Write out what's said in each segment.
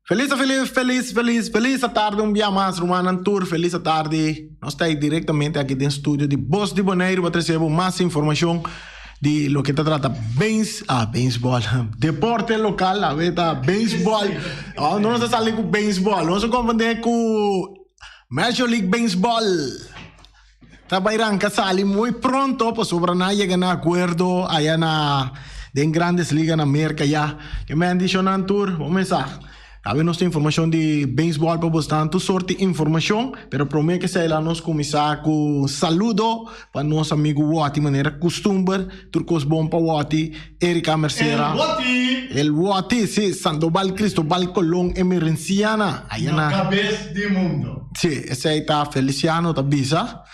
Felis felis felis felis felis atardi un bia mas rumannan tur felis atardi nos ta directamente aki den studio di Bos di Boneiru pa trece bo mas informacion di loke ta trata beis ah beisbol deporte local awe ta beisbol oh no nos a sali cu beisbol nos a comprende cu Major League Baseball Ta bai ranka sali muy pronto pasobra nan a yega na akuerdo aya na den Grandes Liga na Merka ya. Ke men di shonnan tur, bo mesa. Awe nos tin informashon di beisbòl pa bos tantu sort di informashon, pero promé ke esei la nos kuminsá ku saludo pa nos amigu Wòti manera kustumber, tur kos bon pa Wòti, Erika Mercera. El Wòti! El Wòti, si, Sandobal Cristobal Colón Emerenciana, aya na. Na kabes di mundo. Sí, esei ta Feliciano ta bisa.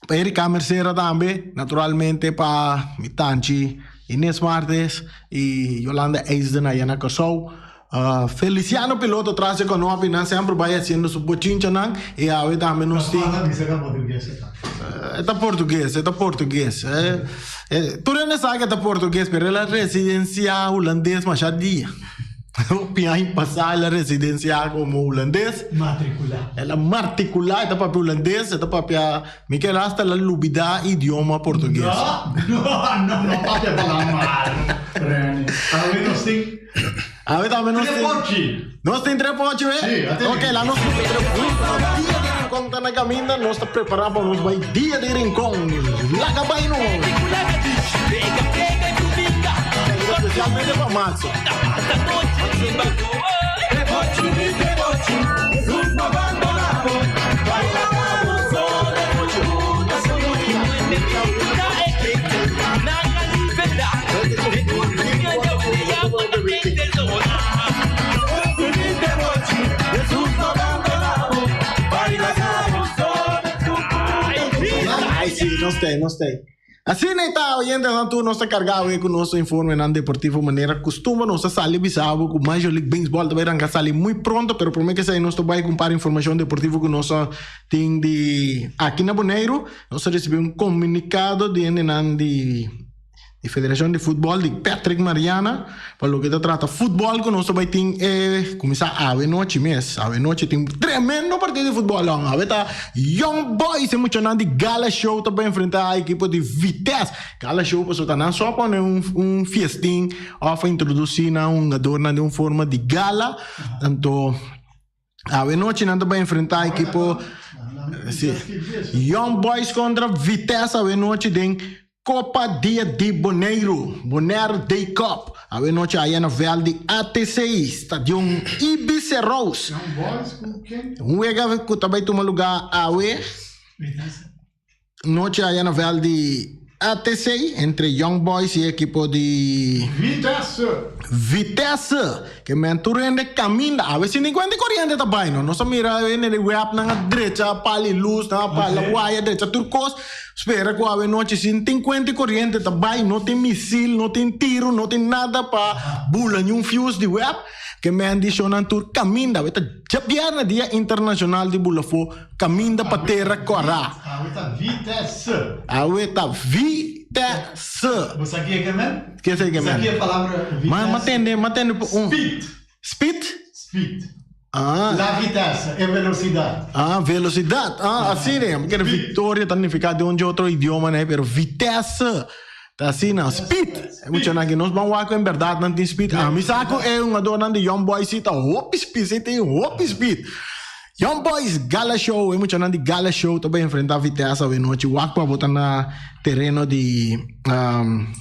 Pa Erika Mercera tambe, naturalmente pa mi tanchi Inés Martes y Yolanda Eisden allá na Kòrsou. Feliciano piloto tras di konopi nan semper bai haciendo su bochinchanan y awe tambe nos tin. Ta bisa ka portugues e ta. E ta portugues, e ta portugues. Tur hende sa ke ta portugues pero el a residencia hulandes masha dia. Hopi aña pasá el a residenciá komo hulandes. Matrikulá. El a martikulá, e ta papia hulandes, e ta papia, mi kere hasta el a lubidá idioma portugues. No, no, no, no papia palabra malo, Rene. Awe nos tin. Awe tambe nos tin. Tres pochi. Nos tin tres pochi, we? Sí, a tene. Ok, la nos kuta tres pochi. Dia di Rincon ta na kaminda, nos ta prepará pa nos bai Dia di Rincon. Laga bai no! Especialmente pa Maxo. Ay sí, nos ta, nos ta. Asina e ta, oyentenan tur nos ta karga awe ku nos informenan deportivo manera kustumber. Nos ta sali bisa bo ku Major League Baseball ta bai ranka sali muy pronto, pero prome ke esei nos ta bai ku un par informashon deportivo ku nos a tin di aki na Boneiru. Nos a risibi un komunikado di hendenan di Di Federacion di Futbol di Patrick Mariana pa loke ta trata futbol ku nos ta bai tin e kuminsá awe nochi mes. Awe nochi tin un tremendo partido di futbol long. Awe ta Young Boys e muchanan di Gala Show ta bai enfrentá ekipo di Vitesse. Gala Show pasobra ta nan so a pone un un fiestin òf a introdusí nan hungadornan den un forma di gala. Anto Awe nochi nan ta bai enfrentá ekipo si Young Boys kontra Vitesse awe nochi den Kopa Dia di Boneiru, Bonaire Day Cup. Awe nochi aya na vèlt di ATC, Stadion Ibis Rose. Un wega ku ta bai tuma lugá awe Nochi aya na veld di ATC entre Young Boys y ekipo di Vitesse. Vitesse. Ke men tur hende kaminda. Awe si ningun hende koriente ta bai no. Nos a mira hende di web nan a drecha pali lus, nan a pala waya, drecha tur kos. Spera ku awe nochi si tin kuente koriente ta bai, no tin misil, no tin tiru, no tin nada pa bula niun fuse di web. Ke men di shownan tur kaminda. Awe ta djabièrnè dia internashonal di bula afó. Kaminda pa tera kòrá. Awe ta Vitesse. Awe ta Vitesse. Bo sa ke ke men? Ke sa ke men? Bo sa ke palabra Vitesse? Ma ma tende, ma tende un. Speed. Speed? Speed. Ah. La vitesse, e velosidat. Ah, velosidat. Ah, asina e. Porque victoria ta nifiká den un dje otro idioma nè, pero Vitesse ta asina. Speed. E muchanan aki nos ban wak ku en bèrdat nan tin speed. Ami sa ku e hungadornan di Young Boys si ta hopi speed, si tin hopi speed. Young Boys Gala Show, e muchanan di Gala Show ta bai enfrenta Vitesse awe nochi. Wak pa bo ta na tereno di um,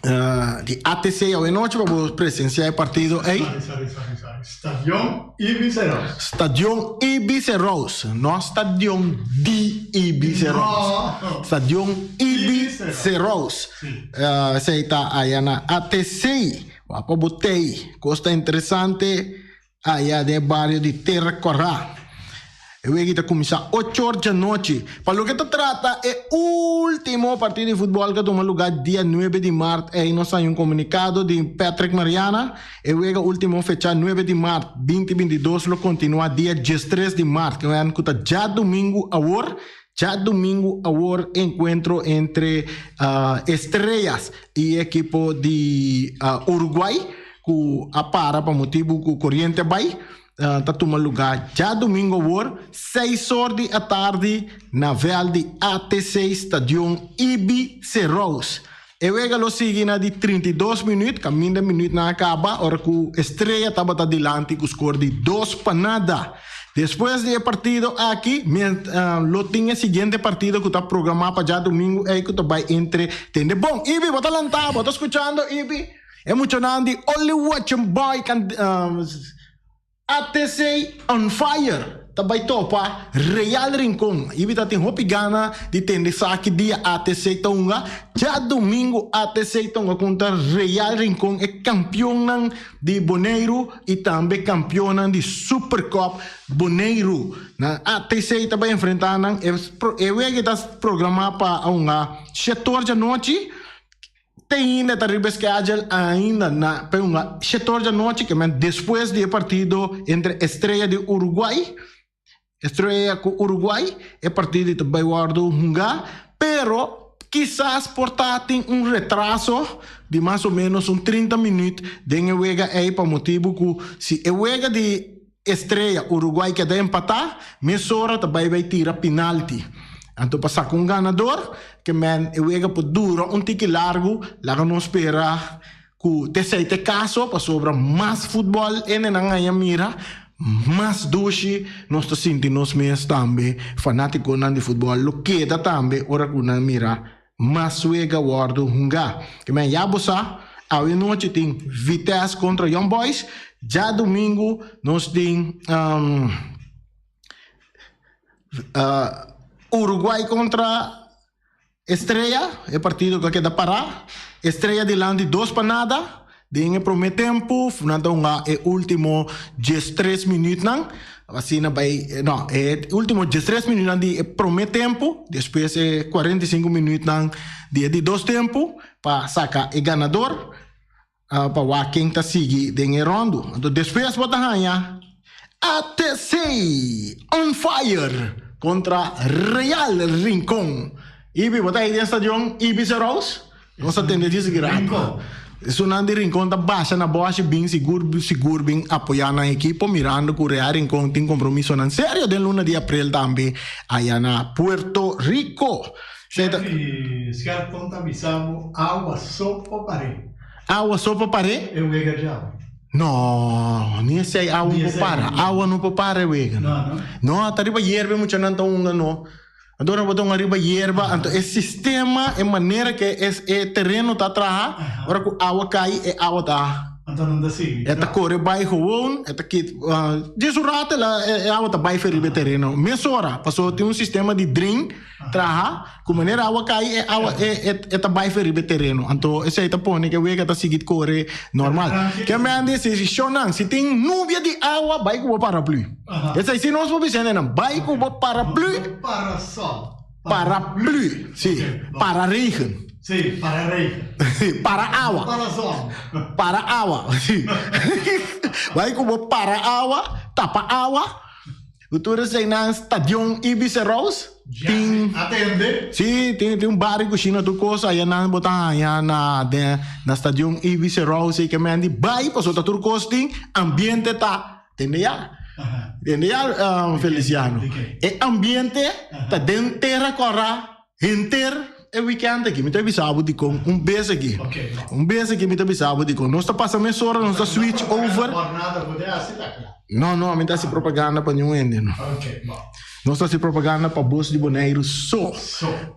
uh, di ATC awe nochi pa bo presencia e partido ei. Sorry, sorry, sorry, sorry. Stadion Ibis Rose. Stadion Ibis Rose, no stadion di Ibis Rose. No. Stadion Ibis Rose. Sí. Uh, esei ta aya na ATC. Wak pa bo tei. Kos ta interesante. Aya den e bario di Terra Kòrá. E wega ta kuminsá ocho or djanochi. Pa loke ta trata e último partido di futbòl ku a tuma lugá dia nuebe di mart ei nos haña un komunikado di Patrick Mariana. E wega último fechá nuebe di mart binti 22 lo kontinuá dia diestres di mart ku ta djadumingu awor. Djadumingu awor enkuentro entre Estrellas i e ekipo di Uruguay. ku a para pa motibu ku koriente a bai, ta tuma lugá djadumingu awor, seis or di atardi na vèlt di ATC Stadion Ibi Serous. E wega lo sigui na di 32 minüt, kaminda minütnan a kaba ora ku Estrella tabata dilanti ku skor di 2-0. Despues di e partido aki, lo tin e siguiente partido ku ta programá pa djadumingu ei ku ta bai entre tende bon. Ibi, bo ta lantá? Bo ta skuchando, Ibi? E muchanan di Only Watching Boy kan ATC On Fire ta bai topa Real Rincon. Ibi ta tin hopi gana di tende esaki dia ATC ta hunga. Djadumingu ATC ta hunga kontra Real Rincon, e kampionnan di Boneiru i tambe kampionnan di Super Cup Boneiru. Nan ATC ta bai enfrentá nan. E wega ta programá pa hunga shetor djanochi. Te ainda ta riba e schedule ainda na pa hunga shetor djanochi ke men despues di e partido entre Estrella di Uruguay, Estrella ku Uruguay, e partido ta bai wòrdu hunga, pero kisas por ta tin un retraso di mas o menos un 30 minuut den e wega ei pa motibu ku si e wega di Estrella Uruguay keda empatá, mesora ta bai bai tira pinalti. Anto pa saka un ganador, ke men e wega por dura un tiki largu, laga nos spera ku t'esei t'e kaso pasobra mas futbòl hendenan haña mira, mas dushi nos ta sinti nos mes tambe. Fanátikonan di futbòl lo keda tambe ora ku nan mira mas wega wòrdu hungá. Ke men ya bo sa, awe nochi tin Vitesse kontra Young Boys, djadumingu nos tin Uruguay kontra Estrella, e partido ku a keda pará. Estrella dilanti 2-0 den e promé tempu. Nan ta hunga e último 13 minütnan. Asina bai, no, e último 13 minütnan di e promé tempu, despues e 45 minütnan di e di dos tempu pa saka e ganador. Pa wak ken ta sigui den e ròndu. Anto despues bo ta haña ATC On Fire kontra Real Rincon. Ibi, bo ta ei den stadion Ibi Serous? Nos a tende djis rato. Esunnan di Rincon ta basha na bòshi bin sigur sigur bin apoyá nan ekipo mirando ku Real Rincon tin kompromisonan serio den luna di aprel tambe aya na Puerto Rico. Chef Scherpton ta bisa bo awa so pa paré. Awa so pa paré? E wega djawe. No, ni esei awa no por para. Awa no por para e wega. No, no. No, ta riba yerba e muchanan ta hunga no. Anto ora bo ta hunga riba yerba, anto e sistema, e manera ke e tereno ta traha, ora ku awa kai e awa ta. Anto nan ta sigui. E ta kore bai gewoon, e ta kit, djis un rato e awa ta bai fe riba e tereno. Mesora, pasobra tin un sistema di drain. Traha, ku manera awa kai e awa e e ta bai fe riba e tereno. Anto esei ta pone ku e wega ta sigui kore normal. Ke men di si shonnan, si tin nubia di awa bai ku bo paraplu. Esei si nos por bisa hendenan, bai ku bo paraplu. Parasol. Paraplu, si, para regen. Si, para regen. Si, para awa. Parasol. Para awa, si. Bai ku bo para awa, tapa awa. Ku tur eseinan stadion Ibis Rose tin. Atende. Si, tin tin un bar i kushina tur kos aya nan bo ta haña na den na stadion Ibis Rose ei ke men di bai pasobra ta tur kos tin ambiente ta tende ya tende ya Feliciano e ambiente ta den tera kòrá henter e weekend aki mi ta bisa bo dikon un bes aki un bes aki mi ta bisa bo dikon nos ta pasa mesora nos ta switch over. No, no, mi ta hasi propaganda pa niun hende no. Nos ta hasi propaganda pa Bos di Boneiru so.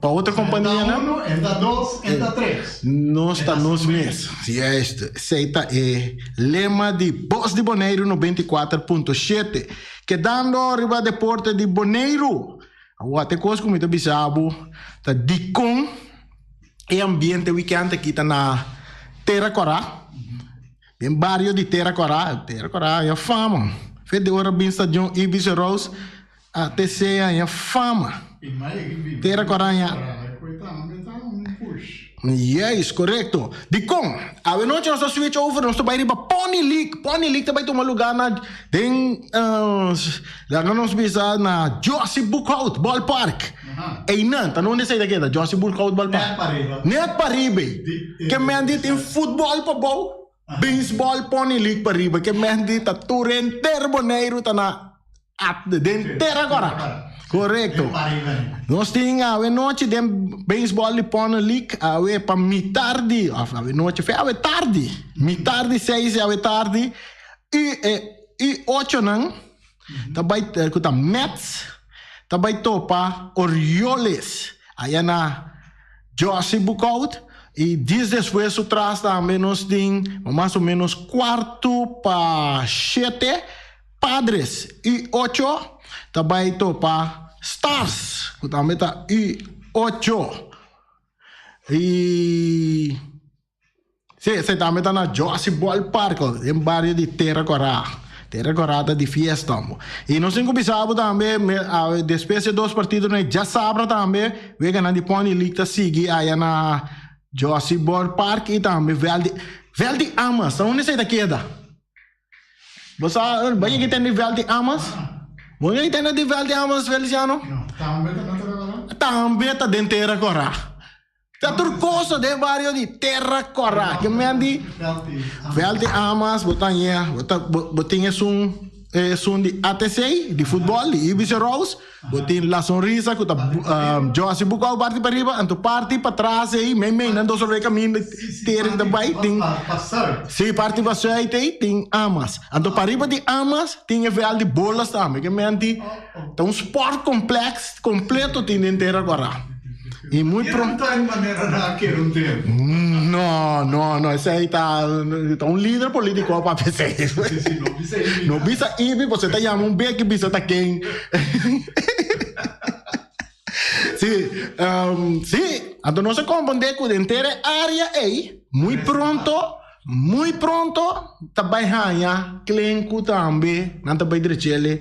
Pa otro kompanianan. Enta uno, enta dos, enta tres. Nos ta nos mes. Juist, esei ta e lema di Bos di Boneiru 94.7. Kedando riba deporte di Boneiru. Awor te kos ku mi ta bisa bo ta dikon e ambiente wikènt aki ta na Tera Kòrá. Den bario di Tera Kòrá, Tera Kòrá haña fama. Fe di ora bin stadion Ibis Rose ATC haña fama. Tera Kòrá haña. Yes, korekto. Dikon? Awe nochi nos ta switch over, nos ta bai riba Pony League. Pony League ta bai tuma lugá na den laga nos bisa na Jossy Boekhout Ballpark. Einan, ta nunde esei ta keda? Jossy Boekhout Ballpark. Net pariba. Net pariba ei. Ke men di tin futbòl pabou. Baseball Pony League pariba ke men di ta tur henter Boneiru ta na at den Tera Kora. Korekto. Nos tin awe nochi den baseball di Pony League awe pa mitar di of awe nochi fe awe tardi mitar di seis di awe tardi i e i ochonan ta bai ku ta Mets ta bai topa Orioles aya na Jossy Boekhoudt i dies despues su tras tambe nos tin mas o menos kuartu pa shete Padres U ocho ta bai topa Stars ku tambe ta U ocho i si esei tambe ta na Jossy Ballpark den bario di Tera Kora. Tera Kora ta di fiesta amo. I nos tin ku bisa bo tambe despues di e dos partidonan djasabra tambe weganan di Pony League ta sigui aya na Jossy Ballpark i tambe veld di veld di Amas. Ta unda esei ta keda? Bo sa bo yega ten di veld di Amas? Bo yega ten di veld di Amas, Feliciano? No, tambe ta na Tera Kora. Tambe ta den Tera Kora. Ta tur cosa den bario di Tera Kora. Ke men di veld di Amas bo ta ña, bo ta bo tin esun esun di ATC di futbol di Ibis Rose. Bo tin La Sonrisa ku ta Jossy Bucau parti pariba, anto parti patras ei mei mei nan dos orbe kaminda tera ku ta bai tin si parti pa sùit ei tin Amas. Anto pariba di Amas tin e vèlt di bolas tambe ke menti ta un sport complex completo tin den Tera Kòrá. I muy pro. No no no esei ta ta un lider politico a papia esei. No bisa Ibi pasobra e ta yama un bek i bisa ta ken. Si si anto nos a komprende ku henter e area ei muy pronto Muy pronto ta bai haña klenku tambe, nan ta bai drechele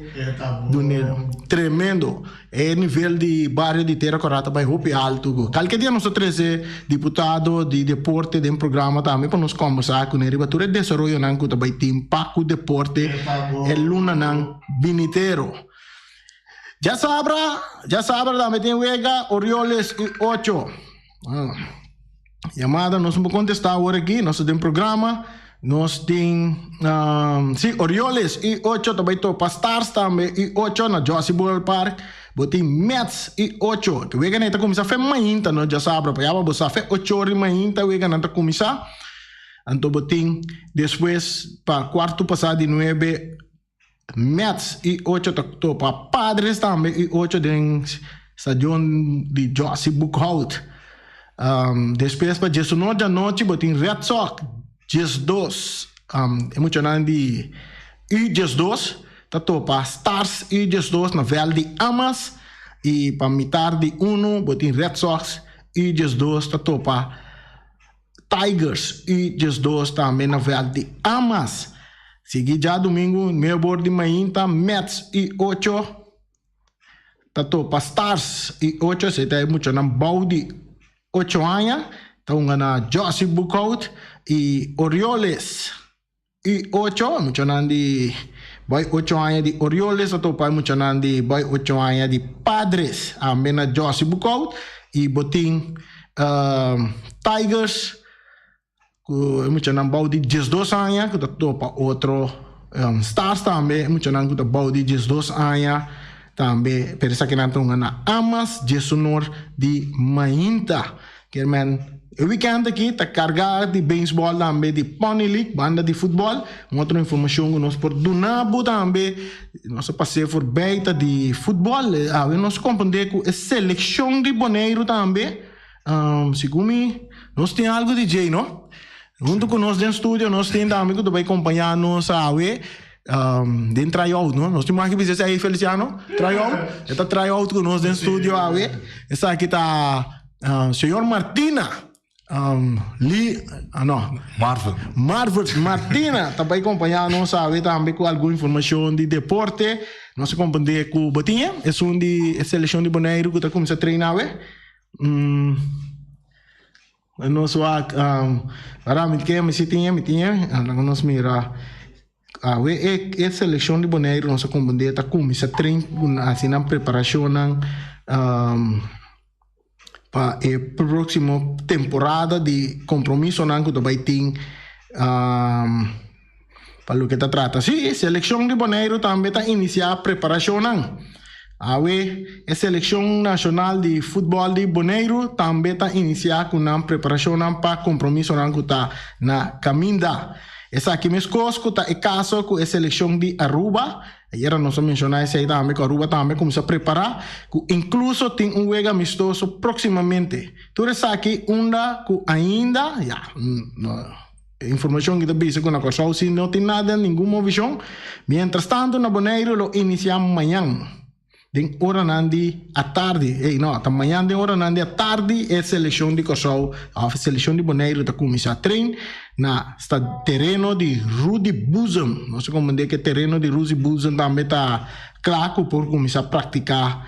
dun'e. Tremendo. E nivel di bario di Tera Kòrá ta bai hopi altu. Kalke dia nos ta trese diputado di deporte den programa tambe pa nos kòmbersá kuné riba tur e desaroyonan ku ta bai tin pa ku deporte e lunanan binitero. Djasabra, djasabra tambe tin wega Orioles i Ocho. Yamada nos no por contesta awor aki, nos ta den programa. Nos tin, si, Orioles i ocho ta bai topa Stars tambe i ocho na Jossy Ballpark. Bo tin Mets i ocho. Ke weganan ta kuminsá fe mainta no djasabra pa yaba bo sa fe ocho ora di mainta weganan ta kuminsá. Anto bo tin despues pa kuartu pasá di nuebe Mets i ocho ta topa Padres tambe i ocho den stadion di Jossy Boekhout. Despues pa diesunor djanochi bo tin Red Sox 12. E muchanan di U 12 ta topa Stars U 12 na vèlt di Amas i pa mitar di uno bo tin Red Sox U 12 ta topa Tigers y 12 tambe na veld di Amas. Sigui djadumingu nuebe or di mainta Mets y ocho ta topa Stars y ocho, esei ta e muchanan bou di ocho aña ta hunga na Jossy Boekhout y Orioles. I ocho, e muchanan di bai ocho aña di Orioles a topa e muchanan di bai ocho aña di Padres. Ambe na Jossy Boekhout i bo tin Tigers ku e muchanan bou di 12 aña ku ta topa otro Stars tambe e muchanan ku ta bou di 12 aña tambe pero esakinan ta hunga na Amas Djesunor di Mainta. Kier men e weekend aki ta carga di baseball tambe di Pony League banda di futbol. Un otro informacion cu nos por duna bo tambe nos a pase voorbij ta di futbol. Awe nos comprende cu e seleccion di Boneiru tambe segun mi nos tin algo di djey no. Hunto cu nos den studio nos tin tambe cu ta bay compaña nos awe. Den try out no nos tin maki bisa esei Feliciano try out e ta try out ku nos den studio awe esaki ta señor Martina Li ah no Marvel Marvel Martina ta bai kompañá nos awe tambe ku algun informashon di deporte nos a komprendé ku bo tin esun di e selekshon di Boneiru ku ta kuminsá traina awe. Nos wak para mi ke mi si tin e mi tin e laga nos mira awe e e selekshon di Boneiru nos a komprende ta kuminsá train hasi nan preparashonnan pa e próksimo temporada di kompromisonan ku ta bai tin. Um, pa loke ta trata. Sí, selekshon di Boneiru tambe ta inisiá preparashonnan. Awe, e selekshon nashonal di futbòl di Boneiru tambe ta inisiá ku nan preparashonnan pa kompromisonan ku ta na kaminda. Esaki meskos ku ta e kaso ku e selekshon di Aruba. Ayera nos a menshoná esei tambe ku Aruba tambe kuminsá prepará, ku inkluso tin un wega amistoso próksimamente. Tur esaki unda ku ainda, ya, e informashon ki ta bisa ku na Kòrsou si no tin nada, ningun movishon. Miéntras tantu na Boneiru lo inisiá mañan den oranan di atardi, ey no, ta mañan den oranan di atardi e selekshon di Kòrsou òf e selekshon di Boneiru ta kuminsá train na sta tereno di Rudy Boezem. Nos ta komprendé ku e tereno di Rudy Boezem tambe ta kla ku por kuminsá praktiká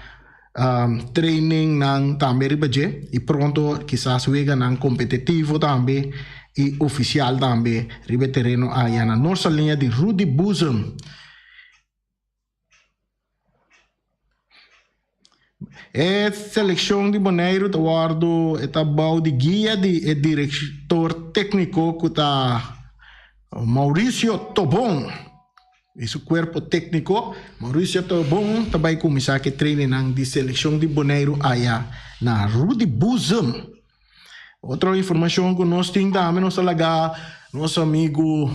Trainingnan tambe riba dje y pronto kisas weganan competitivo tambe y oficial tambe riba e tereno aya na Noord Saliña di Rudy Boezem. E seleccion di Boneiru ta wordo e ta bou di guia di e director tecnico cu ta Mauricio Tobon. I su kuerpo tékniko, Mauricio Tobon ta bai kuminsá ku e trainingnan di selekshon di Boneiru aya na Rudy Boezem. Otro informashon ku nos tin tambe nos ta laga nos amigu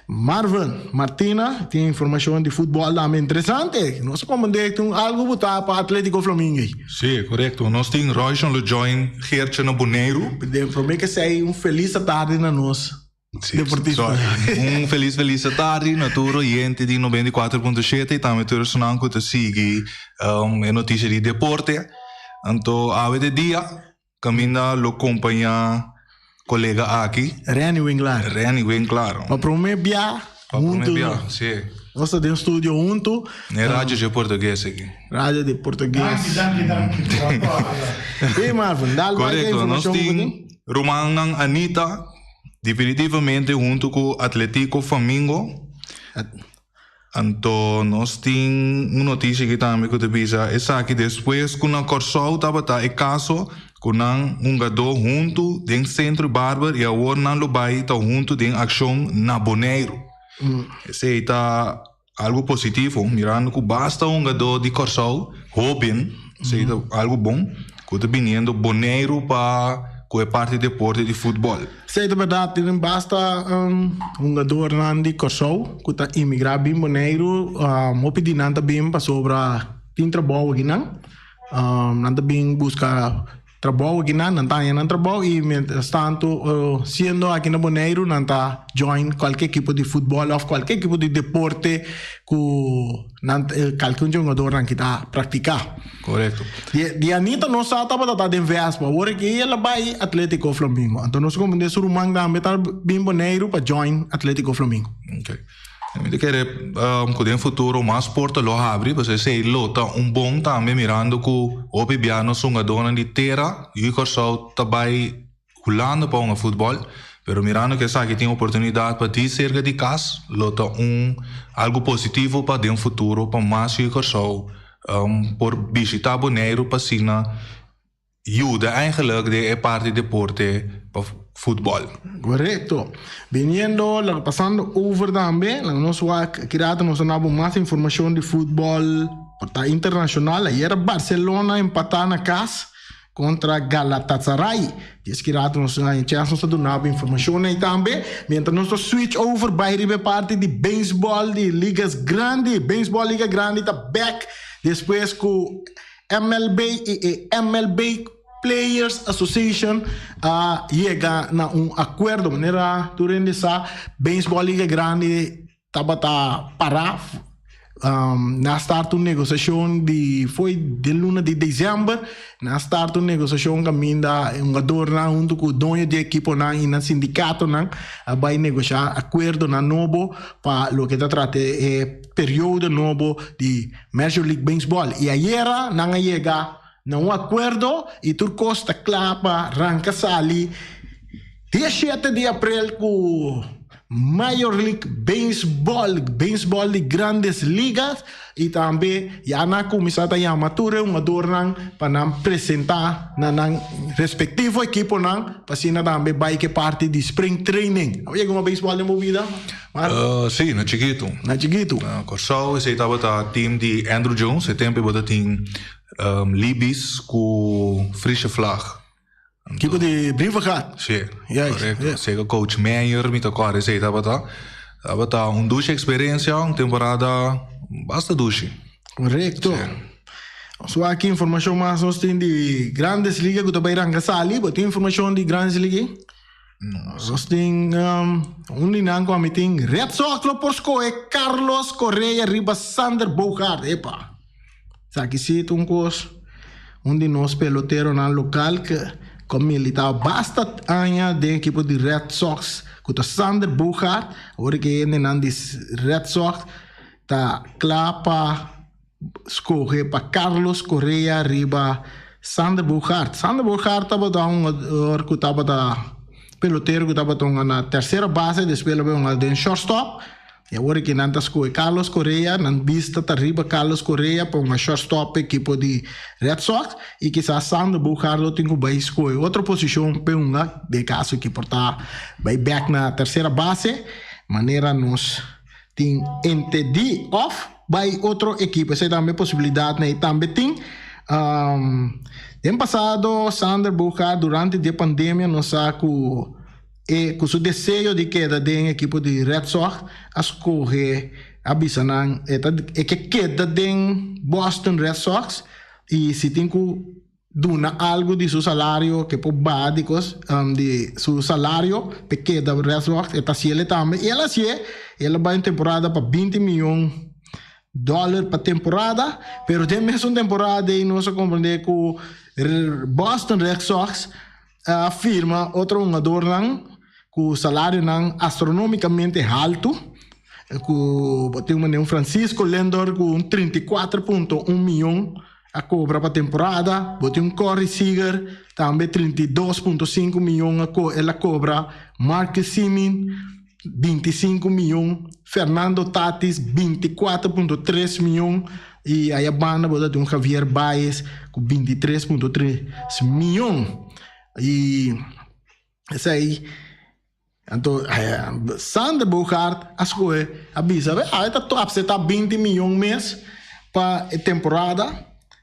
Marvin Martina tin informashon di futbòl tambe interesante. Nos a komprendé tin algu ku ta pa Atletico Flamingo ei. Sí, korekto. Nos tin Royson lo join Geertje na Boneiru. Promé ke esei un felis atardi na nos. Deportista. Un felis felis atardi na tur oyente di 94.7 y tambe tur esnan cu ta sigui um, e noticia di deporte. Anto awe de dia caminda lo compaña colega aki. Renny Winklaar. Renny Winklaar. Pa prome bia Pa prome hunto. bia, si. Nos ta den studio hunto. Ne radio dje portugues aki. Radio di portugues. Danki, danki, danki. Hey Marvin, dal bai e Correcto, nos informacion cu bo tin tin. rumannan Anita, Definitivamente huntu ku Atletico Flamingo. Anto nos tin un notisia aki tambe ku ta bisa esaki despues ku na Kòrsou tabata e kaso ku nan hungadó huntu den Sentro Barber i awor nan lo bai ta huntu den akshon na Boneiru. Esei ta algu positivo mirando ku basta hungadó di Kòrsou hóben, esei ta algu bon, ku ta biniendo Boneiru pa ku e parti deporte di futbòl. Esei ta bèrdat, tin basta hungadornan di Kòrsou ku ta imigrá bin Boneiru, hopi di nan ta bin pasobra tin trabou akinan, nan ta bin buska Trabou aki nan, nan ta haña nan trabou y mientras tanto siendo aki na Boneiru nan ta join cualke ekipo di futbol of cualke ekipo di deporte cu nan calke un jongadornan ki ta practica. Correcto. Di Anita no sa tabata ta den Vespa, awor aki el a bay Atletico Flamingo. Anto nos comprende su ruman tambe ta bin Boneiru pa join Atletico Flamingo. Okay. Mi ta kere ku den futuro mas porta lo habri pasobra esei lo ta un bon tambe mirando ku hopi bia nos hungadónan di tera yu Kòrsou ta bai Hulanda pa hunga futbòl pero mirando ku esaki tin oportunidat pa di serka di kas lo ta un algu positivo pa den futuro pa mas yu Kòrsou por bishita Boneiru pa asina Yuda eigenlijk den e parti deporte pa futbol. Korekto. Biniendo, laga pasando over tambe, laga nos wak ki rato nos ta nabo mas informashon di futbol por ta internashonal. Ayer Barcelona empatá na kas kontra Galatasaray. Dies ki rato nos haña chèns nos ta duna bo informashon ei tambe. Mientras nos ta switch over bai riba e parti di beisbòl di ligas grandi. Beisbòl liga grandi ta bèk despues ku MLB i e MLB Players Association a yega na un akuerdo. Manera tur hende sa, Beisbòl Liga Grandi tabata pará. Nan a start un negosiashon di foi den luna di desèmber. Nan a start un negosiashon kaminda e hungadornan huntu ku doño di ekiponan i nan sindikatonan a bai negoshá akuerdonan nobo pa loke ta trata e periodo nobo di Major League Baseball y ayera nan a yega na un acuerdo y tur cos ta cla pa ranca sali dia shete di april cu Major League Baseball, baseball di Grandes Ligas y tambe ya nan a cuminsa ta yama tur e hungadornan pa nan presenta na nan respectivo equiponan pa asina tambe bay ke parti di spring training. Abo yega hunga baseball den bo bida? Mar? Si, na chikitu. Na chikitu. Na Kòrsou esei tabata team di Andruw Jones, e tempo ei bo ta tin Libis ku Frische Vlag. Kiko di Brievengat? Sí, correcto. Sega coach Meyer, mi ta kòrda esei tabata. Tabata un dushi eksperensia, un temporada basta dushi. Correcto. Nos wak ki informashon mas nos tin di Grandes Liga ku ta bai ranka sali. Bo tin informashon di Grandes Liga? Nos tin un di nan ku ami tin Red Sox lo por skohe Carlos Correa riba Sander Bogaerts. Epa! Esaki si ta un kos un di nos peloteronan lokal ke ku a militá basta aña den ekipo di Red Sox ku ta Sander Bogaerts. Awor ke hendenan di Red Sox ta kla pa skohe pa Carlos Correa riba Sander Bogaerts. Sander Bogaerts tabata un hungador ku tabata pelotero ku tabata hunga na tersera base despues el a bai hunga den shortstop. I awor aki nan ta skohe Carlos Correa, nan bista ta riba Carlos Correa pa un shortstop p'e ekipo di Red Sox i kisas Sander Bogaerts lo tin ku bai skohe otro posishon p'e hunga den kaso ki por ta bai bek na tersera base manera nos tin entendí òf bai otro ekipo. Esei tambe posibilidatnan ei tambe tin. Den pasado Sander Bogaerts durante di e pandemia nos sa ku. E ku su deseo di keda den ekipo di Red Sox a skohe a bisa nan e ta e ke keda den Boston Red Sox i si tin ku duna algu di su salario ke por baha di kos di su salario p'e keda Red Sox e ta hasiel tambe i el a hasié i el a bai un temporada pa binti miyon dòler pa temporada pero den mesun temporada ei nos a komprende ku Boston Red Sox A firma otro hungadornan ku salarionan astronomikamente haltu, ku bo tin manera un Francisco Lindor ku un 34.1 miyon a kobra pa temporada, bo tin un Corey Seager tambe 32.5 miyon el a kobra, Marcus Semien 25 miyon, Fernando Tatis 24.3 miyon y aya banda bo ta tin un Javier Baez cu 23.3 miyon y esey anto Sander Bogaerts a scoge a bisa be a ta acepta 20 miyon mes pa e temporada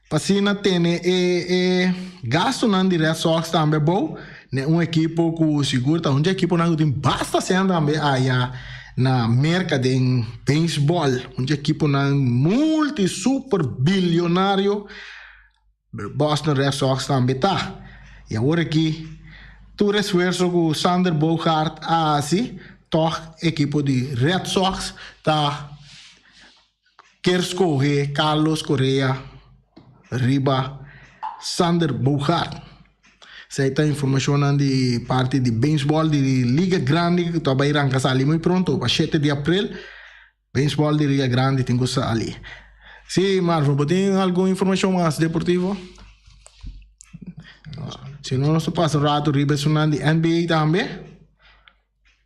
pa asina tene e e gastonan di Red Sox tambe abou ne un ekipo ku sigur ta un dje ekiponan ku tin basta sèn tambe aya na Merka den beisbòl un dje ekiponan multi super bilionario Boston Red Sox tambe ta i awor aki tur esfuerso ku Sander Bogaerts a hasi tòg ekipo di Red Sox ta Kier scoge Carlos Correa riba Sander Bogaerts. Esey ta informacionnan di parti di baseball di Liga Grandi cu ta bay ranca sali muy pronto pa shete di april. Baseball di Liga Grandi tin cu sali. Si Marvin bo tin algun informacion mas deportivo? Si no nos ta pasa un rato riba esunnan di NBA tambe.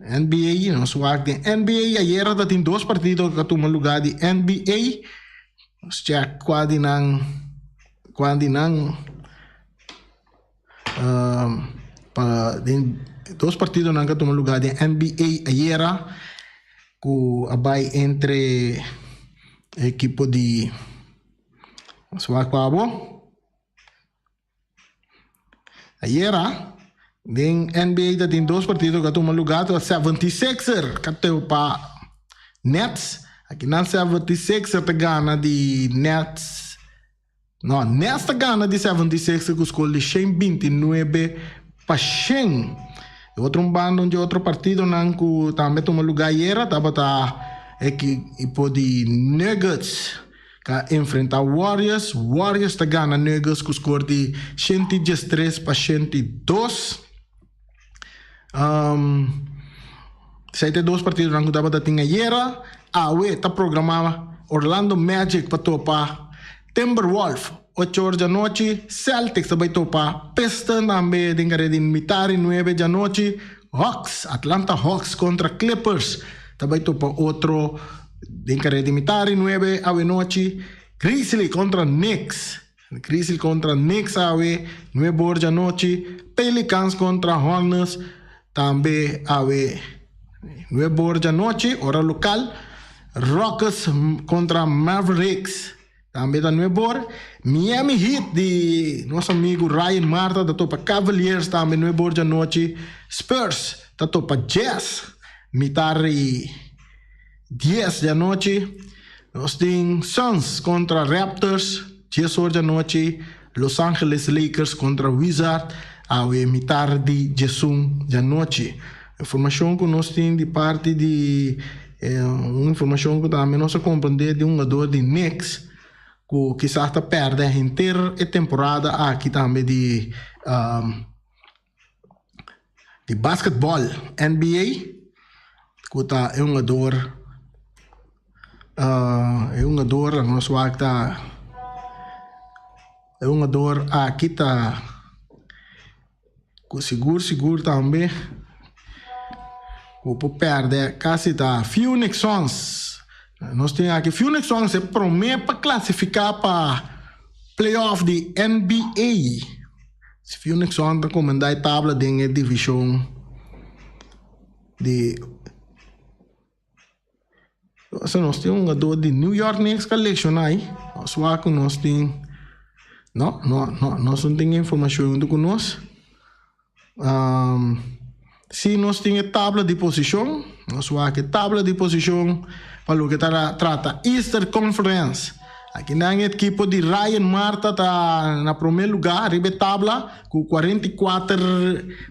NBA, nos wak den NBA ayera ta tin dos partido ku a tuma lugá di NBA. Nos check kua di nan kua di nan pa den dos partidonan ku a tuma lugá den NBA ayera ku a bai entre ekipo di nos wak pa abo. Ayera den NBA ta tin dos partido ku a tuma lugá ta 76er ka teu pa Nets. Aki nan 76er ta gana di Nets. No, Nets ta gana di 76er ku skor di 129 pa 100. E otro un banda un di otro partidonan ku tambe a tuma lugá ayera tabata ekipo di Nuggets. Ta enfrenta Warriors. Warriors ta gana Nuggets ku skor di 113 pa 102. Um, esei ta e dos partidonan ku tabata tin ayera. Awe ta programá Orlando Magic pa topa Timberwolf ocho or djanochi. Celtics ta bai topa Pistons tambe den kare di mitad di nuebe djanochi. Hawks, Atlanta Hawks kontra Clippers ta bai topa otro den kareda di mitari nuebe awenochi. Grizzly kontra Knicks, Grizzly kontra Knicks awe nuebe or djanochi. Pelicans kontra Hornets tambe awe nuebe or djanochi ora lokal. Rockets kontra Mavericks Tambe ta nuebe or. Miami Heat di nos amigu Ryan Marta ta topa Cavaliers tambe nuebe or djanochi. Spurs ta topa Jazz mitar i dies djanochi. Nos tin Suns kontra Raptors dies or djanochi. Los Angeles Lakers kontra Wizard awe mitar di diesun djanochi. Informashon ku nos tin di parti di un informashon ku tambe nos a komprendé di un hungador di Knicks ku kisas ta pèrdè henter e temporada aki tambe di di basketball NBA ku ta e hungador e hungador nos wak ta e hungador aki ta. Ku sigur sigur tambe ku por pèrdè kasi ta Phoenix Suns. Nos tin aki Phoenix Suns e promé pa klasifiká pa playoff di NBA. Phoenix Suns ta komandá e tabla den e divishon di. Asa nos tin un hungador di New York Knicks ka lesioná ei. Nos wak ku nos tin. No, no, no, nos no tin informashon huntu ku nos. Si nos tin e tabla di posishon, nos wak e tabla di posishon pa loke ta trata Eastern Conference. Aki nan e ekipo di Ryan Marta ta na promé lugá riba e tabla ku 44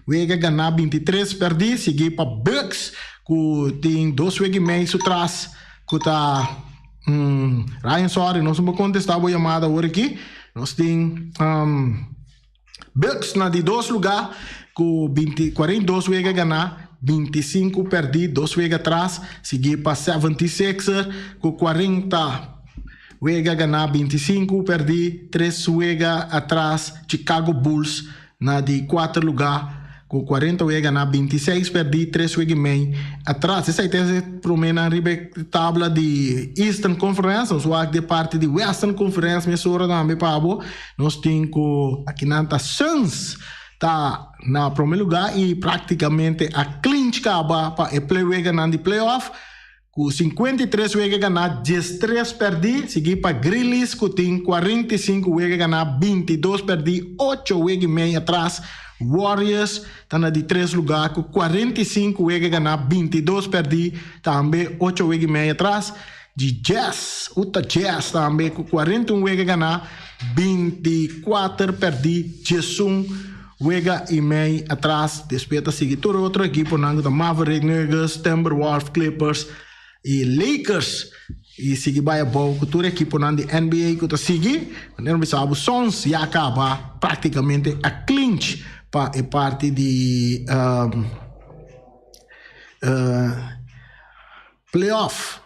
wega ganá, 23 pèrdí, sigui pa Bucks ku tin dos wega i mei su tras ku ta Ryan sorry nos no por kontestá bo yamada awor aki. Nos tin Bucks na di dos lugá ku binti 42 wega ganá, 25 pèrdí, dos wega tras, sigui pa 76er ku 40 wega ganá, 25 pèrdí, tres wega atras, Chicago Bulls na di kuater lugá ku 40 wega ganá, 26 pèrdí, tres wega i mei atras. Esei ta e proménan riba e tabla di Eastern Conference. Nos wak di e parti di Western Conference mesora tambe pa bo. Nos tin ku akinan ta Suns ta na prome lugá i praktikamente a clinch kaba pa e play weganan di playoff ku 53 wega ganá, 13 pèrdí, sigui pa Grizzlies ku tin 45 wega ganá, 22 pèrdí, 8 wega i mei atras. Warriors ta na di tres lugá ku 45 wega ganá, 22 pèrdí, tambe 8 wega i mei atras. Di Jazz, Utah Jazz tambe ku 41 wega ganá, 24 pèrdí, 11 wega i mei atras. Despues ta sigui tur e otro ekiponan ku ta Maverick, Nuggets, Timberwolves, Clippers i Lakers. I sigui bai abou ku tur ekiponan di NBA ku ta sigui. Manera mi bisa bo, Suns ya kaba praktikamente a clinch pa e parti di Playoff.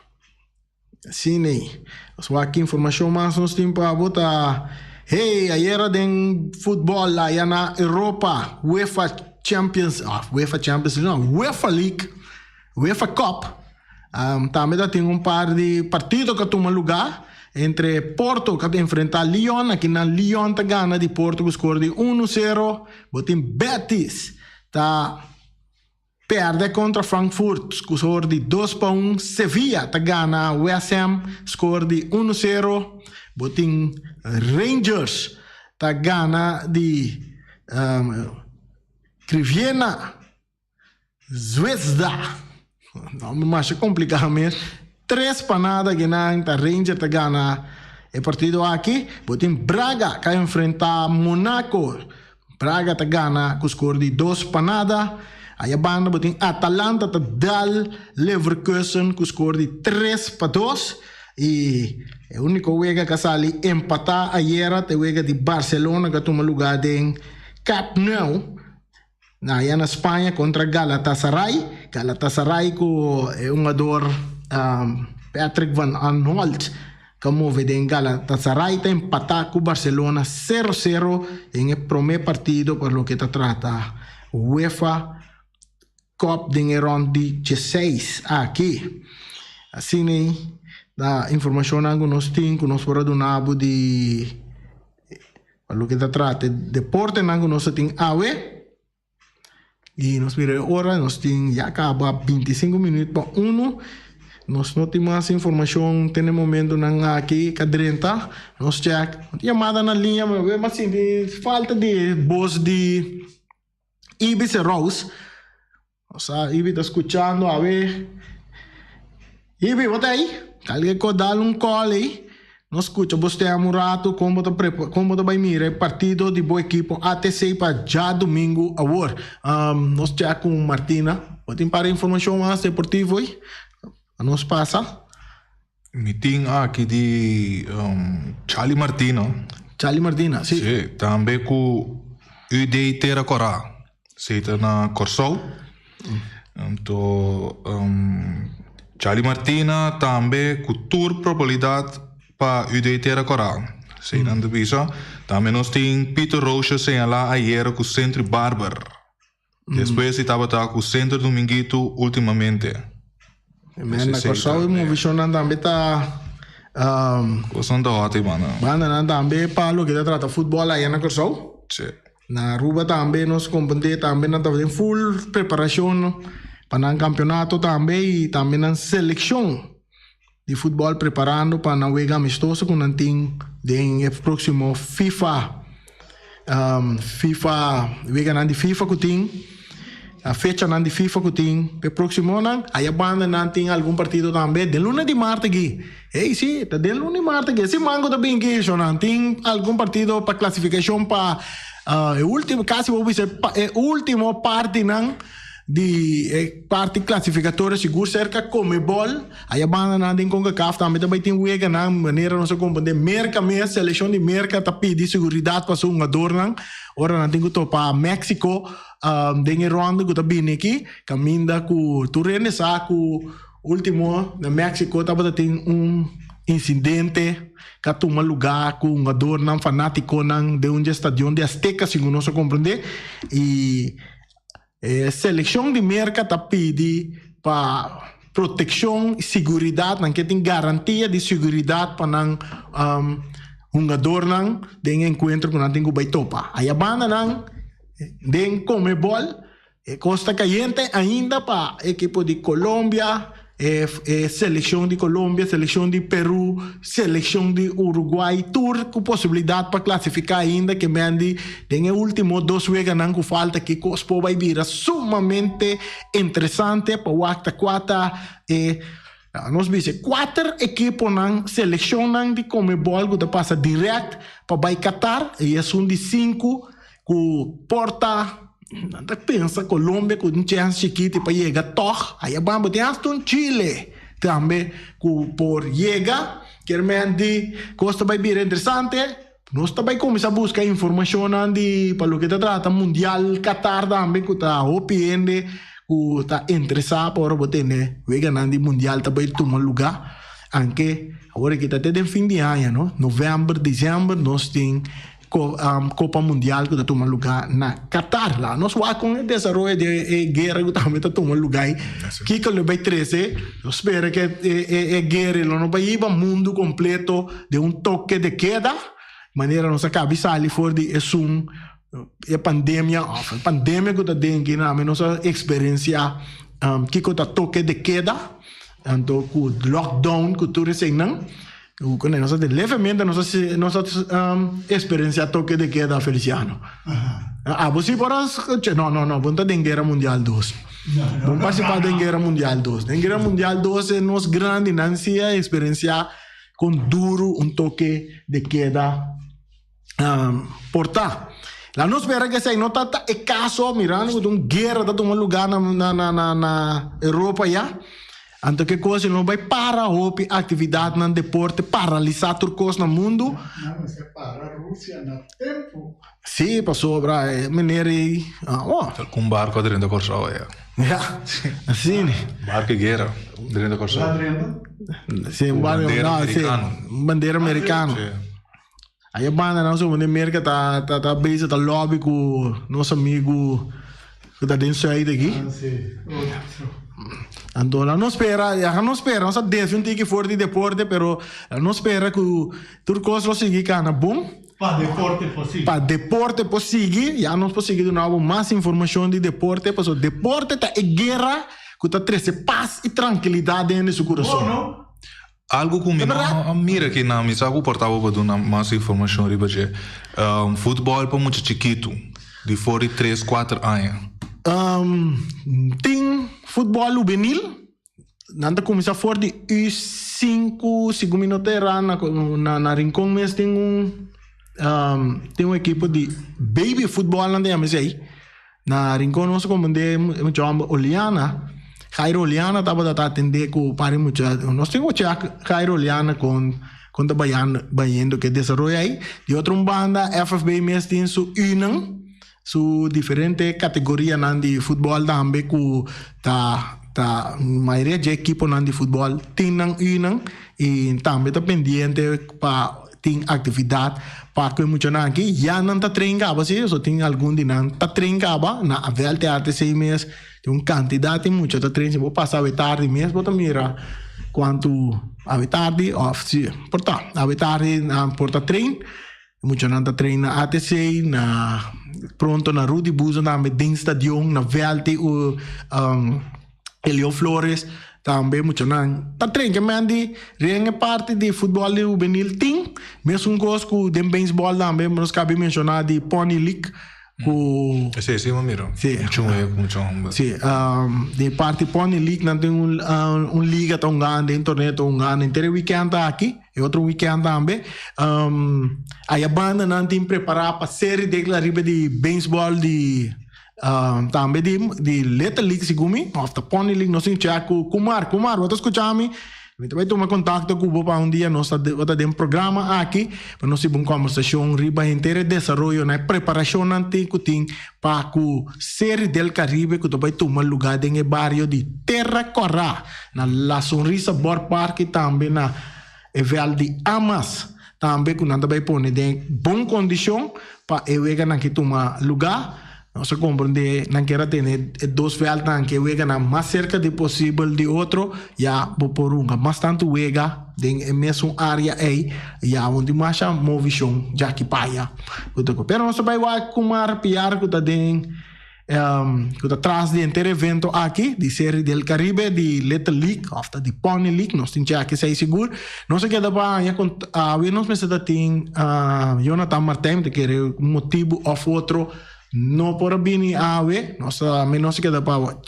Sí nee. Nos wak ki informashon mas nos tin pa bo ta Hey, ayera den futbòl aya na Europa, UEFA Champions, ah, UEFA Champions League no, UEFA League, UEFA Cup. Um, tambe ta tin un par di partido ku a tuma lugá entre Porto ku a enfrentá Lyon, aki nan Lyon ta gana di Porto ku skor di 1-0. Bo tin Betis ta Perde kontra Frankfurt ku skor di dos pa un. Sevilla ta gana West Ham skor di unu sero. Bo tin Rangers ta gana di Crvena Zvezda. Nomber masha kompliká mes. Tres pa nada kinan ta Ranger ta gana e partido aki. Bo tin Braga ka enfrenta Monaco. Braga ta gana ku skor di dos pa nada. Aya banda bo tin Atalanta ta dal Leverkusen ku skor di 3-2. I e úniko wega ku a sali empatá ayera ta e wega di Barcelona ku a tuma lugá den Camp Nou. Na aya na Spaña kontra Galatasaray. Galatasaray ku e hungador Patrick van Aanholt ka move den Galatasaray ta empatá ku Barcelona sero sero den e promé partido pa loke ta trata UEFA. Cup den e rond di 16 aki. Asina ta informacionnan cu nos tin cu nos por a duna bo di pa loke ta trata e deportenan cu nos ta tin awe. Y nos mira e ora, nos tin ya caba 25 minuut pa uno. Nos no tin mas informacion te na e momentonan aki ka drenta. Nos check yamada na liña, ma sinti falta di bos di Ibis Rose. Osa Ibi ta skuchando awe. Ibi, bo ta ei? Kalke ko dal un call ei. Nos skucha bo stem un ratu kon bo ta prepa kon bo ta bai mira e partido di bo ekipo ATC pa djadumingu awor. Nos check ku Martina. Bo tin par informashon mas deportivo ei? Pa nos pasa. Mi tin aki di Charlie Martina. Charlie Martina, si. Si, tambe ku UD Tera Kòrá. Si ta na Kòrsou. Anto Charlie Martina tambe ku tur probabilidat pa UD Tera Kòrá. Si nan ta bisa. Tambe nos tin Peter Roosje señalá ayera ku Sentry Barber. Despues di tabata ku Centro Dominguito ultimamente. Men na Kòrsou e movishonnan tambe ta. Kosnan ta hòt ei banda. Bandanan tambe pa loke ta trata futbòl aya na Kòrsou. Sí. Na Aruba tambe nos komprendé tambe nan tabata den full preparashon pa nan kampionato tambe i tambe nan selekshon di futbòl preparando pa nan wega amistoso ku nan tin den e próksimo FIFA FIFA weganan di FIFA ku tin fechanan di FIFA ku tin e próksimonan aya banda nan tin algun partido tambe den luna di mart aki ey si ta den luna di mart aki e siman ku ta bin aki shownan tin algun partido pa klasifikashon pa e ultimo kasi bo bisa e ultimo partinan di e parti klasifikatorio sigur serka Comebol. Aya banda nan den Concacaf tambe ta bay tin weganan manera nos a comprende Merca mes seleccion di Merca ta pidi seguridad pa su hungadornan ora nan tin cu topa Mexico den e ronda cu ta bini aki caminda cu tur hende sa cu ultimo na Mexico tabata tin un incidente ca tuma lugar cu hungadornan fanaticonan den un dje stadion di Azteca segun nos a comprende y E selekshon di Merka ta pidi pa protekshon i siguridat, nan ke tin garantia di siguridat pa nan hungadornan den e enkuentro ku nan tin ku bai topa. Aya banda nan den Conmebol e kos ta kayente ainda pa ekipo di Colombia. E seleccion di Colombia, seleccion di Peru, seleccion di Uruguay, tur cu posibilidad pa clasifica ainda ke mendi den e ultimo dos weganan cu falta ki cos por bay bira sumamente interesante pa wak ta cua ta e nos bisa e cuater ekiponan, seleccionnan di Conmebol cu ta pasa direct pa bay Qatar y esun di sinku Ku por ta nan ta pensa Colombia ku un chèns chikiti pa yega tòg aya bamba tin hasta un Chile tambe ku por yega kier men di kos ta bai bira interesante nos ta bai kuminsá buska informashonnan di pa loke ta trata mundial Qatar tambe ku ta hopi hende ku ta interesá pa ora bo tene weganan di mundial ta bai tuma lugá anke awor aki ta te den fin di aña no novèmber desèmber nos tin Copa Mundial cu ta tuma lugar na Qatar. Laat nos wak con e desaroyo di e guera cu tambe ta tuma lugar ayi. Kico lo bay trece? Nos spera cu e guera lo no bay hiba mundo completo den un toque de queda, manera nos a cabi sali for di esun e pandemia of e pandemia cu ta den aki na nos a experiencia kico ta toque de queda, anto cu lockdown cu tur eseynan. Ku nos a levemente nos a nos a experiencia toque de queda Feliciano. Abo si por a scucha no no no bo no ta den guera mundial dos. Bo no participa den guera mundial dos. Den guera mundial dos e nos grandinan si a experiencia con duro un toque de queda por ta. La nos spera ku esei no ta ta e kaso mirando ku ta un guera ta tuma lugá na na na na Europa ya. Anto ke kos no bai para hopi aktividatnan deporte paralisá tur kos na mundu. Nan mester para Rusia na tempu. Sí, pasobra e manera ei oh. Algun barko a drenta Kòrsou aya. Ya, asina. Barko di guera drenta Kòrsou. La drenta? Sí, un barko, Bandera no, sí, amerikano. un bandera amerikano. Sí. Aya banda nan so manera Merca ta ta ta bezig ta lobby cu nos amigo. Ku ta den Zuid aki. Anto la no spera, ya no spera, nos a desvia un tiki for di deporte, pero la no spera ku tur kos lo sigui kana bon. Pa deporte por sigui. Pa deporte por sigui, ya nos por sigui duna bo mas informashon di deporte, pasobra deporte ta e guera ku ta trese pas i trankilidat den hende su kurason. Bo no? Algu ku mi no a mira aki nan, mi sa ku por ta bo pa duna mas informashon riba dje. Futbòl pa mucha chikitu, di for di tres, kuater aña. Tin futbòl hubenil, nan ta kuminsá for di U sinku, segun mi no ta erá, na Rincon mes tin un tin un ekipo di baby futbòl nan ta yama esei. Na Rincon nos a komprendé mucha hòmber Oliana, Jairo Oliana tabata ta atendé ku un par di mucha. Nos tin ku chèk Jairo Oliana kon kon ta bayando bayendo ku e desaroyo ei. Di otro un banda FFB mes tin su Unan, su diferente kategorianan di futbòl tambe ku ta ta mayoria dje ekiponan di futbòl tin nan Unan i tambe ta pendiente pa Tin actividad pa cu e muchanan aki. Ya nan ta train caba si, so tin algun di nan ta train caba. Na Avel Theater esey mes tin un cantidad di mucha ta train. Si bo pasa awe tardi mes bo ta mira cuanto awe tardi of si por ta awe tardi nan por ta train. E muchanan ta train na ATC, na pronto na Rudy Buzo tambe den stadion na Velte u Elio Flores tambe muchanan ta tren ke men di ren e parti di futbol di hubenil tin mesun kos ku den beisbol tambe nos kabi menshoná di Pony League ku Si si mi mira Si. Mucho wega ku mucho homber. Si den parti Pony League nan tin un un liga ta hunga den torneo ta hunga henter e weekend aki e otro weekend tambe aya banda nan tin prepará pa seri den ariba di beisbol di Tambe di di Little League segun mi, of ta Pony League, nos tin check ku Kumar. Kumar, bo ta skucha mi? Mi ta bai tuma kontakto ku bo pa un dia nos ta bo ta den programa aki pa nos hiba un kombersashon riba henter e desaroyonan, e preparashonnan tin ku tin pa ku Serie del Caribe ku ta bai tuma lugá den e bario di Terra Kòrá, na La Sonrisa Bòrpark i tambe na e vèlt di Amas. Tambe ku nan ta bai pone den bon kondishon pa e weganan ke tuma lugá. Nos a komprendé nan kier a tene e dos vèltnan ke weganan mas serka di posibel di otro, ya bo por hunga mas tantu wega den e mesun área ei, ya bo tin masha movishon djaki pa aya. Pero nos ta bai wak ku Mar Piar ku ta den. Ku ta tras di henter evento aki di Serie del Caribe di Little League òf ta di Pony League, nos tin chèk esei sigur. Nos a keda pa haña kon awe nos mester ta tin Jonathan Martijn, mi ta kere un motibu òf otro no por a bini awe. Nos a nos a keda pa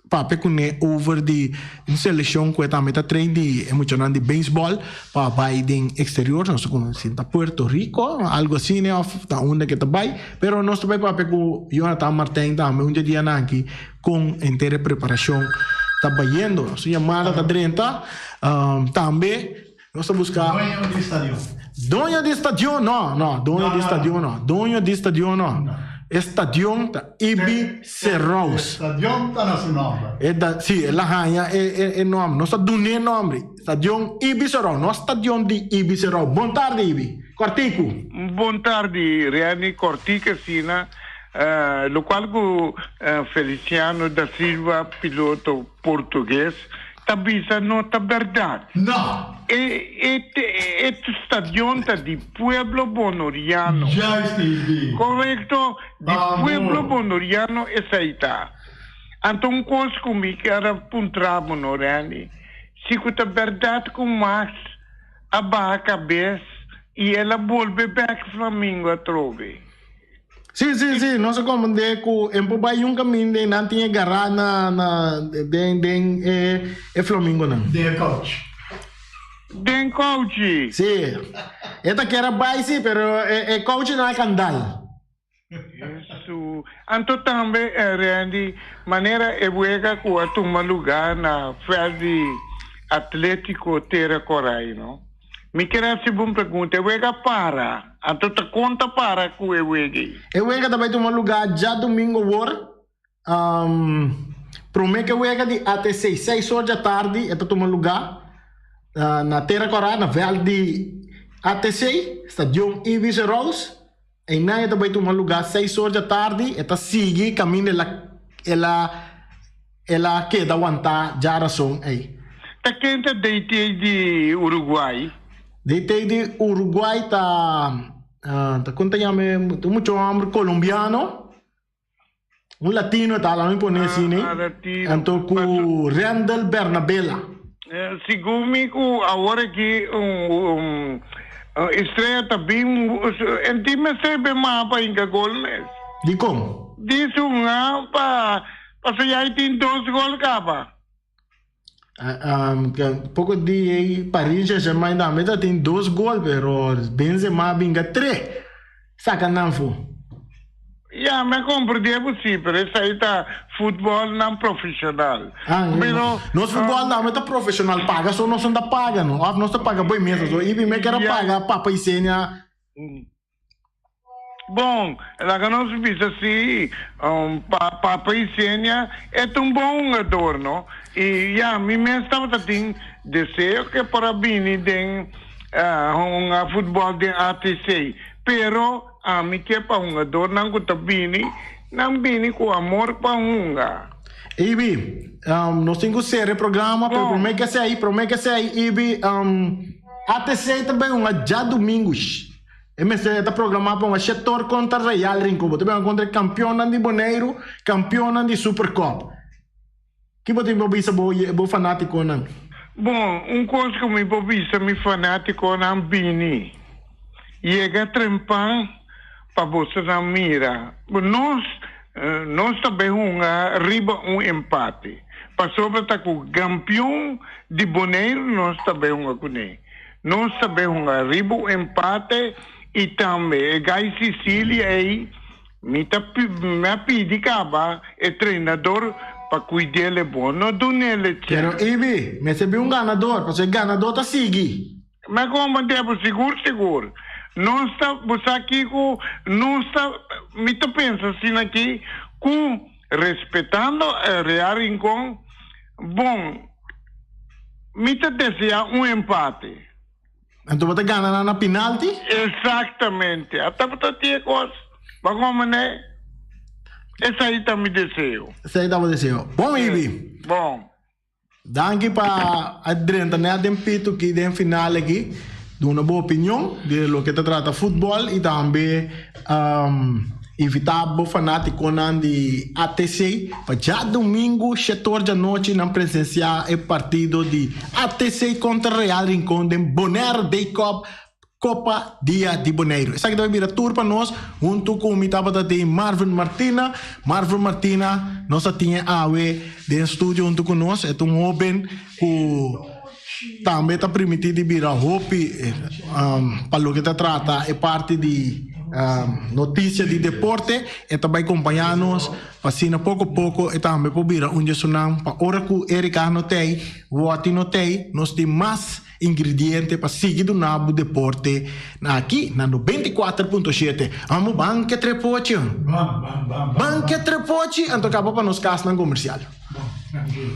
Papia kuné over di un selekshon ku e tambe ta train di e muchanan di beisbòl pa bai den eksterior. Nos ta konosé ta Puerto Rico, algu asina òf ta unda ke ta bai. Pero nos ta bai papia ku Jonathan Martijn tambe un dje dianan aki kon henter e preparashon ta bayendo. Su yamada ta drenta. Tambe nos ta buska. Doño di stadion. Doño di stadion no, no, doño di stadion no, doño di stadion no. E stadion ta Ibi Serous. E stadion ta na su nomber. E da, si, el a haña e, e, e nomber. Nos ta dun'é e nomber. Stadion Ibi Serous, no stadion di Ibi Serous. Bon tardi, Ibi. Kòrtiku. Bon tardi, Renny. Kòrtiku asina, lokual ku Feliciano da Silva, piloto portugues, ta bisa no ta berdad. No. E e e stadion ta di pueblo bonoriano. Juist Ibi. Correcto, di pueblo bonoriano esai ta. Anto un cos cu mi kier a puntra bo no Randy, si cu ta berdad cu Max a baha cabes y el a bolbe bek Flamingo atrobe. Sí, sí, sí, nos a comprende cu en por bay un caminda y nan tin e gara na, na, den, den e, e flamingonan. Den e couch. Den couchi. Sí. E ta kier a bay sí, pero e, e couchi nan a candal. Hesu. Anto tambe, Randy, manera e wega cu a tuma lugar na veld di Atletico Tera Coray, no? Mi kier hasi bo un pregunta, e wega para, anto ta kon ta para ku e wega ei? E wega ta bai tuma lugá djadumingu awor, promé ku e wega di ATC, seis or djatardi e ta tuma lugá na Tera Kòrá, na vèlt di ATC, Stadion Ibis Rous. Einan e ta bai tuma lugá seis or djatardi, e ta sigui kaminda el a. el a el a keda wantá djarason ei. Ta ken ta DT di Uruguay? DT di Uruguay ta ta kon ta yama e un mucha hòmber kolombiano, un latino ta, laat mi pone asina ei, Ah, latino. anto ku Randall Bernabela. Segun mi ku awor aki un Estrella ta bin en tin mester ben maha pa hinka gol mes. Dikon? Di su nga pa pasobra ya e tin dos gol kaba. Poko di ei Paris Saint Germain tambe ta tin dos gol pero Benzema a binga tre saka nan fu. Ya mi a comprende bo si pero esai ta futbol nan profesional. Pero nos futbol tambe ta profesional paga so nos no ta paga no of nos ta paga bo e mesa so y mi kier a paga papa Isenia. Bon, laga nos bisa si, Papa Isenia e ta un bon hungador, no? I ya, mi mes tabata tin deseo ke por a bini den hunga futbol den ATC. Pero ami ke pa hungadornan ku ta bini, nan bini ku amor pa hunga. Ibi, nos tin ku sera e programa, pero prome ke esei, prome ke esei, Ibi, ATC ta bai hunga djadumingu. E mester ta programá pa un Shetor kontra Real Rincon. Bo ta bira kontra e kampionnan di Boneiru, kampionnan di Super Cup. Ki bo tin pa bisa bo bo fanátikonan? Bon, un kos ku mi por bisa mi fanátikonan, bini, yega trempan pa bosonan mira. Nos, nos ta bai hunga riba un empate, pasobra ta ku kampion di Boneiru nos ta bai hunga kuné. Nos ta bay hunga riba un empate y tambe e guy Sicilia ey mi ta mi a pidi caba e trainador pa cuidele bon no dunele Pero chance. Ibi, mester bin un ganador, pasobra e ganador ta sigui. Mi a comprende bo sigur sigur. Nos ta bo sa kico nos ta mi ta pensa asina aki cu respetando Real Rincon bon Mi ta desea un empate. Anto bo ta gana nan na pinalti? Exactamente. A tabata tie cos. Bo a comprende? Esai ta mi deseo. Esai ta bo deseo. Bon, Ibi. Bon. Danki pa a drenta net den pito aki den final aki. Duna bo opinion di loke ta trata futbol y tambe Invitá bo fanátikonan di ATC pa djadumingu shetor djanochi nan presensiá e partido di ATC kontra Real Rincon den Bonaire Day Cup Kopa Dia di Boneiru. Esaki ta bai bira tur pa nos. Huntu ku mi tabata tin Marvin Martina. Marvin Martina nos a tin e awe den studio huntu ku nos. E ta un hoben ku tambe ta primiti di bira hopi pa loke ta trata e parti di noticia di deporte. E ta bay compaña nos pa asina poco poco e tambe por bira un di esunnan pa ora cu Erika no tey, Watty no tey, nos tin mas ingrediente pa sigui duna bo deporte aki na 94.7. Amo ban ke trepochi. Ban, ban, ban, ban. Ban ke trepochi anto caba pa nos casnan comercial. Bon, tranquilo.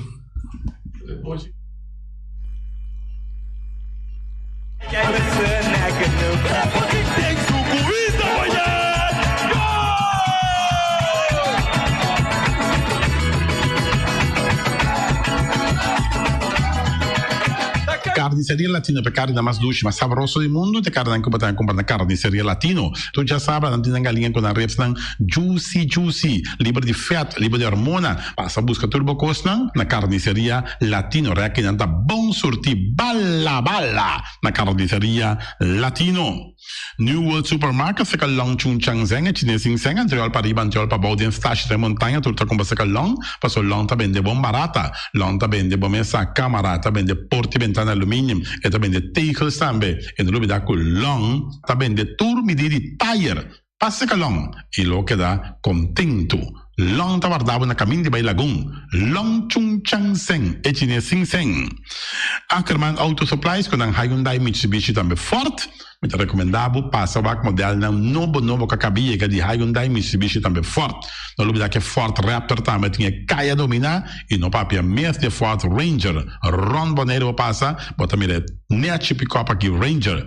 Carniceria Latino ta carninan mas dushi, mas sabroso di mundo. Ta carninan cu bo ta cumpra na Carniceria Latino. Tur djasabra nan tin nan galiña cu nan ribsnan juicy juicy, liber di vet, liber di hormona. Pasa buska tur bo kosnan na Carniceria Latino. Rekinan ta bon surti bala bala na Carniceria Latino. New World Supermarket seka long chun chang zeng e chines sin seng antriol pa riba antriol pa bou den stashi den montaña tur ta kumpra seka long paso long ta bende bon barata. Long ta bende bo mesa, kamara, ta bende porti bentana aluminium, e ta bende tegels tambe. E no lubida ku long ta bende tur midi di tayer. Pasa ka Long i lo keda kontentu. Long ta warda bo na kamin di bai Lagun. Long Chung Chang Seng, e chines sin seng. Ackerman Auto Supplies ku nan Hyundai, Mitsubishi tambe Ford. Mi ta rekomendá bo pasa wak modelnan nobo nobo ku a kabi yega di Hyundai, Mitsubishi tambe Ford. No lubidá ku e Ford Raptor tambe tin e kaya dominá i no papia mes di e Ford Ranger. Rònt Boneiru bo pasa, bo ta mira e nechi pikòp aki Ranger.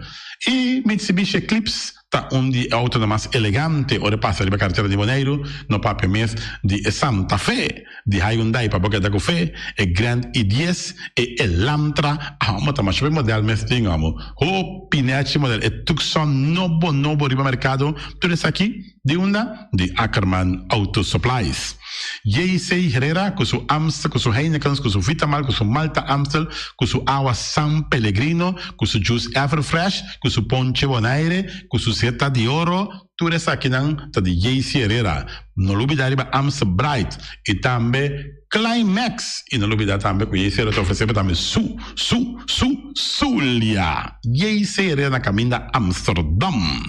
I Mitsubishi Eclipse. ta un di e autonan mas elegante ora e pasa riba karetera di Boneiru, no papia mes di e Santa Fe di Hyundai pa bo keda ku fe, e Grand i dies, e Elantra, amo ta masha hopi model mes tin amo, hopi nechi model, e Tucson nobo nobo riba merkado, tur esaki di unda? Di Ackerman Auto Supplies. JC Herrera ku su Amstel, ku su Heinekens, ku su Vitamal, ku su Malta Amstel, ku su awa San Pellegrino, ku su juice Everfresh, ku su ponche Bonaire, ku su seta di oro, tur esakinan ta di JC Herrera. No lubida riba Amstel Bright i tambe Climax. I no lubida tambe ku JC Herrera ta ofresé bo tambe su, su, su, Zulia. JC Herrera na kaminda Amsterdam.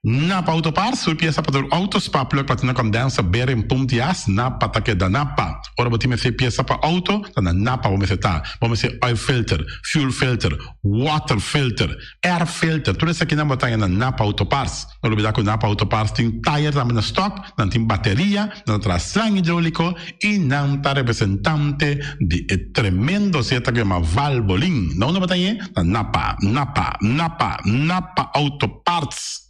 Napa Auto Parts, tur piesa pa tur auto, spark plug, platina condenser, bearing, pump di as, Napa ta keda Napa. Ora bo tin mester piesa pa auto, ta na Napa bo mester ta. Bo mester oil filter, fuel filter, water filter, air filter, tur esakinan bo ta haña na Napa Auto Parts. No lubida ku Napa Auto Parts tin tire tambe na stock, nan tin bateria, nan ta traha slang hidrolico y nan ta representante di e tremendo zeta ku yama Valvoline. Na unda bo ta hañ'e? Na Napa, Napa, Napa, Napa Auto Parts.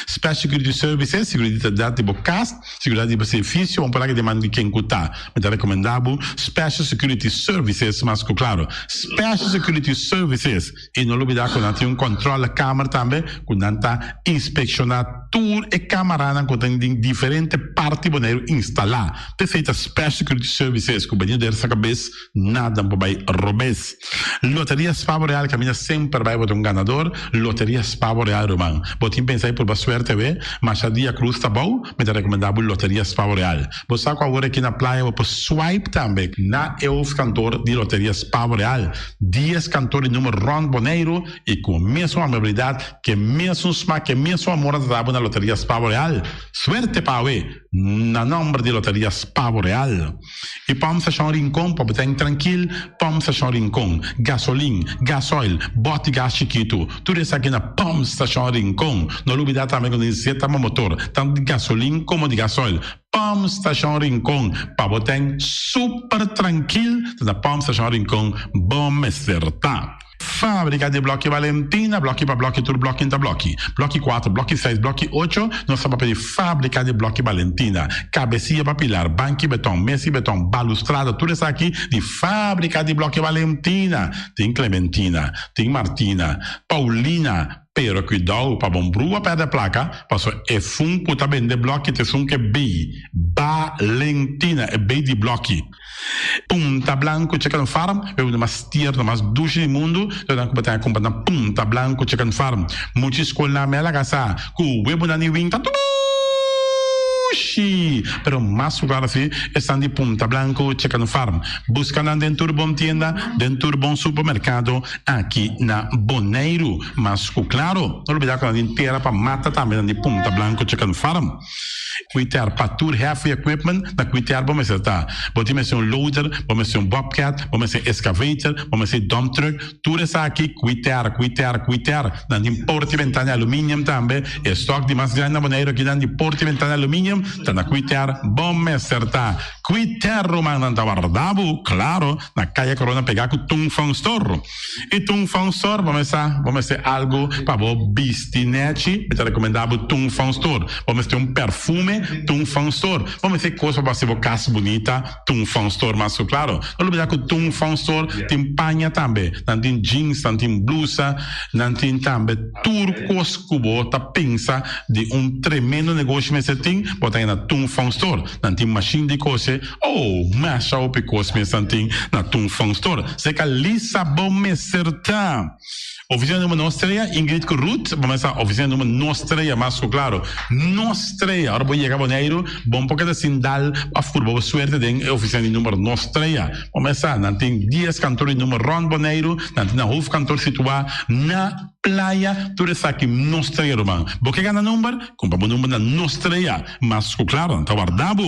Special Security Services, seguridat di bo kas, seguridat di bo servicio, bo por laga deman di ken ku ta. Mi ta rekomendá bo Special Security Services mas ku klaro. Special Security Services. I no lubidá ku nan tin un kòntròlekamer tambe ku nan ta inspekshoná tur e kamaranan ku tin den diferente parti Boneiru instalá. P'esei ta Special Security Services ku bini der sa kabes nada por bai robes. Loteria Spa Boreal kaminda semper bai bo ta un ganador. Loteria Spa Boreal ruman. Bo tin pensa di purba suerte awe? Masha dia krus ta bou, mi ta rekomendá bo Loteria Spa Boreal. Bo sa ku awor aki na playa bo por swipe tambe na e hoofdkantoor di Loteria Spa Boreal. Dies kantoor di numer rònt Boneiru i ku mesun amabilidat, ke mesun smak, ke mesun amor nan ta dabo na Loteria Spa Boreal. Suerte pa awe na nòmber di Loteria Spa Boreal. I Pòmp Stashon Rincon pa bo ten trankil, Pòmp Stashon Rincon, gasolin, gasoil, bòt di gas chikitu, tur esaki na Pòmp Stashon Rincon. No lubidá tambe ku nos zeta pa motor, tantu di gasolin komo di gasoil. Pòmp Stashon Rincon, pa bo ten super trankil, ta na Pòmp Stashon Rincon bo mester ta. Fábrika di Blòki Valentina, blòki pa blòki tur blòki ta blòki. Blòki kuater, blòki seis, blòki ocho, nos ta papia di Fábrika di Blòki Valentina. Kabesia pa pilar, banki beton, mesi beton, balustrada, tur esaki di Fábrika di Blòki Valentina. Tin Clementina, tin Martina, Paulina, pero kuidou pa bon brua pèrdè plaka, paso e fun ku ta bende blòki ta esun ku e bei, Valentina, e bei di blòki. Punta Blanco Chicken Farm, e bebida mas tierno, mas dushi di mundu, lo nan ku bo ta kumpra na Punta Blanco Chicken Farm. Mucha skolnan mi a laga sa ku webonan di win ta dushi, pero mas ku klaro si esnan di Punta Blanco Chicken Farm. Buska nan den tur bon tienda, den tur bon supermerkado aki na Boneiru. Mas ku klaro, no lubida ku nan tin tera pa mata tambe nan di Punta Blanco Chicken Farm. Kwiter pa tur heavy equipment na kwiter bo mester ta. Bo tin mester un loader, bo mester un bobcat, bo mester excavator, bo mester dump truck, tur esaki kwiter, kwiter, kwiter. Nan tin porta y bentana aluminium tambe. E stock di mas grandi na Boneiru akinan di porta y bentana aluminium ta na kwiter bo mester ta. Kwiter ruman nan ta warda bo, claro, na Kaya Corona pega ku Tung Fong Store. I Tung Fong Store bo mester bo mester algu pa bo bisti nechi, mi ta rekomendá bo Tung Fong Store. Bo mester un perfume, Tung Fong Store. Bo mester kos pa bo hasi bo kas bunita, Tung Fong Store mas ku klaro. No lubidá ku Tung Fong Store tin paña tambe. Nan tin jeans, nan tin blusa, nan tin tambe tur kos ku bo ta pensa di un tremendo negoshi mester tin, bo ta haña na Tung Fong Store. Nan tin mashin di kose. Oh, masha hopi kos mes nan tin na Tung Fong Store. Seka Lisa bo mester ta. Oficina numero nos trea, Ingrid ku Ruth, bo mester oficina numero nos trea, mas ku klaro. Nos trea. Ora bo yega Boneiru, bo no por keda sin dal of purba bo suerte den e oficina di numero nos trea. Bo mester sa, nan tin dies kantor di numero rond Boneiru, nan tin nan hoofdkantoor situa na Playa, tur esaki nos trea ruman. Bo ke gana number? Kumpra bo number na nos trea. Mas ku klaro, nan ta warda bo.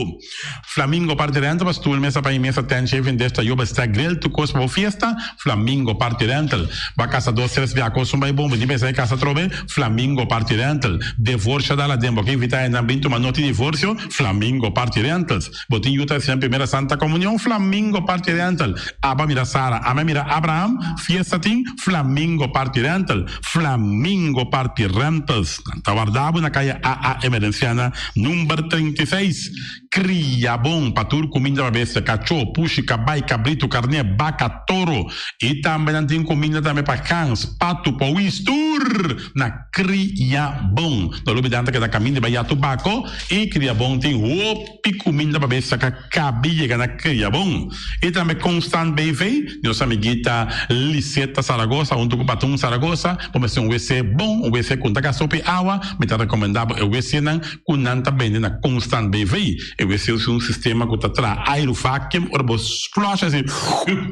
Flamingo Party Rental pa stoel, mesa pa mesa, tent, shaving dish, tayoba, stack, grill, tur kos pa bo fiesta. Flamingo Party Rental. Bo a kasa dos, tres bia kos un bai bon, bo tin pensa di kasa atrobe? Flamingo Party Rental. Devorsio a dal aden, bo ke invita hendenan bin tuma noti di divorsio? Flamingo Party Rentals. Bo tin yu ta hasi nan primera Santa Komunion? Flamingo Party Rental. Aba mira Sara, ame mira Abraham, fiesta tin? Flamingo Party Rental. Flamingo Party Rentals. Nan ta warda bo na kaya AA Emerenciana number 36. Kria bon pa tur kuminda pa bestia, kachó, pushi, kabai, kabritu, karné, baka, toro. I tambe nan tin kuminda tambe pa gans, patu, powis, tur na Kria Bon. No lubida nan ta keda kaminda bai ya tubako i Kria Bon tin hopi kuminda pa bestia ka kabi yega na Kria Bon. I tambe Constant BV, nos amiguita Liseta Zaragoza huntu ku Patun Zaragoza, bo mester un wc bon, un wc ku no ta gasta hopi awa, mi ta rekomendá bo e wcnan ku nan ta bende na Constant BV. E wc usa un sistema ku ta traha airu vacuum, ora bo flush asi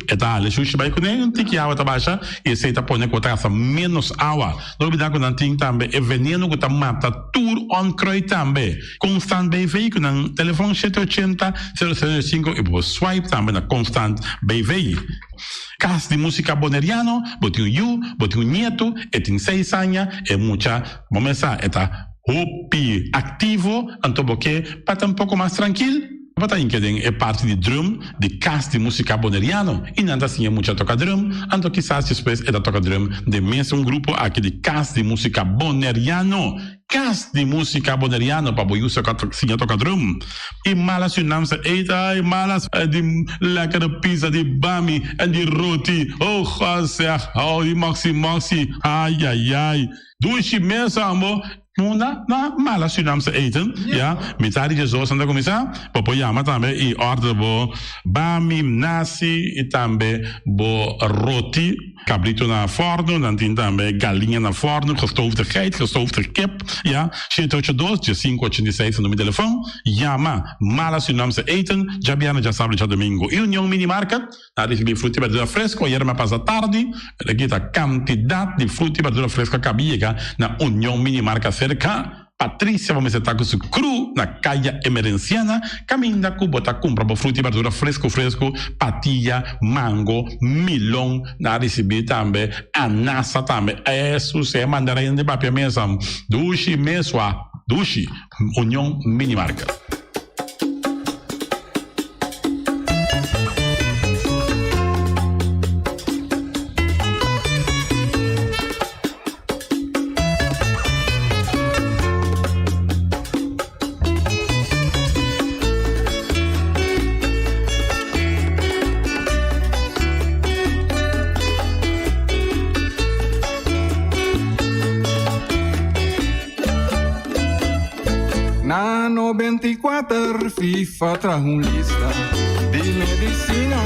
e ta hala e shushi bai kuné, un tiki awa ta basha i esei ta pone ku bo ta gasta ménos awa. No olbidá ku nan tin tambe e veneno ku ta mata tur onkruid tambe. Constant BV ku nan telefon shete ochenta, sero sero sinku i bo por swipe tambe na Constant BV. Kas di Musika Boneriano, bo tin un yu, bo tin un nietu, e tin seis aña, e mucha, bo mes sa, e ta hopi aktivo, anto bo ke pa ta un poko mas trankil, bo ta hinka den e parti di drum di Kas di Musika Boneriano i nan ta siña mucha toka drum, anto kisas despues e ta toka drum den mes un grupo aki di Kas di Musika Boneriano. Kas di Musika Boneriano pa bo yusa siña toka drum. I mala Surinaamse eten, ai malas di lekkere pizza di bami en di roti, oh God zeg, oh di moxi moxi, ai ai ai. Dushi mes ambo. Munda na mala Surinaamse eten, ya, mitad di diesdos nan ta kuminsá, bo por yama tambe i order bo bami, nasi i tambe bo roti. Cabrito na forno, nan tin tambe galiña na forno, gestoofde geit, gestoofde kip, ya, shete ocho dos, diesinco ochenta i seis ta numero di telefon, yama Mala Surinaamse Eten, djabièrnè, djasabra, djadomingo. I Union Mini Market, nan ricibi fruta i berdura fresco, ayera mi a pasa tardi, pero aki ta cantidad di fruta i berdura fresco a caba yega na Union Mini Market cerca. Patricia bo mester ta ku su kru na Kaya Emerenciana kaminda ku bo ta kumpra bo fruta i berdura fresku fresku, patia, mango, milon, nan a risibí tambe anasa tambe. Esu se mandarin di papia mesa dushi mesua dushi. Union Mini Market. Na 94 FIFA traha un lista di medicina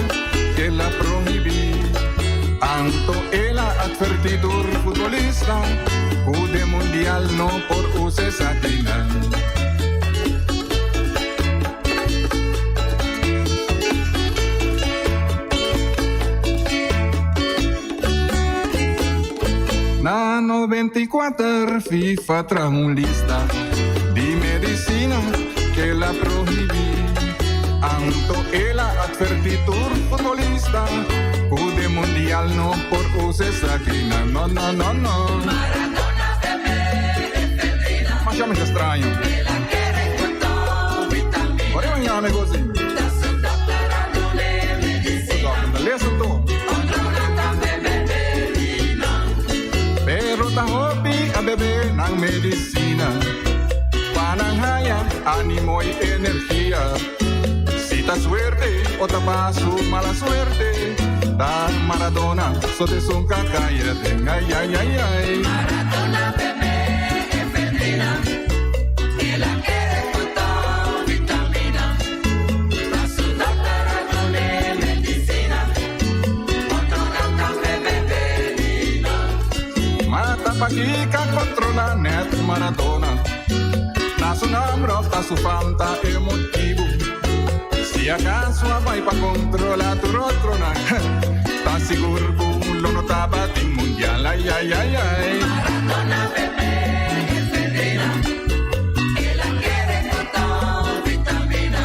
el a prohibí. Anto el a advertí tur futbolista ku den mundial no por usa esakinan. Na 94 FIFA traha un lista di medicina k'el a prohibí. Anto el a advertí tur futbolista ku den mundial no por usa esakinan. No, no, no, no. Maradona bebe efedrina. Masha masha straño. El a kere ku tur vitamina. Ora e mañana gosi. Ta su dokter a dun'é medicina. Dokter ta lesa tur. Otronan tambe bebe di nan. Pero ta hopi a bebe nan medicina pa nan haya animo y energia. Si ta suerte o ta pa su mala suerte, ta Maradona so ta esun ka caya den. Ay, ay, ay, ay. Maradona bebe efedrina, el a kere cu tur vitamina. Pa su dokter a dun'e medicina, otronan tambe bebe di nan. Mata pakica controla net Maradona. Ta su nomber of ta su fam ta e motibu. Si acaso a bai pa controla tur otronan, ta sigur cu lo no tabatin mundial. Ay, ay, ay, ay. Maradona bebe efedrina, el a kere cu tur vitamina.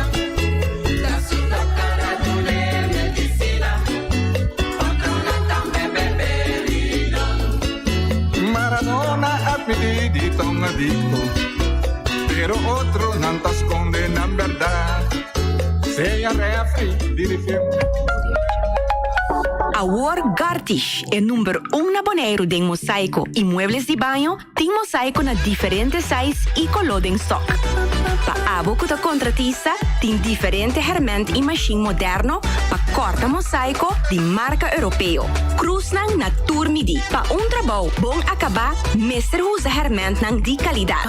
Ta su dokter a dun'e medicina, otronan tambe bebe di nan. Maradona admití di ta un adicto, pero otronan ta sconde nan berdad. Sea refri, dirigente. Awor Gartish, e number un na Boneiru den mosaiko i muebles di baño, tin mosaiko na diferente size i koló den stock. Pa abo ku ta kontratista, tin diferente hèrmènt i mashin moderno pa kòrta mosaiko di marka europeo. Krusnan na tur midí. Pa un trabou bon akabá mester usa hèrmèntnan di kalidat.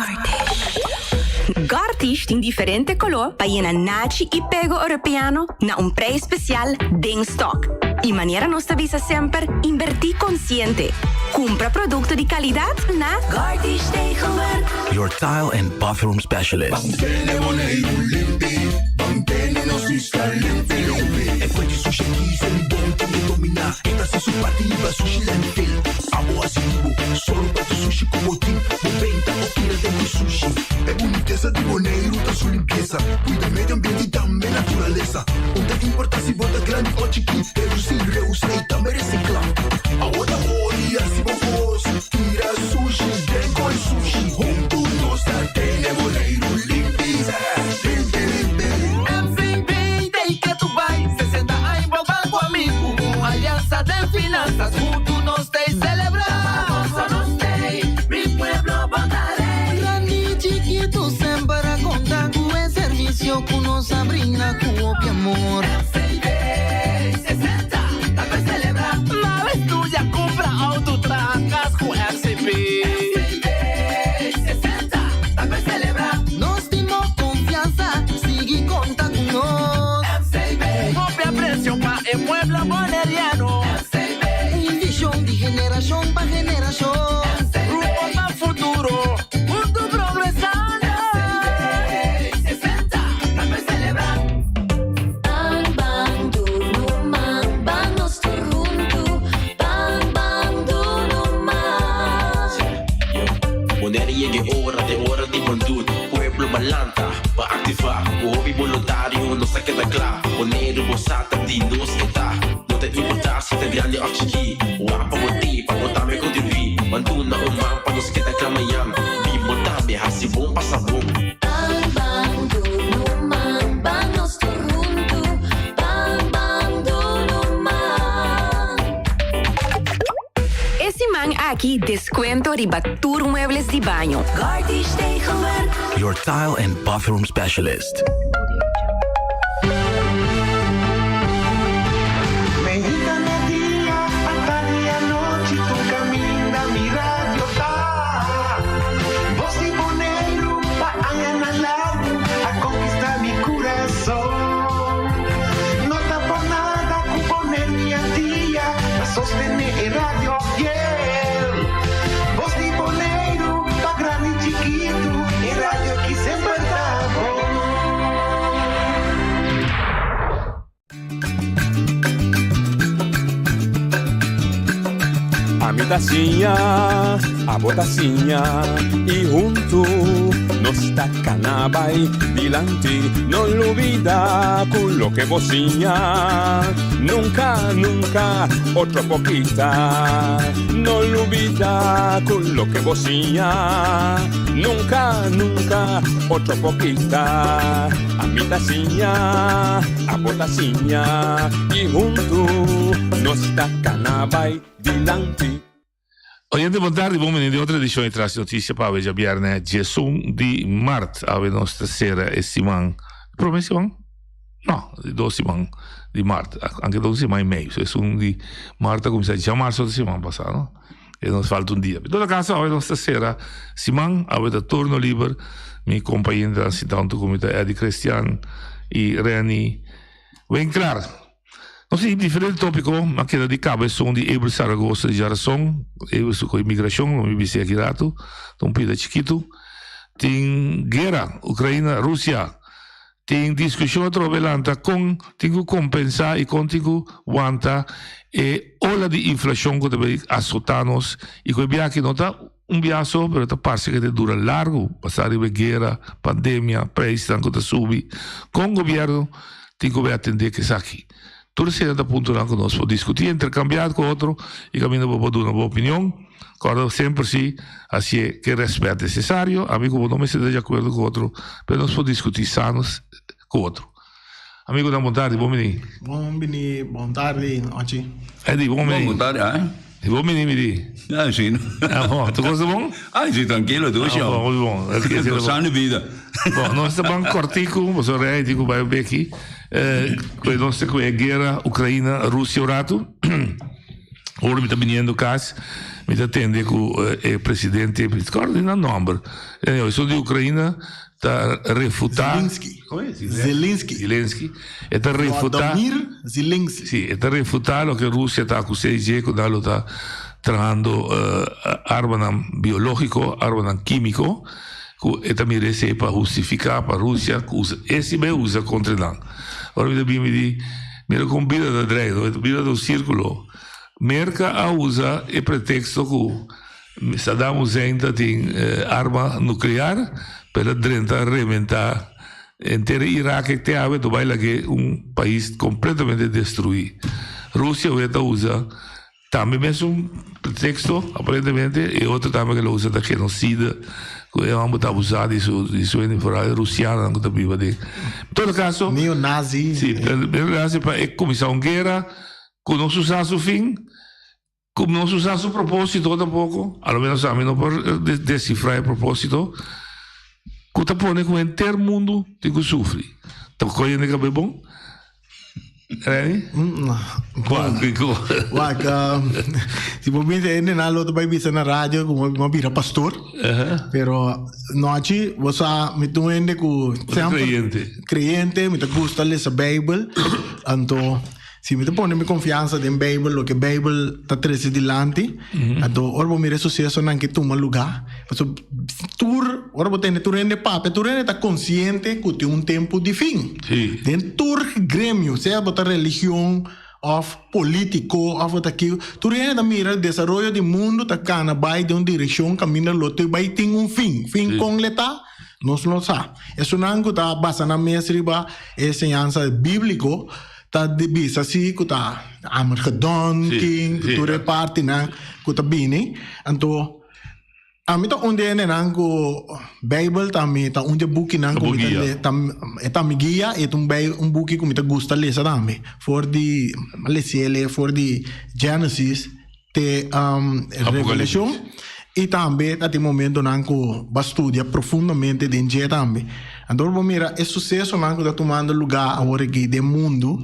Gartish tin diferente koló pa yena nachi i pego europeano na un prijs spesial den stock. I manera nos ta bisa semper, inbertí konsiente. Kumpra produkto di kalidat na Gartish Tegelwerk. Your tile and bathroom specialist. MCB ta ketu bai, 60 aña bo banco amigo. Alianza de finanzas, hunto nos ta celebra. Nos tei, mi pueblo votaré. Grandi chikito semper a conta cu e servicio cu nos a brinda cu hopi amor. MCB 60, tambe celebra. Mal studia, compra auto, traha cas cu MCB. MCB 60, tambe celebra. Nos tin confianza, sigui conta cu nos. MCB, hopi aprecio pa e pueblo boneriano. MCB, Un vision di generacion pa generacion. Rumbo pa futuro, hunto progresando. MCB 60, tambe celebra. Ban ban duna man, ban nos tur hunto. Ban ban duna man. Wanneer yega ora, ta ora di ban dun. Pueblo ban lanta, pa activa. Hopi voluntario, nos ta keda cla. Boneiru bo sa ta di nos e ta. No ta importa si ta grandi of chiki. Wak pa bo tei, pa bo tambe contribui. Ban duna un man pa nos keda cla mañan. Bin bo tambe, hasi bon pasa bon. Ban ban duna man, ban nos tur hunto. Ban ban duna man. E siman aki descuento riba tur muebles di baño. Gartish Tegelwerk. Your tile and bathroom specialist. Mainta merdia, atardi anochi, tur caminda mi radio ta. Voz di Boneiru, pa añanan largo, a conquista mi curason. No ta pa nada cu Boneiru y Antia, pa sostene e radio fiel. Voz di Boneiru, pa grandi y chikito, e radio cu semper ta bon. Ami ta siña, abo ta siña y hunto nos ta cana bay dilanti. No lubida cu loke bo siña, nunca, nunca otro por kita. No lubida cu loke bo siña, nunca, nunca otro por kita. Ami ta siña, abo ta siña y hunto nos ta cana bay dilanti. Oyente, bon tardi, bon bini den otro edicion di Tras di Noticia pa awe djabierne 11 di mart. Awe nos ta cera e siman, prome siman? No, di dos siman di mart, anke ta un siman y medio. So esun di mart a cuminsa djamarzo di siman pasa, no? E nos falta un dia. En todo caso, awe nos ta cera siman, awe ta turno liber. Mi compañeronan sinta hunto cu mi ta Eddie Christian y Renny Winklar. Nos tin diferente tópiko, a keda di kaba esun di Abel Zaragoza di djarason, Abel su ku imigrashon, lo mi bis'é aki ratu, ta un pida chikitu. Tin guera Ukraina, Rusia, tin diskushon atrobe lanta kon tin ku kompensá i kon tin ku wanta e ola di inflashon ku ta bai asotá nos i ku e biaha aki no ta un biaha so, pero ta parse ku ta dura largu, basá riba e guera, pandemia, preisnan ku ta subi. Kon gobièrnu tin ku bai atendé ku esaki? Tur esei ta puntonan ku nos por diskutí, interkambiá ku otro i kaminda bo por duna bo opinion. Kòrda semper si hasié ku e rèspèt nesesario. Ami ku bo no mester ta di akuerdo ku otro, pero nos por diskutí sano ku otro. Amigonan bon tardi, bon bini. Bon bini, bon tardi, Ochi. Eddie, bon bini. Bon tardi, ai. Bon bini, mi di. Ah, si. Ah, bon, tur kos ta bon? Ah, si, trankilo, dushi. Ah, bon, bon. Gozando bida. Bon, nos ta ban kortiku, pasobra Rei di ku bai beki. Eh, ku nos ta ku e guera Ukraina, Rusia un ratu. Ora mi ta biniendo kas, mi ta tende ku e presidente, mi ta kòrda di nan nòmber. Anyway, esun di Ukraina ta refuta. Zelensky. Zelensky. Zelensky. E ta refuta. Volodymyr Zelensky. Si, e ta refuta loke Rusia ta akus'é di dje ku nan lo ta trahando armanan biológiko, armanan kímiko, ku e ta mira esei pa hustifiká pa Rusia ku usa esi bai usa kontra nan. Ora mi ta bin mi di, mira kon bida ta drei, no? Bida ta un sírkulo. Merka a usa e preteksto ku Saddam Hussein ta tin arma nuklear, pero el a drenta reventá henter e Irak ek te awe ta bai lag'é un pais kompletamente destruí. Rusia awe ta usa tambe mesun preteksto aparentemente e otro tambe ke lo usa ta genosida ku e hòmber ta abusá di su di su hende foral e rusianonan ku ta biba den. En todo kaso, Neonazi. Si, neonazi pa e kuminsá un guera ku no su sa su fin. Ku no su sa su propósito tampoko, a lo menos ami no por desifrá e propósito, ku ta pone ku henter mundu tin ku sufri. Ta koyendo e kab'é bon? Reni? Wak, kiko? Wak, si bo bisa hende nan lo ta bai bisa na radio ku mi a bira pastor. Pero nochi bo sa mi ta un hende ku semper Kreyente. kreyente, mi ta gusta lesa Beibel. Anto Si mi ta pone mi konfiansa den Beibel, loke Beibel ta trese dilanti, anto ora bo mira e susesonan ke tuma lugá, pasobra tur, ora bo tende tur hende papia, tur hende ta konsiente ku tin un tempu di fin. Den tur gremio, sea bo ta religion òf polítiko òf bo ta kiko, tur hende ta mira desaroyo di mundu ta kana bai den un direkshon kaminda lo te bai tin un fin. Fin kon le ta? Nos no sa. Esunnan ku ta basa nan mes riba e enseñansa bíbliko, Ta di bisa si ku ta Armageddon tin ku tur e partinan ku ta bini. Anto ami ta un di hendenan ku Beibel ta mi ta un di e bukinan ku mi ta le ta e ta mi guia i e ta un bei un buki ku mi ta gusta lesa tambe. For di mi a lesi'e for di Genesis te Revelashon i tambe ta tin momentonan ku bo a studia profundamente den dje tambe. Anto bo mira e susesonan ku ta tumando lugá awor aki den mundu,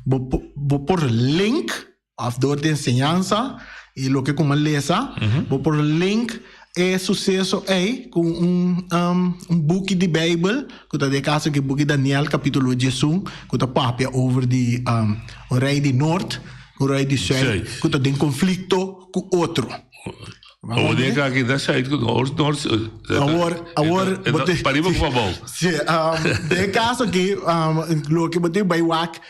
bo bo por link òf dor di enseñansa i loke ku mi a lesa, bo por link e suseso ei ku un un buki di Beibel ku ta den e kaso aki buki Daniel kapítulo diesun ku ta papia over di un rei di nort ku rei di sùit ku ta den konflikto ku otro. Awor den e aki ta sùit ku nort, nort Awor, awor bo tin pariba ku pabou. Si, den e kaso aki loke bo tin bai wak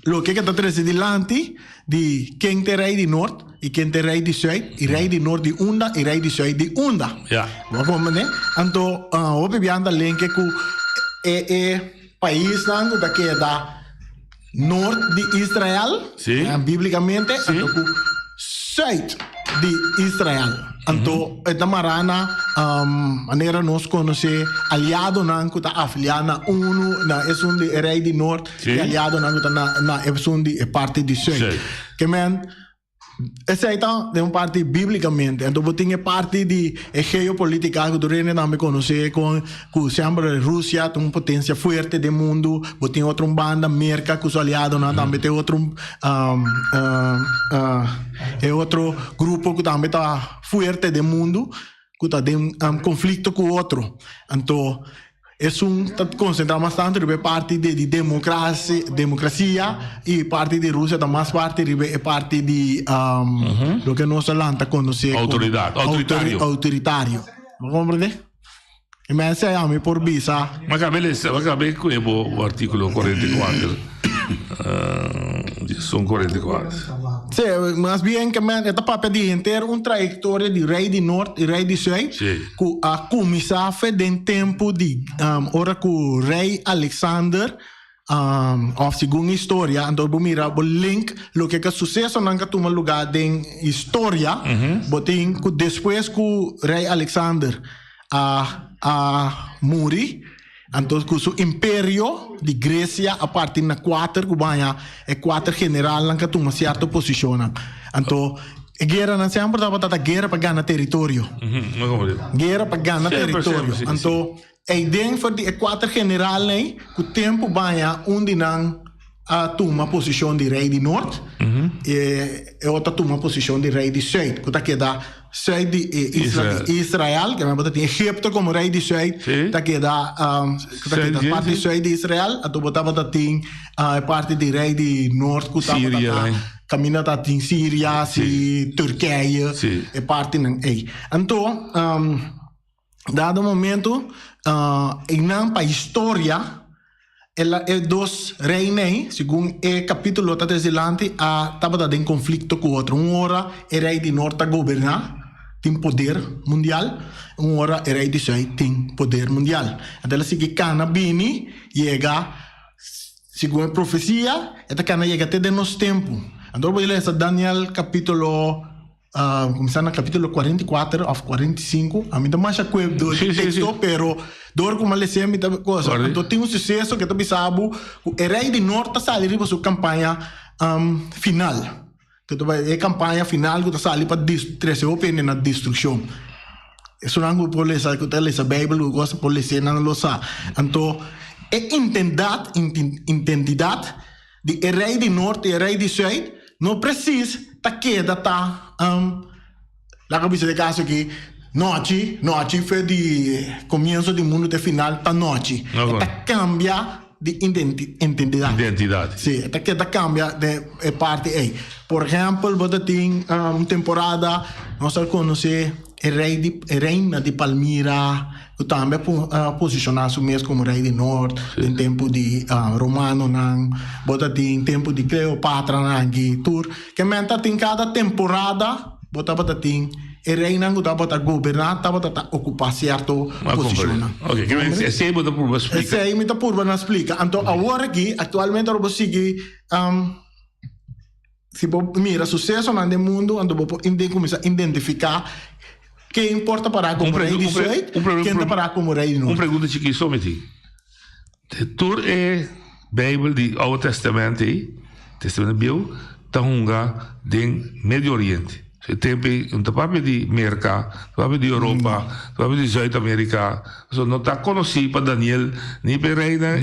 Loke ke ta trese dilanti di ken ta e rei di nort i ken ta e rei di sùit, i rei di nort di unda i rei di sùit di unda. Bo a komprendé? Anto hopi biaha ta lenke ku e e paisnan ku ta keda nort di Israel, bíblikamente, anto ku sùit di Israel. Anto e ta mará na manera nos konosé aliadonan ku ta afiliá na unu, na esun di e rei di nort i aliadonan ku ta na na esun di e parti di sùit. Ke men, esei ta den un parti bíblikamente. Anto bo tin e parti di e geopolítika ku tur hende tambe konosé kon ku semper Rusia ta un potensia fuerte den mundu. Bo tin otro un banda Merka ku su aliadonan tambe ta e otro E otro grupo ku tambe ta fuerte den mundu ku ta den konflikto ku otro. Anto esun ta konsentrá mas tantu riba e parti di demokrasia i parti di Rusia ta mas parti riba e parti di loke nos a lanta konosé komo outoritario. Bo komprendé? E mester ei ami por bisa. Ma kabe lesa, ma kabe ku e bo artíkulo 44. Son 44. Sí, mas bien ke men e ta papia di henter un trayektoria di rei di nort i rei di sùit ku a kuminsá fe den tempu di ora ku rei Alexander Of segun historia, anto bo mira bo link loke ka susesonan ka tuma lugá den historia, bo tin ku despues ku Rei Alexander a a muri, Anto ku su imperio di Grecia a parti na kuater ku baña e kuater generalnan ku a tuma sierto posishonnan. Anto e gueranan semper tabata ta guera pa gana teritorio. Guera pa gana teritorio. Anto eiden for di e kuater generalnan ei ku tempu baña un di nan a tuma posishon di rei di nort e e otro a tuma posishon di rei di sùit ku ta keda sùit di e isla di Israel, ke bo ta tin Egipto komo rei di sùit ta keda ku ta keda parti sùit di Israel, anto bo tabata tin e parti di rei di nort ku tabata ta kaminda ta tin Siria, si Turkije, e partinan ei. Anto Dado momento, einan pa historia, e dos reinan, segun e capítulo ta trece dilanti, a tabata den conflicto cu otro. Un ora e rei di nort ta goberna, tin poder mundial, un ora e rei di zuid tin poder mundial. Anto el a sigui cana bini yega, segun e profecia, e ta cana yega te den nos tempo. Anto bo lesa Daniel capítulo. Kuminsá na kapítulo 44 òf 45. Ami ta masha kue dor di teksto, pero dor ku mi a les'é mi ta kosa. Anto tin un suseso ke ta bisa bo ku e rei di nort ta sali riba su kampaña final. Ke ta bai e kampaña final ku ta sali pa trese hopi hende na destrukshon. Esunnan ku por lesa, ku ta lesa Beibel ku kosa por les'é nan lo sa. Anto e intendat, intentidat di e rei di nort i e rei di sùit no presis ta keda ta laga bisa den kaso aki nochi nochi fe di komienso di mundu te final ta nochi e ta kambia di identidat Identidat. si e ta keda kambia den e parti ei por ehèmpel bo ta tin un temporada nos a konosé E rei di e reina di Palmira, ku tambe a posishoná su mes komo rei di nort den tempu di romanonan, bo ta tin tempu di Cleopatranan aki tur. Ke men ta tin kada temporada bo tabata tin e reinan ku tabata goberná tabata ta okupá sierto posishonnan. Oke, ke men esei bo ta purba splika? Esei mi ta purba na splika. Anto awor aki aktualmente ora bo sigui. Si bo mira susesonan den mundu, anto bo por kuminsá identifiká ken por ta pará komo rei di sùit, ken ta pará komo rei di nort. Un pregunta chikí so mi tin. Tur e Beibel di Oude Testament ei, Testament Bieu, ta hunga den Medio Oriente. E tempu ei no ta papia di Merka, no ta papia di Europa, no ta papia di Zuid Amerika. So no ta konosí pa Daniel ni pa e reina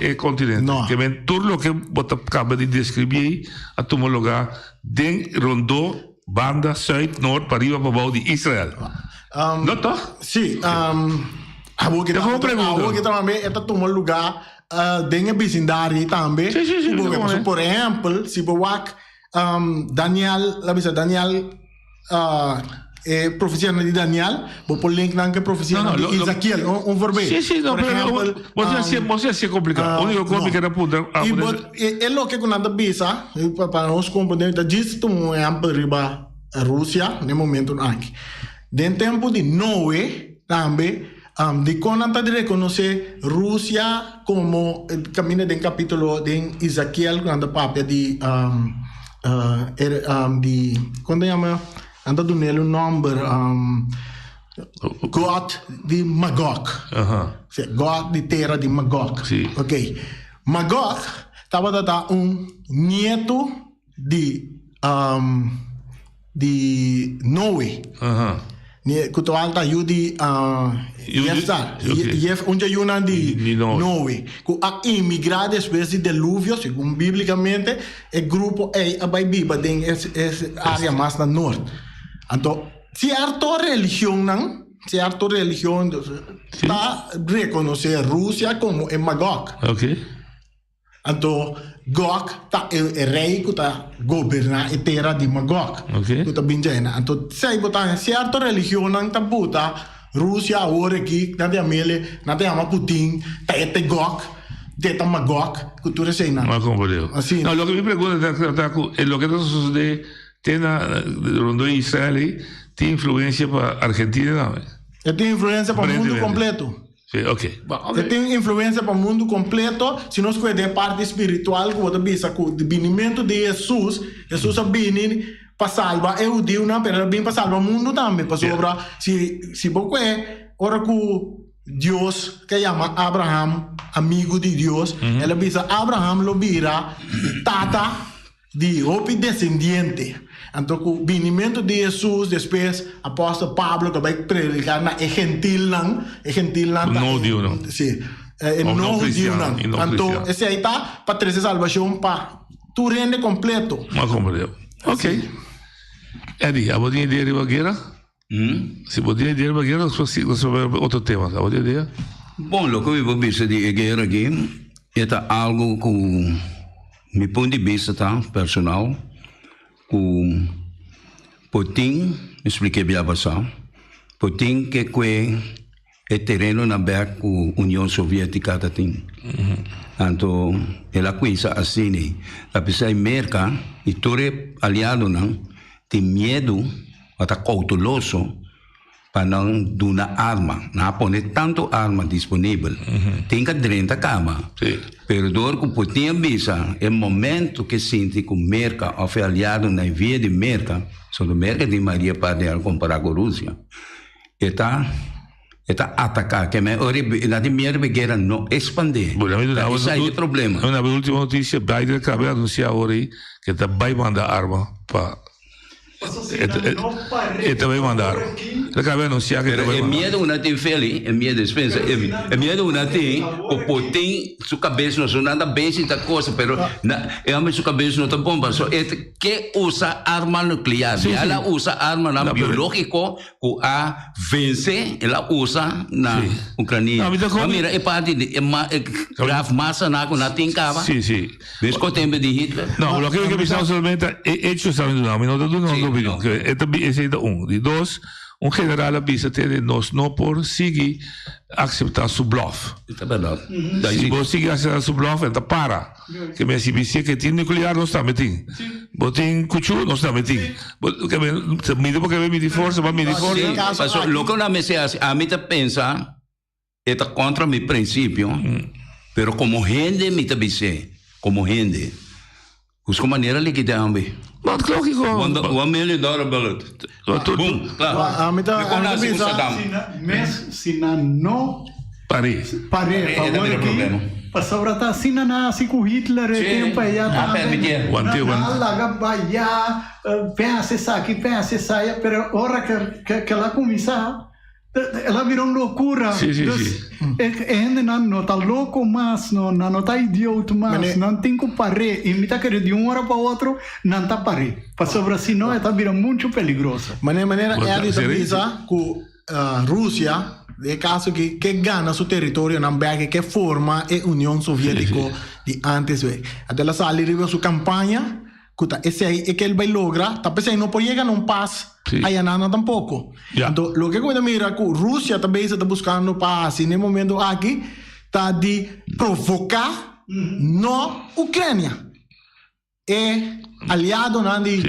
e kontinente. Ke men tur loke bo ta kaba di deskribí ei a tuma lugá den rondó banda sùit, nort, pariba, pabou di Israel. No tòg? Sí. Awor ke tambe e ta tuma lugá den e bisindario ei tambe. Por ehèmpel, si bo wak. Daniel, la bisa Daniel, e profecianan di Daniel, bo por link nan ku e profecianan di Ezekiel, un voorbeeld. Sí, sí, no, Por pero ehempel, bo ta hasi, bo ta hasi complicado. Único cosa mi quier apunta, I bo, e loke ku nan ta bisa, pa nos comprende, ta djis tuma un ehempel riba Rusia den momentonan aki. Den tempu di Noe tambe, Dikon nan ta di rekonosé Rusia komo kaminda den kapítulo den Ezekiel ku nan ta papia di di kon ta yama nan ta duna el un nòmber God di Magog God di tera di Magog ok Magog tabata ta un nietu di di Noe. Ku toal ta yu di Jefta. Un dje yunan di Noe. Ku a imigrá despues di deluvio, segun bíblikamente, e grupo ei a bai biba den e área mas na nort. Anto, sierto religionnan, sierto religion ta rekonosé Rusia komo e Magog. Anto Gog ta e rei ku ta goberná e tera di Magog, ku ta bin djaina. Anto esei bo ta haña sierto religionnan ta buta Rusia awor aki, nan ta yam'el, nan ta yama Putin, ta e ta Gog, te ta Magog, ku tur eseinan. A komprendé. Asina. No, loke mi pregunta ta ta ku e loke ta sosodé te na rondó Israel ei tin influensia pa Argentina tambe? E tin influensia pa mundu kompleto. Sí, ok. Bon, ok. E tin influencia pa mundu completo, si nos coge den e parti spiritual cu bo ta bisa cu di binimentu di Jesus, Jesus a bini pa salba e hudiunan, pero el a bini pa salba mundu tambe, pasobra si si bo coge ora cu. Dios ku a yama Abraham amigu di Dios, el a bisa Abraham lo bira tata di hopi desendiente. Anto ku binimentu di Hesus despues apòstel Pablo ku a bai prediká na e gentilnan, e gentilnan ta No hudiunan. Sí, e Of no no hudiunan. kristian i no Anto kristian. esei ta pa trese salbashon pa tur hende kompleto. M'a komprendé. Ok. Eddie, abo tin idea riba guera? Si bo tin idea riba guera, nos por sigui, nos por bai otro tema. Abo tin idea? Bon, loke mi por bisa di e guera aki, e ta algo ku mi punt di bista ta personal, ku Putin, mi spliké bia pasá, Putin ke kue e terenonan bek ku Union Soviétika ta tin. Anto el a kuinsa asina. Ta p'esei Merka i tur e aliadonan tin miedu o ta kouteloso pa nan duna arma. Nan a pone tantu arma disponibel. Tin ka drenta kaba. Pero dor ku Putin a bisa e momento ke sinti ku Merka òf e aliadonan via di Merka, pasobra Merka tin mayoria parti al kompará ku Rusia. E ta e ta ataká ke men ora e na tin miedu pa e guera no ekspandé. Bueno, mi Ta duna esei e problema. Mi duna ultimo notisia, Biden a kaba di anunsiá awor ei ke ta bai manda arma pa e ta bai manda arma. El a kaba di anunsiá ke ta Pero bai e manda. miedu ku nan tin Feli, e miedu despensa, e miedu ku nan tin ku Putin su kabes no su nan ta besi ta kosa pero na e homber su kabes no ta bon paso e ta ke usa arma nuklear. Sí, Ya sí. el a usa armanan No, pero biológiko Ku a vense, el a usa na Ucrania. No, mi ta Bo mira e parti di e ma e graf masana ku nan tin kaba? Sí, sí. Ves ko tempo di Hitler? No, loke mi ke bisa solamente e hecho sa mi duna, mi no ta duna un opinion. E ta esei ta un. Di dos, un general a bisa tene nos no por sigui akseptá su blòf. Ta bèrdat. Si bo sigui akseptá su blòf, e ta para. Ke men si bisé ke tin nuclear nos tambe tin. Bo tin cuchu nos tambe tin. Bo ke men midi bo ke men midi forsa bo a midi forsa. Sí, paso loke nan mester hasi ami ta pensa e ta kontra mi prinsipio pero komo hende mi ta bisé komo hende buska manera likidá ambe. No ta logiko. One million dollar bullet. Boom kla. Mi ta Mi kon hasi ku Saddam. Mes si nan no Paré. Paré, E ta pabor bira aki. problema. Pasobra ta asina nan hasi ku Hitler e Sí, tempu aya a tambe. permitié. Wante, Nan wante. a laga baya, pensa esaki, pensa esaya, pero ora ke ke ke el a kuminsá, el a bira un lokura. Sí, sí, Dus sí. e e hendenan no ta loko mas, no, nan no ta idioot mas, Mene- nan tin ku paré. I mi ta kere di un ora pa otro nan ta paré. Pasobra si no e ta bira muchu peligroso. Mane manera Bo ta- Eddie ta seré? bisa ku Rusia, den e kaso aki, ke gana su teritorionan bek i ke forma e Union Sovietiko di antes wei. Anto el a sali riba su kampaña ku ta esei e ke el bai logra, ta p'esei no por yega na un pas ayanana tampoko. Anto loke ku mi ta mira ku Rusia ta bezig ta buskando pa hasi na e momento aki ta di provoká no Ukrenia. E aliadonan di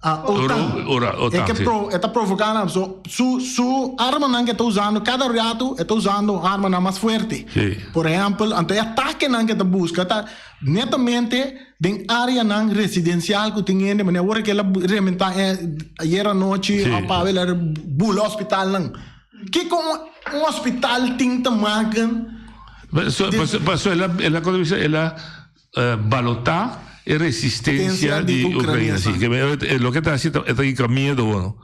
OTAN. E ke pro, e ta provoká nan. So, su, su armanan ke ta usando kada ratu e ta usando armanan mas fuerte. Por ehèmpel, anto e atakenan ke ta buska ta netamente den áreanan residensial ku tin hende. Manera ora ke el a rementá ayer anochi òf awe el a bula hospitalnan. Kiko un hospital tin ta maken? Paso el a, el a, el a Balotá e resistencia di Ucrania. Sí, que loke ta haci e ta hinca miedo bo.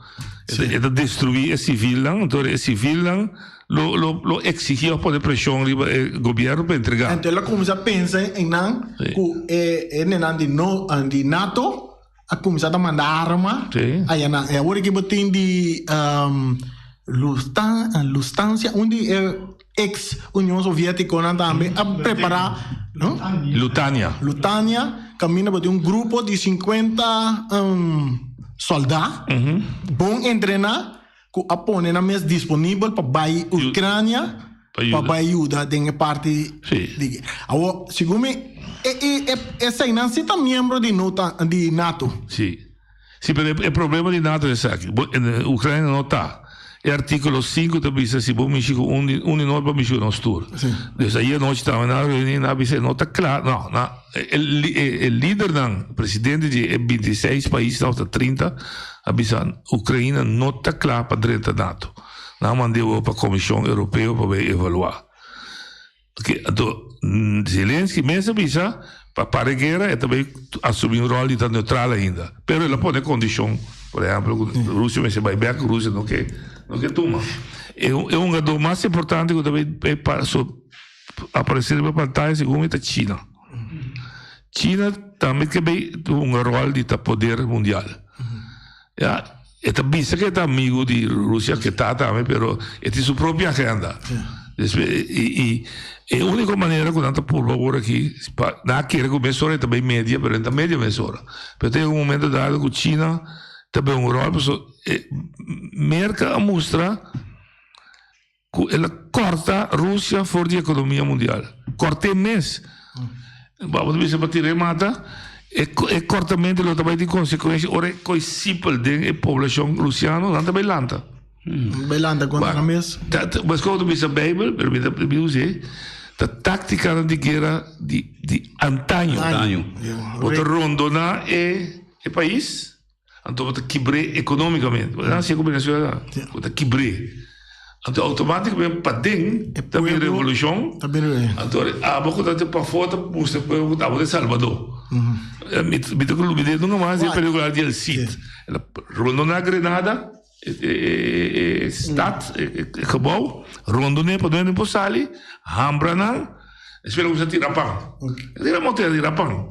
E ta destrui e civilnan, entonces e civilnan lo lo lo exigi of pone presion riba e gobierno pa entrega. Entonces el a cuminsa pensa en nan cu e hendenan di no di nato a cuminsa ta manda arma aya nan. E awor aki bo tin di Lustancia un di e ex Union Sovieticonan tambe a prepara no? Lutania. Lutania caminda bo tin un grupo di 50 solda bon entrena cu a pone nan mes disponibel pa bay Ucrania pa bay yuda den e parti di Awor segun mi e eseinan si ta miembro di di nato. Si. Si, pero e problema di nato esaki. Bo, Ucrania no ta. E artículo 5 ta bisa si bo mishi ku un di, un di nos bo mishi ku nos tur. Si. Dus ayer anochi taba na reuni na bisa no ta kla, no, na e, e, e lidernan, presidente di e 26 paisnan of ta 30 a bisa Ucraina no ta kla pa drenta nato. Nan a mand'é awor pa Komishon Europeo pa bai evaluá. Oke, anto Zelensky mes a bisa pa para e guera e ta bai asumí un ròl di ta neutral ainda. Pero el a pone kondishon, por ehèmpel ku Rusia mester bai bèk, Rusia no ke no ke tuma. E e hungadó mas importante ku ta bai bai aparesé riba pantaya segun mi ta China. China tambe ke bai hunga ròl di ta poder mundial. Ya, e ta bisa ke e ta amigu di Rusia, ke ta tambe, pero e tin su propio agenda. Despues, i, i e úniko manera ku nan ta purba awor aki, pa nan a kere ku mesora e ta bai media, pero e no ta media mesora. Pero ta yega un momento dado ku China ta bai un ròl, pasobra e Merka a mustra Ku el a kòrta Rusia for di ekonomia mundial. Kòrt'é mes. Bo ta bisa pa tir'é mata, e e kòrtamentu lo ta bai tin konsekuensia ora e koi sipel den e poblashon rusiano, nan ta bai lanta. Bai lanta kontra nan mes. Meskos bo ta bisa Beibel, pero mi ta mi us'é, ta táktikanan di guera di di antaño. Antaño. Bo ta rondoná e e pais. Anto bo ta kibr'é ekonómikamente. Bo ta hasié ku Venezuela. Bo ta kibr'é. Anto outomátikamente paden ta bin revolushon. Anto abo ku ta pafó ta mustra pueblo ku abo ta e salbadó. Mi ta ku lubid'é nunka mas e pelikula di El Cid. El a rondoná Grenada, e stat, e gebou, rondon'é pa no hende por sali, hambra nan. Espera ku sa tira pan. Tira motor tira pan.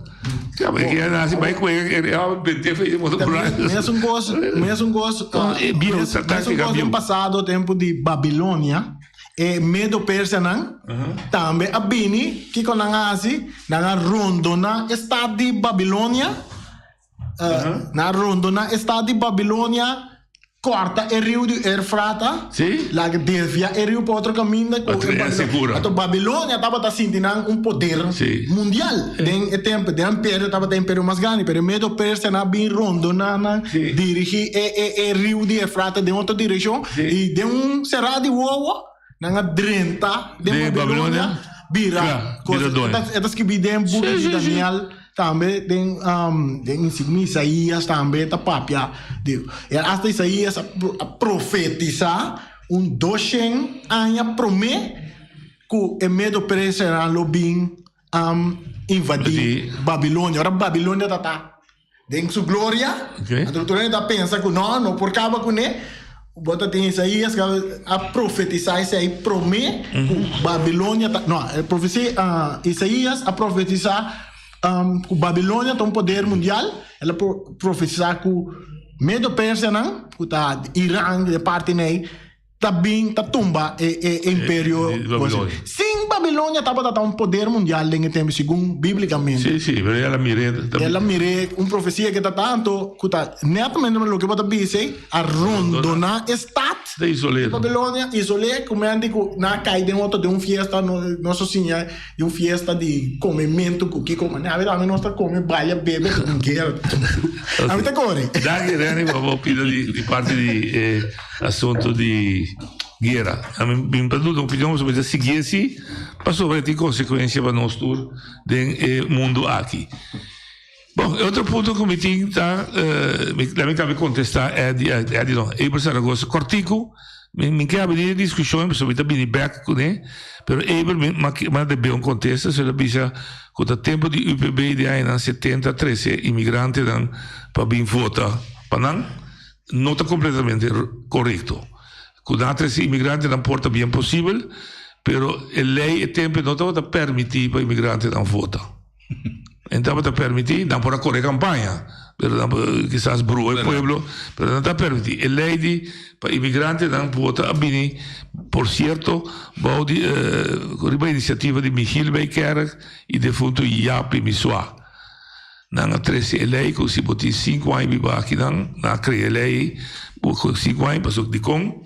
Ya bai ke nasi bai kue e a bente fe e motor kura. Mesun kos, mesun kos. Mesun kos den pasado tempu di Babilonia e Medo Persianan tambe a bini kiko nan a hasi? Nan a rondona e stat di Babilonia. Nan a rondona e stat di Babilonia, kòrta e riu di Eufrata, laga desvia e riu pa otro kaminda. Anto Babilonia tabata sinti nan un poder mundial den e tempu. Den imperio tabata e imperio mas grandi, pero e Medo-Persianan a bin rondona nan, dirigi e riu di Eufrata den otro direkshon, i den un será di wowo nan a drenta den Babilonia, bira. E ta skibí den buki di Daniel. Tambe den den segun Isaías tambe ta papia di e hasta Isaías a a profetisá un doshen aña promé ku e medo persianan lo bin invadí Babilonia. Ora Babilonia ta ta den su gloria, anto tur hende ta pensa ku no, no por kaba kuné. Bo ta tin Isaías ku a profetisá esei promé ku Babilonia ta, no, e profesia, Isaías a profetisá ku Babilonia ta un poder mundial, el a profetisá ku Medo-Persianan, ku ta Iran, e parti nei, ta bin ta tumba e e imperio. Sin Babilonia tabata ta un poder mundial den e tempu, segun bíblikamente. Sí, sí, pero el a mir'é. El a mir'é un profesia ku ta tantu ku ta netamente loke bo ta bisa ei. A rondoná e stat di Babilonia, isol'é ku mente ku nan a kai den otro den un fiesta, nos a siña di un fiesta di komementu ku kiko, ma awe tambe nos ta kome, balia, bebe ku un guera. Ami ta kore. Danki Renny pa bo pida di parti di e asuntu di guera. Ami mi ta duna opinion pasobra mi ta sigui esi pasobra e tin konsekuensia pa nos tur den e mundu aki. Bon, e otro punto ku mi tin ta, la mi kabe kontestá Eddy, Eddy no, Eber Zaragoza kòrtiku, mi mi ke habri e diskushon pasobra mi ta bini bèk kuné, pero Eber mi a deb'é un kontesta, so el a bisa ku ta tempu di UPB den añanan setenta a trese imigrantenan pa bin vota pa nan, no ta kompletamente korekto. Ku nan a trese imigrantenan por ta bien posibel, pero e lei e tempu no tabata pèrmití pa imigrantenan vota. En tabata permití, nan por a kore kampaña, pero nan por kisas brua e pueblo, pero nan ta permití. E lei di pa imigrantenan vota a bini, por sierto, bou di riba inisiativa di Michiel Bijkerk i defuntu Japi Miswa. Nan a trese e lei ku si bo tin sinku aña biba akinan, nan a krea e lei ei, bo ku sinku aña, pasobra dikon?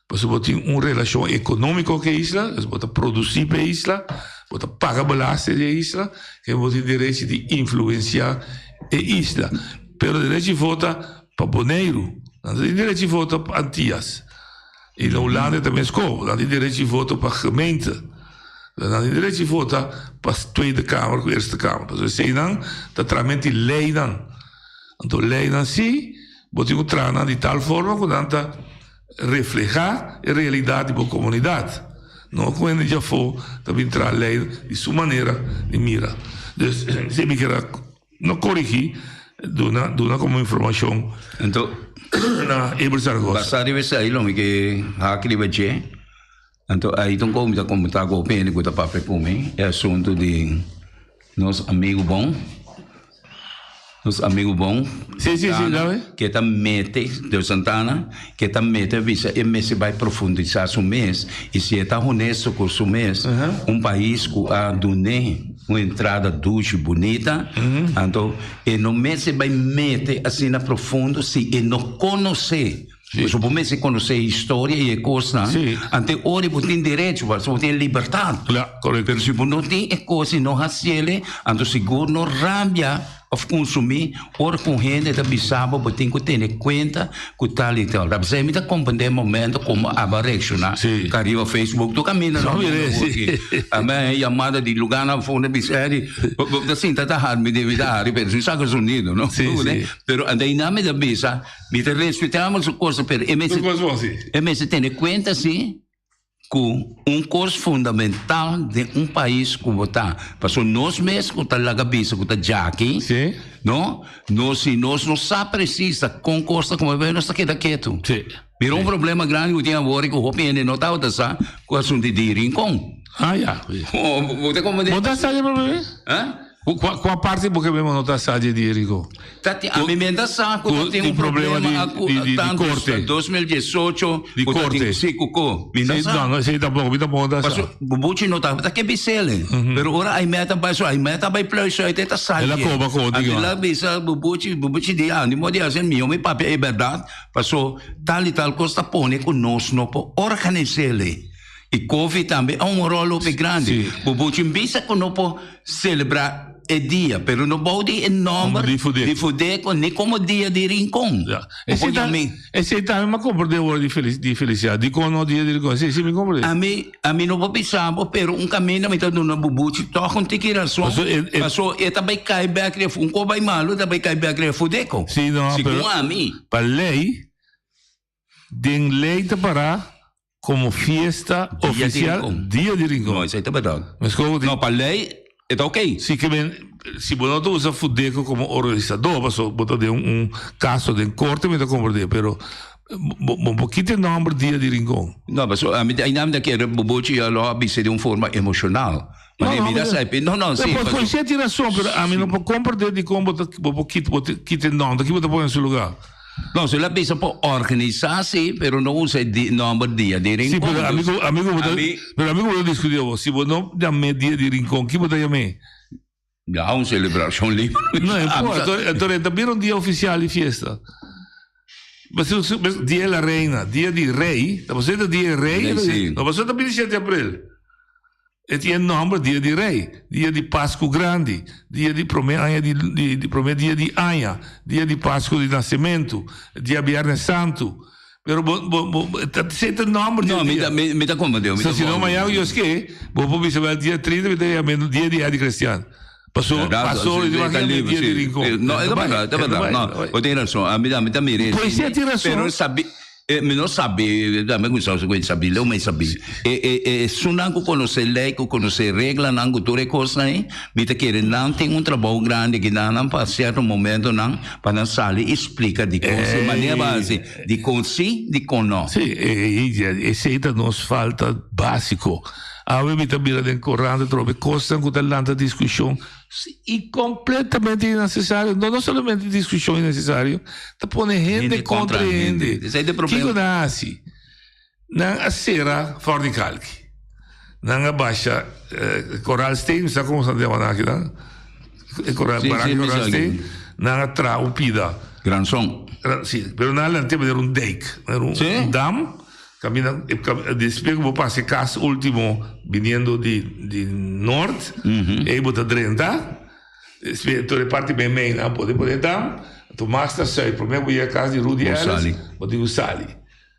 Pasobra bo tin un relashon ekonómiko ku e isla, dus bo ta produsí pa e isla, bo ta paga belasting di e isla, i bo tin derechi di influensiá e isla. Pero derechi vota pa Boneiru, nan no tin derechi vota pa Antias. I na Hulanda ta meskos, nan tin derechi vota pa gemeente, nan tin derechi vota pa Tweede Kamer ku Eerste Kamer. Pasobra eseinan ta tramenti leinan. Anto leinan si, bo tin ku traha nan di tal forma ku nan ta. reflehá e realidat di bo komunidat. No ku hende djafó ta bin traha lei di su manera di mira. Dus esei mi kier a no korigí, duna duna komo informashon na Abel Zaragoza. Basá riba esei lo mi ke hak riba dje. Anto ei ta un kos mi ta komentá ku hopi hende ku ta papia ku mi, e asuntu di nos amigu bon, nos amigu bon Sí, sí, sí, dame. ke ta mete, Deo Santana, ke ta mete a bisa e mester bai profundisá su mes i si e ta honesto ku su mes, un pais ku a dun'é un entrada dushi, bunita, anto e no mester bai mete asina profundo si e no konosé. Pasobra bo mester konosé e historia i e kosnan, ante ora bo tin derecho, pasobra bo tin libertat. Pero si bo no tin e kos i no hasiel, anto sigur no rabia òf kunsumí ora ku un hende ta bisa bo, bo tin ku tene kuenta ku tal i tal. P'esei mi ta komprendé e momento komo abo a reakshoná ka riba Facebook. Tur kaminda nan manda bo aki. A mi a yamada di lugánan afó nan bisa, Eddie, bo ta sinta ta hari, mi di mi ta hari, pero sin saka sonido, no? Pero anto einan mi ta bisa. Mi ta respetá su cosa, pero e mester, e mester tene cuenta si cu un cos fundamental den un pais cu bo ta. Paso nos mes cu ta laga bisa cu ta djaki, no? Nos si nos no sa precies ta con cos ta como nos ta keda ketu. Mira un problema grandi cu tin awor cu hopi hende no tabata sa cu asunto di Rincon. Ah ya. Bo ta comprende? Bo ta sa di problema? Ah? Kua kua parti bo ke memo no ta sa dje di Rico? Ta tin, a mi men ta sa ku ta tin un problema problema di di di tantu korte. 2018 Di ku ta tin korte. si ku ko. Mi ta Si, sa. no, no, esei tampoko, mi tampoko ta sa. Paso bubuchi no ta ta ke bisele. Pero ora ai meta bai so ai meta bai pluis uit e ta sa El a dje. koba ko, Anto diga. el a bisa bubuchi, bubuchi di a ni modi hasi mihó mi papia e bèrdat paso tal i tal kos ta pone ku nos no por organisele. I Covid tambe a un ròl hopi grandi. Bo bo tin bisa ku no por selebrá e dia, pero no bou di e nòmber di Fudeco ni komo dia di Rincon. Bo por yam'é. Esei tambe mi a komprendé ora di Feliciano. Dikon no dia di Rincon? Esei si mi komprendé. Ami ami no por bisa bo, pero un kaminda mi ta duna Bubuchi tòg un tiki rason, paso e ta bai kai bèk riba un kos bai malu e ta bai kai bèk riba Fudeco. Segun ami. Pa lei Den ley ta para como fiesta oficial Dia di Rincon. No, esey ta berdad. Mesco No, pa ley e ta ok. Si ke men, si bo no ta usa Fudeco como organisador, paso bo ta den un caso den corte mi ta comprende, pero bo bo por kita e nomber Dia di Rincon. No, paso ami ainda mi ta kere Bobochi ya lo a bisa di un forma emocional. No, Mane no, mi ta pero- sa no, no, si. Por paso- José tiene razón, pero a mí no puedo comprender di con bo ta- bo por quit- bo te- quita el nombre, aquí bo ta pone en su lugar. No, se la bisa por organizar, sí, pero no usa el di- nombre Dia di Sí, Rincón. pero amigo, amigo, bo ta- Ami- pero amigo, bo ta discutido bo. Si bo no llamé Dia di Rincón, ¿quién bo ta llamé? Ya, un celebración libre. No, A mi importa. sa- Entonces, entonces, también un día oficial de fiesta. Dia de la Reina, Dia di Rey, no pasó Dia di Rey, Rey, sí. no pasó 27 de april. E tin e nòmber Dia di Rei, Dia di Pasku Grandi, Dia di Promé Aña di di di Promé Dia di Aña, Dia di Pasku di Nasementu, Dia Bièrnè Santu. Pero bo bo bo ta esei ta nòmber di e No, mi dia. ta mi mi ta komprendé, mi So ta si no komprendé. mañana ku Dios ke, bo por bisa bèl dia 30 mi ta yam'é Dia di Eddie Cristian. Paso Bèrdat, paso si, di ta wak yam'é libre, Dia di si. Rincon. No, e E ta ta bai, bèrdat, e ta e ta bèrdat. bai, No, e ta bai. bo tin rason. Ami ta mi ta mir'é Pues asina. e tin rason. Pero sabi E mi no sabi, mi cuminsa cu sabi leu mi sabi. E e e esunnan cu conoce ley, cu conoce reglanan, cu tur e cosnan ey, mi ta kere nan tin un trabou grandi aki nan nan pa cierto momentonan pa nan sali y splica dicon si manera bo haci, dicon si, dicon no. Si, e e esey ta nos falta basico. Awe mi ta mira den corant atrobe cosnan cu ta lanta discusion. I completamente innecesario. No, no solamente discusion innecesario, ta pone hende, hende contra hende. Esei ta e problema. Kiko nan a hasi? Nan a sera Fort di Kalki. Nan a basha eh, Coral Steen, mi sa como sa yama nan akinan? E Coral, Sí, Barranca sí, mi Coral sa Steen. aki. Nan a traha un pida. Granson. Sí, pero nan a lant'é manera un dijk, manera un, Sí? un dam. Caminda, despues cu bo pasa e cas ultimo biniendo di di noord, ey bo ta drenta, despues tur e parti meimei nan pone pone dam, anto mas na zuid, prome bo yega cas di Rudy Ellis, bo tin cu sali.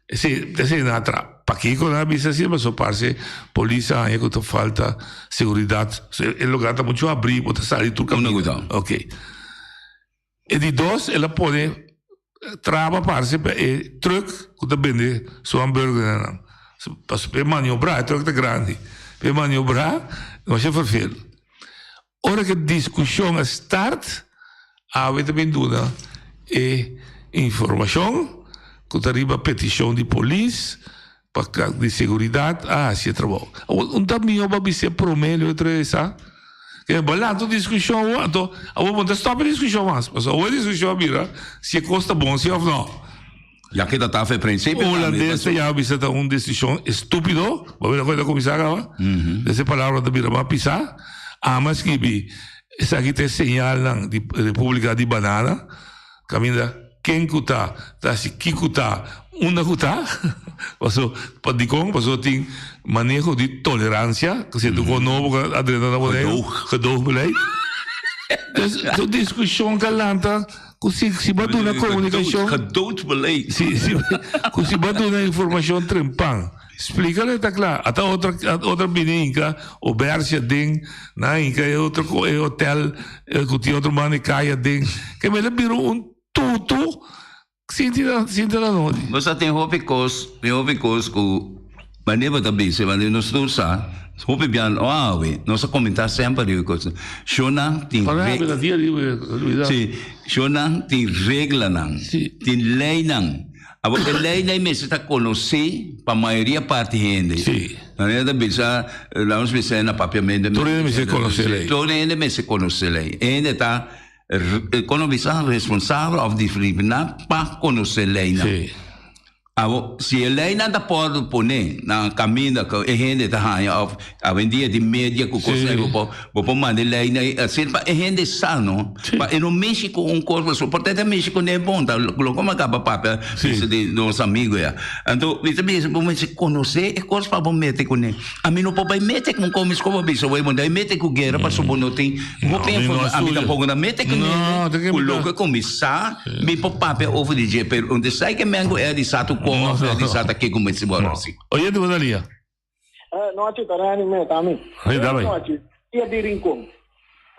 Esey, esey nan a traha. Pakico nan a bisa asina? Pasobra parce polis a haña cu ta falta seguridad, e lugar ta mucho habri, bo ta sali tur caminda. Ok. E di dos, el a pone. Traba parse pa e truck ku ta bende su hamburgernan. Pasobra pa e maniobrá, e truck ta grandi, pa e maniobrá masha ferfel. Ora ku e diskushon a start, awe ta bin duna e informashon ku ta riba petishon di polis pa di seguridat a hasi e trabou. Awor un ta mihó pa bis'é promé lo e trae sa. Ke bo lanta un diskushon awor, anto awor bo no ta stòp e diskushon mas, pasobra awor e diskushon a bira si e kos ta bon si òf nò. Ya ke ta tafa e prinsipio tambe. Hulandes ta yama bisa ta un desishon estúpido, bo mira kon e ta kuminsá kaba? Des e palabra ta bira mas pisá. Ama skibi esaki ta e señalnan di Repúblika di Banana. Kaminda ken ku ta, ta hasi ki ku ta, unda ku ta. Paso, pa dikon? Paso tin maneho di toleransia, ku siento kon nobo ku a drenta na Boneiru. Gedoog. Gedoogbeleid. Dus tur diskushon ka lanta ku si si bo a duna komunikashon. Gedoodbeleid. Si si ku si bo a duna informashon trempan. Splika lo e ta kla. Ata otro otro bini hinka obersia den, nan hinka e otro e hotel ku tin otro man di kaya den. Ke mester bira un tutu sinti na sinti na nodi. Bo sa tin hopi kos, tin hopi kos ku manera bo ta bisa, manera nos tur sa, hopi bia no awe, nos a komentá semper riba e kos. Shownan tin Para habla dia riba e Si, shownan tin reglanan, tin leinan. Awor e leinan mester ta konosí pa mayoria parti hende. Sí. Manera ta bisa, laat ons bisa na papiamento. Tur hende mester konosé lei. Tur hende mester konosé lei. E hende ta, kono bisa, responsabel òf disipliná pa konosé leinan. Sí. Awor, si e leinan ta por pone na kaminda ku e hende ta haña òf awendia tin media ku kos ei bo por bo por manda e leinan asina pa e hende sa no. Pa e no mishi ku un kos pasobra por ta e ta mishi ku ne bon ta loko mi a kaba papia bisa di nos amigo ya. Anto mi ta bisa bo mester konosé e kos pa bo mete kuné. Ami no por bai mete ku un kos mi skoba bisa wey bo no bai mete ku guera pasobra bo no tin hopi informa ami tampoco no a mete ku hende ku loke ku mi sa mi por papia over di dje pero un ta ke men ku e a di sa tur kos e a di sa ta ke ku mester wòrdu hasi. Oyente bo ta lia. Nochi ta Reni me ta mi. Hey, dale. Nochi, dia di Rincon.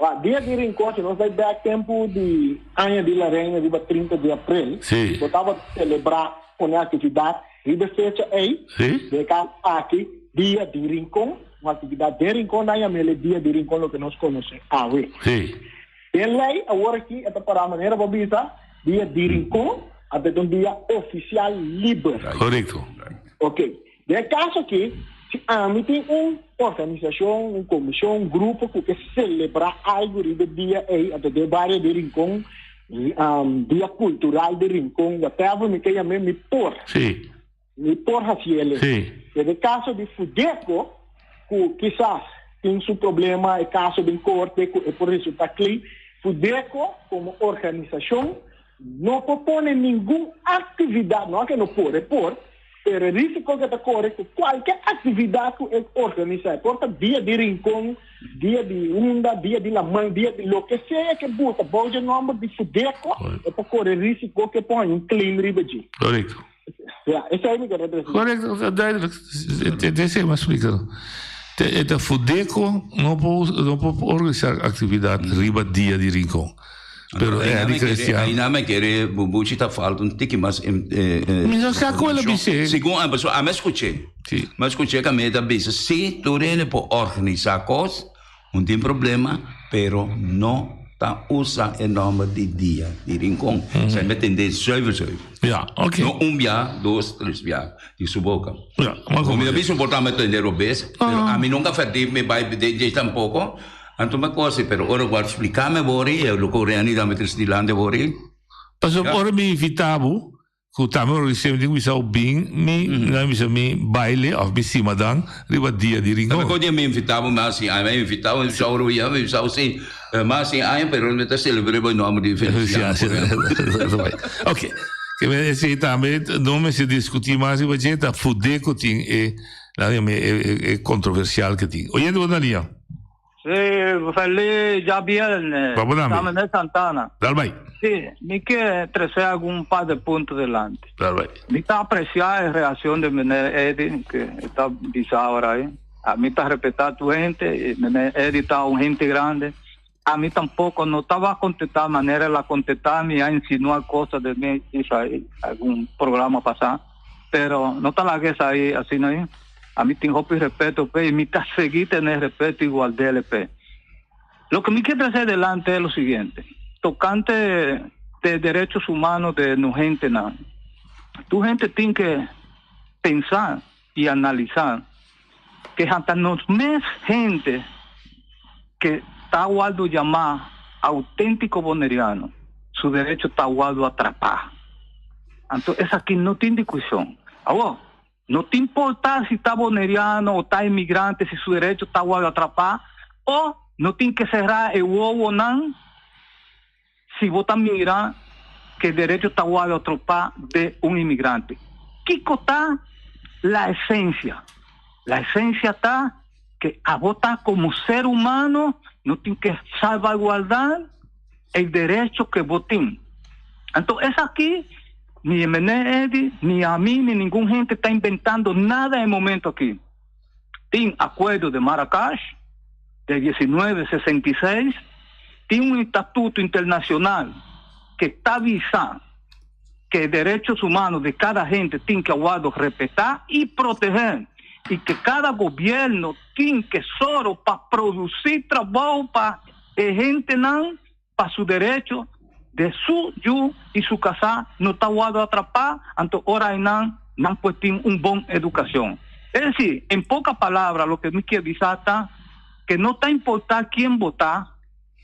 Wa, dia di Rincon, si nos bai back tempu di aña di La Reina riba 30 di april, Sí. bo tabata celebra un actividad riba e fecha ei, Sí. den e caso aki, dia di Rincon, un actividad den Rincon, nan yam'el e dia di Rincon loke nos conoce awe. Sí. Den ley awor aki e ta para manera bo bisa, dia di Rincon, anto e ta un dia oficial liber. Correcto. Ok. Den e kaso aki, si ami tin un organisashon, un komishon, un grupo ku ke selebrá algu riba e dia ei, anto den e bario di Rincon, dia kultural di Rincon, whatever mi ke yam'é, mi por. Sí. Mi por hasi el'e. Sí. Den e kaso di Fudeco, ku kisas tin su problema, e kaso den korte ku e por resultá klei, Fudeco komo organisashon No por pone ningun actividad, no a ke no por, e por, pero e risico ke ta core cu cualke actividad cu e organisa, e por ta dia di Rincon, dia di Unda, dia di Laman, dia di loke sea ke buta bou dje nomber di Fudeco, e por core risico ke por haña un claim riba dje. Correcto. Ja, esei mi kere presidente. Correcto, duidelijk. Esei mi a splica. E ta Fudeco no por no por organisa actividad riba dia di Rincon. Pero Eddie Christian. Aina me kere Bubuchi ta falta un tiki mas Mi no sa cu el a bis'é. Segun a pasobra ami a scuché. Mi a scuché cu ami ta bisa si tur hende por organisa cos. Un tin problema, pero no ta usa e nomber di dia di Rincon. Sa mi a tende zuiver zuiver. Ja, oké. No un bia, dos, tres bia di su boca. Ja, maar Mi a bisa por ta mi a tende robes, pero ami nunca verdiep mi bai den dje tampoco. Anto mi a cosi, pero ora cu a splica mi awor, e loco Renny ta mi tres dilanti awor. Pasobra ora mi invita bo, Ku tambe ora di semi tin kuminsá bin mi nan bisa mi baile òf mi simadan riba dia di Rincon. Tambe kon dia mi invitá bo mas sin aña, mi a invitá bo, mi bisa ora ya, mi bisa bo si mas sin aña pero mi ta selebr'é bo e nòmber di Feliciano. Ok, ke men esei tambe no mester diskutí mas riba dje, ta Fudeco tin e nan yama e kontroversial ke tin. Oyente bo na liña. Sí, feliz ya viernes. Vamos dame. Dame Santana. Dal bai. Sí, mi ke trece algún par de puntos delante. Dal bai. Mi ta aprecia e reacción de meneer Eddie, que está bisa ahora ahí. A mi ta respeta tu gente, y meneer Eddie ta un gente grande. A mí tampoco no estaba a contestar manera la contestar ni a insinuar cosas de mí, hizo ahí algún programa pasado, pero no está la que ahí, así no es. A mí tengo y respeto, pe, y mi ta seguir tener respeto igual de LP. Lo que me quiero hacer delante es lo siguiente, tocante de derechos humanos de no gente nada. Tu gente tiene que pensar y analizar que hasta nos mes gente que está guardo llamar auténtico boneriano, su derecho está guardo atrapar. Entonces, es aquí no tiene discusión. Ahora, no te importa si está boneriano o está inmigrante, si su derecho está guardo atrapar, o no tiene que cerrar el huevo nan, si vos mira que el derecho está guardo atrapar de un inmigrante. Kiko está la esencia. La esencia está que a vos estás como ser humano, no tiene que salvaguardar el derecho que vos tenés. Entonces, es aquí, ni Mene Eddy, ni a mí, ni ningún gente está inventando nada en el momento aquí. Tiene acuerdo de Marrakech, de 1966, tiene un estatuto internacional que está avisando que derechos humanos de cada gente tiene que aguardo, respetar y proteger y que cada gobierno tiene que solo para producir trabajo para gente nan para su derecho de su yu y su casa no está guardo atrapar antes ahora nan nan pues tiene un buen educación. Es decir, en pocas palabras lo que me quiero decir está que no está importar quién vota,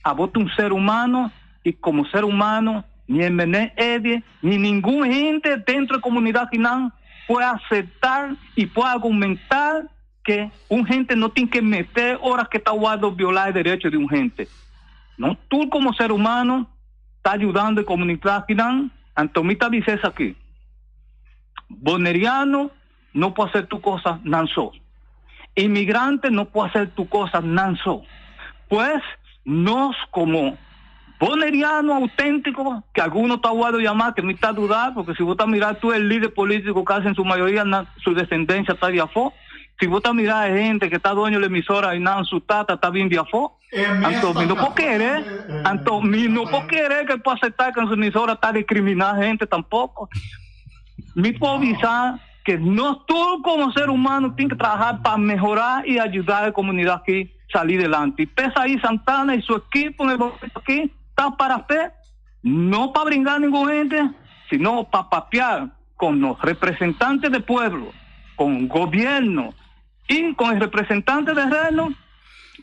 a vota un ser humano y como ser humano ni el Mené Eddy, ni ningún gente dentro de comunidad Quinán puede aceptar y puede argumentar que un gente no tiene que meter horas que está guardando violar el derecho de un gente. No, tú como ser humano estás ayudando a comunidad Quinán, Antomita dice eso aquí. Boneriano no puede hacer tu cosa nanso. Inmigrante no puede hacer tu cosa nanso. Pues nos como boneriano auténtico, que algunos está guardo llamar, que me está a dudar, porque si vos estás mirar tú el líder político casi en su mayoría, na, su descendencia está de afó. Si vos estás mirar gente que está dueño de la emisora y nada, su tata está bien de afó. Anto, mi no puedo querer, anto, mi no puedo querer que pueda aceptar que en su emisora está discriminar gente tampoco. Mi puedo avisar que no tú como ser humano tienes que trabajar para mejorar y ayudar a la comunidad aquí salir adelante. Y pesa ahí Santana y su equipo en el momento aquí está para fe, no para brincar ningún gente, sino para papear con los representantes del pueblo, con gobierno y con el representante del reino,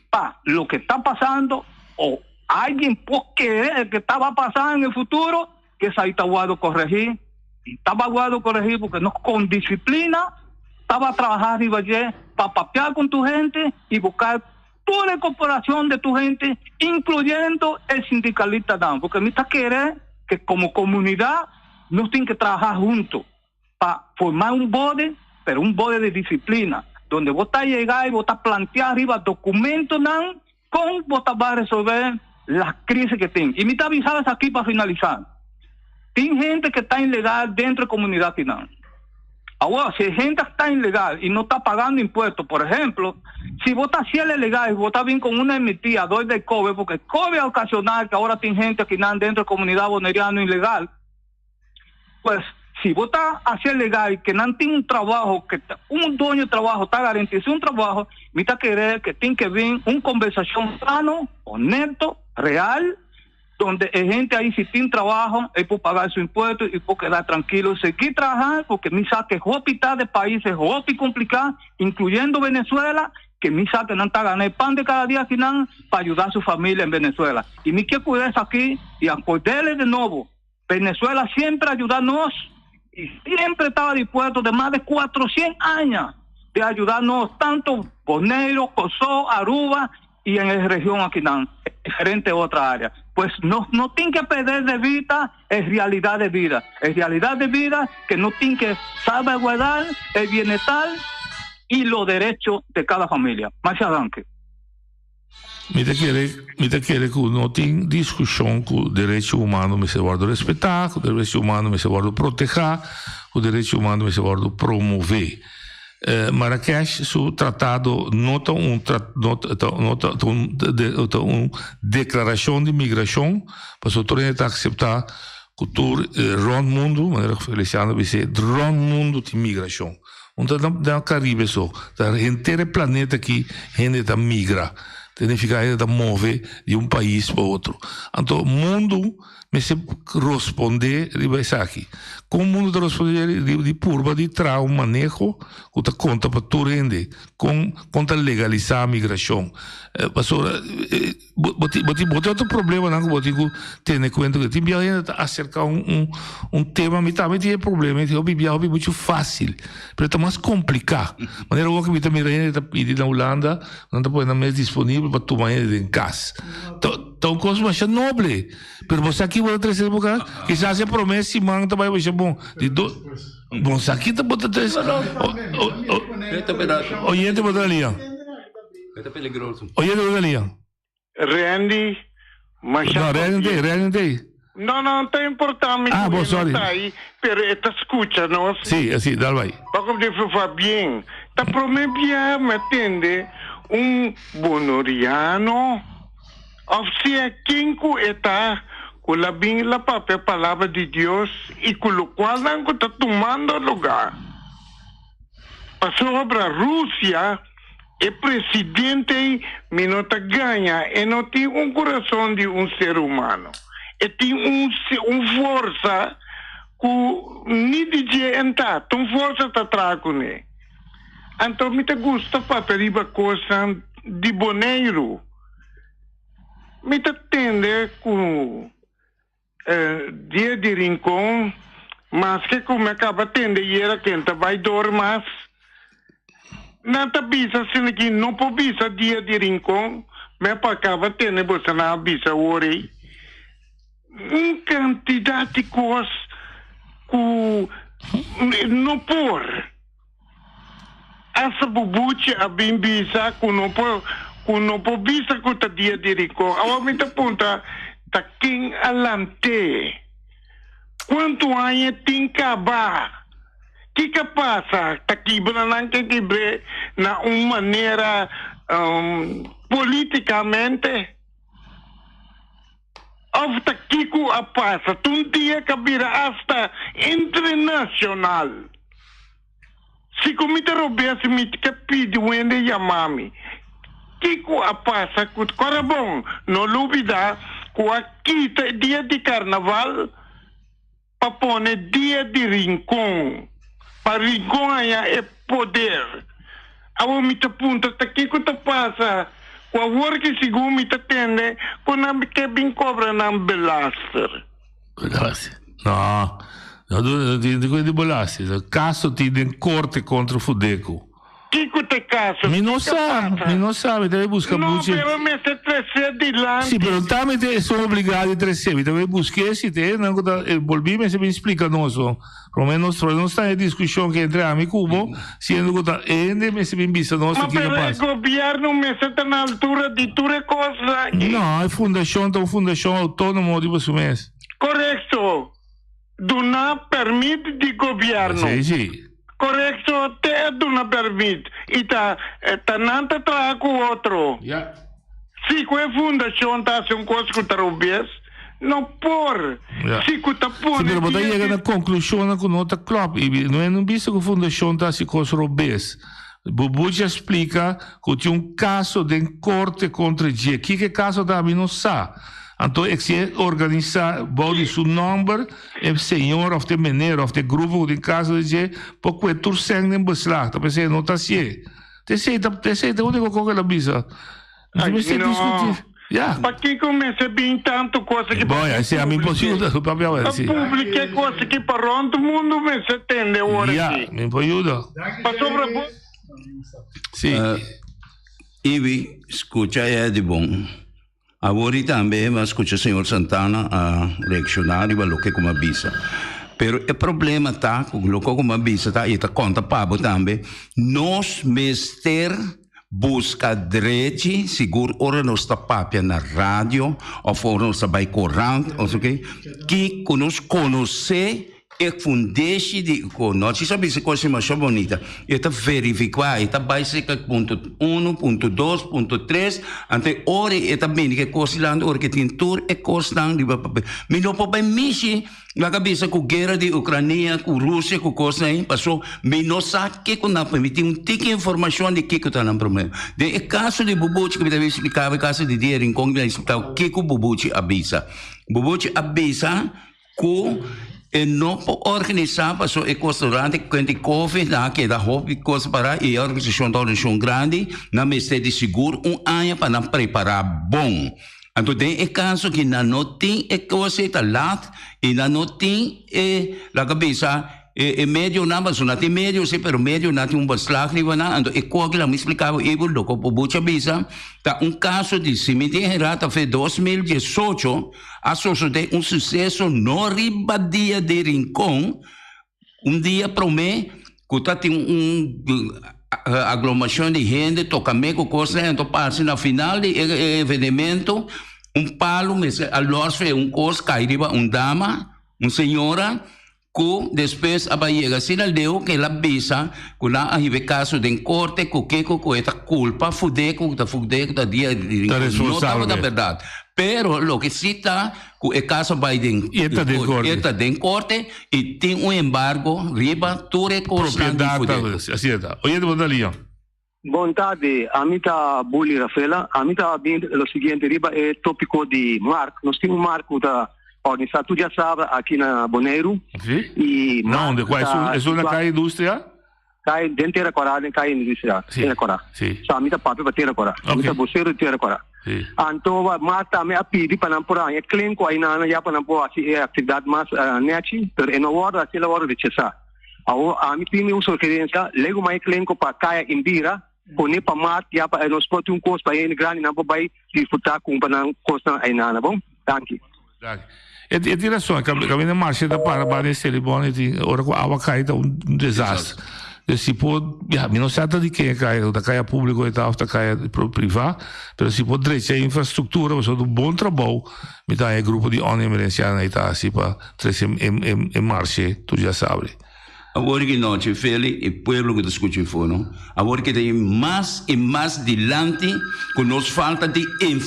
pa lo que está pasando o alguien puede querer que estaba pasando en el futuro, que es ahí está guardo corregir, y estaba guardo corregir porque no con disciplina, estaba a trabajar arriba allí pa papear con tu gente y buscar toda la incorporación de tu gente, incluyendo el sindicalista Dan, porque me está querer que como comunidad nos tienen que trabajar juntos pa formar un bode, pero un bode de disciplina, donde vos estás llegar y vos estás plantear arriba documentos dan, con vos estás va a resolver las crisis que tienen. Y me está avisando aquí para finalizar. Tiene gente que está ilegal dentro de comunidad final. Ahora, si gente está ilegal y no está pagando impuestos, por ejemplo, si vos estás haciendo ilegal y vos estás bien con una emitida, doy de COVID, porque COVID ha ocasionado que ahora tiene gente que anda dentro de comunidad boneriana ilegal, pues si vos estás haciendo ilegal y que no tiene un trabajo, que un dueño de trabajo está garantizando un trabajo, me está querer que tiene que ver una conversación sano, honesto, real, donde hay gente ahí si tiene trabajo, él puede pagar su impuesto y puede quedar tranquilo, seguir trabajando, porque mi saque es hospital de países, hospital complicado, incluyendo Venezuela, que mi saque no está ganando el pan de cada día final para ayudar a su familia en Venezuela. Y mi que cuidarse aquí y acordarle de nuevo, Venezuela siempre ayudarnos y siempre estaba dispuesto de más de 400 años de ayudarnos tanto Bonaire, Kosovo, Aruba y en la región aquí, en diferentes otras áreas. Pues no, no tienen que perder de vista es realidad de vida. Es realidad de vida que no tienen que salvaguardar el bienestar y los derechos de cada familia. Marcia Danke. Mi ta kere, mi ta kere ku no tin diskushon ku derecho humano mester wòrdu respetá, ku derecho humano mester wòrdu protehá, ku derecho humano mester wòrdu promové. Marrakesh su tratado no ta un no ta no ta un ta un deklarashon di migrashon pasobra tur hende ta akseptá ku tur rònt mundu manera Feliciano a bis'é rònt mundu tin migrashon. No ta na Karibe so ta henter e planeta aki hende ta migra signifiká hende ta move di un pais pa otro. Anto mundu Mester rospondé riba esaki. Kon mundu ta rospondé riba di purba di traha un maneho ku ta konta pa tur hende? Kon kon ta legalisá migrashon? Pasobra bo bo tin bo tin bo tin otro problemanan ku bo tin ku tene kuenta ku. Tin biaha hende ta aserká un un un tema, mi tambe tin e problema, mi tin hopi biaha hopi muchu fásil, pero ta mas kompliká. Manera awor ku mi ta mira hende ta pidi na Hulanda, nan ta pone nan mes disponibel pa tuma hende den kas. Ta un kos masha noble. Pero bo sa ki bo ta trese bo kas? Kisas e prome siman ta bai masha bon. Di do Bon sa ki ta bo ta trese? Oyente bo ta lia. Oyente bo ta lia. Randy, masha No, Randy pabia. tei, Randy tei. No, no, no ta importa mi Ah, ku bo, e no sorry. ta ahí, pero e ta skucha nos. Sí, así, dal bai. Paku di fa bien. Ta prome biaha mi a tende un bonoriano. Of sea ken ku e ta, ku la bin la papia palabra di Dios i ku lokualnan ku ta tumando lugá. Pasobra Rusia, e presidente ei mi no ta gaña, e no tin un kurason di un ser humano. E tin un un forsa ku ni di dje en ta, ta un forsa ta traha kuné. Anto mi ta gusta papia riba kosnan di Boneiru. Mi ta tende ku dia di Rincon, maske ku mi a kaba tende yera ken ta bai dor mas, nan ta bisa asina ki no por bisa dia di Rincon, mi a por kaba tende boso nan a bisa awor ei. Un kantidat di kos ku no por. Hasta Bubuchi a bin bisa ku no por ku no por bisa ku ta dia di Rincon. Awor mi ta puntra ta ken a lant'é? Kuantu aña tin kaba? Kiko a pasa? Ta kibra nan ke kibr'é na un manera politikamente? Of ta kiko a pasa? Ta un dia ka bira asta internashonal. Si ku mi ta robes mi ta pidi un hende yama mi. Kiko a pasa ku Korabon? No lubida ku a kita e dia di karnaval pa pone dia di Rincon, pa Rincon haña e poder. Awor mi ta puntra ta kiko ta pasa ku awor ki segun mi ta tende ku nan ke bin kobra nan belaster. Belasting? No, no tin di di belasting. Caso tin den corte contra Fudeco. Kiko ta e caso? Mi no sa, mi no sa, mi ta bay busca No, buchi. pero mester trece dilanti. Si, pero tambe te esun obligado di trece. Mi ta bay busque si te nan cu ta envolvi mester bin splica nos. Prome nos prome nos ta e discusion ke entre ami cu bo, siendo cu ta hende mester bin bisa nos Ma kiko pero e pasa. gobierno mester ta na altura di tur e cosnan aki. No, e fundacion ta un fundacion autonomo riba su mes. Correcto. Duna permit di gobierno. Si, si. Correcto, te a duna permit y ta ta nan ta traha cu otro. Ja. Si cu e fundacion ta haci un cos cu ta robes, no por. Ja. Si cu ta Si, pone pero bo ta dia yega di. na conclusionnan cu no ta klop. Y no e no bisa cu fundacion ta haci cos robes. Bubuchi a splica cu tin un caso den corte contra dje. Kiko e caso ta mi no sa. Anto e si e organisa bou di su nomber e señor of te meneer of te grupo cu tin caso di dje por cue tur cen den beslag. Ta pens'e no ta hacié. Ta esey ta esey ta unico cosa cu el a bisa. No Ay, mester no. discuti. Ya. Pakico mester bin tanto cosa ki Boy, pa esey a mi publique? por yuda. Papia Pa si. publique cosa ki pa rond mundo mester tende ora Ya, ki. mi por yuda. Pasobra bo. Si. Ibi, scucha e di bon. Awor i tambe mi a scucha señor Santana a reacciona riba loke cu mi a bisa. Pero e problema ta cu loke cu mi a bisa ta, i ta conta pa bo tambe, nos mester busca drechi, sigur ora nos ta papia na radio of ora nos ta bay corant, of oke, ki cu nos conoce. E fundeshi di ku no si sa bisa kos masha bonita. E ta verifiká, e ta bai serka punto uno, punto dos, punto tres, anto e ora e ta bini ku e kos dilanti ora ke tin tur e kosnan riba papel. Mi no por bai mishi laga bisa ku guera di Ukrania ku Rusia ku kosnan ei paso mi no sa kiko nan mi tin un tiki informashon di kiko ta nan problema. Den e kaso di Bubuchi ku mi ta bin splika bo e kaso di dia Rincon mi ta splika kiko Bubuchi a bisa. Bubuchi a bisa Ku e no por organisá pasobra e kos durante kuenta di covid nan a keda hopi kos pará i e organisashon ta un organisashon grandi, nan mester di sigur un aña pa nan prepará bon. Anto den e kaso ki nan no tin e kos ei ta lat i nan no tin e laga bisa E medionan, pasobra nan tin medio si, pero medionan tin un beslag riba nan, anto e koki la mi splika bo ibo loko bo bucha bisa, ta un kaso di si mi tin hera ta fe 2018 a sosode un suseso no riba dia di Rincon, un dia prome ku ta tin un aglomashon di hende toka me ku kosnan, anto parse na final di e evenemento un palu mester a los fe un kos kai riba un dama, un señora. Ku despues a bai yega asina leu ku el a bisa ku nan a hiba e kaso den korte ku kiko ku e ta kulpa Fudeco ku ta Fudeco ta dia di Ta no responsabel tabata be. bèrdat. Pero loke si ta ku e kaso a bai den I e ta den korte. e ta den korte i tin un embargo riba tur e kosnan di Propiedat ta Fudeco. asina ta. Oyente bo ta liña. Bon tardi, ami ta Bully Rafaela. Ami ta bin lo siguiente riba e topico di mark. Nos tin un mark cu ta organisa tur diasabra aki na Boneiru. Si? Y Na mark unda? Cua? ta Esun na situa Calle Industria? Calle den Tera Cora, den Calle Industria, Si, Tera Cora. si. So ami ta papia pa Tera Cora. Ami Ok. ta vocero di Tera Cora. Si. Anto mark tambe a pidi pa nan por haña klenco ayinana ya pa nan por haci e actividad mas nechi, pero e no wordo haci, el a wordo rechasa. Awor ami tin un sugerencia, legu mai klenko pa kaya Indira, pone pa mat ya pa nos por tin un kos pa hende grandinan por bai disfruta kumpra nan kosnan ainana bon. Danki. Danki. E e tin rason, kaminda marsha ta para banda e Selibon e tin ora ku awa kai ta un desastre. Dus si por, ya mi no sa ta di ken e kaya, ta kaya publico e ta of ta kaya priva, pero si por drecha e infrastruktura pasobra ta un bon trabou mi ta haña e grupo di Onemerencianan ei ta hasi pa Trece e marshe tur ya sabi. Awor ki nochi, Feli i pueblo ku ta skucha afó, no? Awor ki ta yin mas i mas dilanti ku nos falta di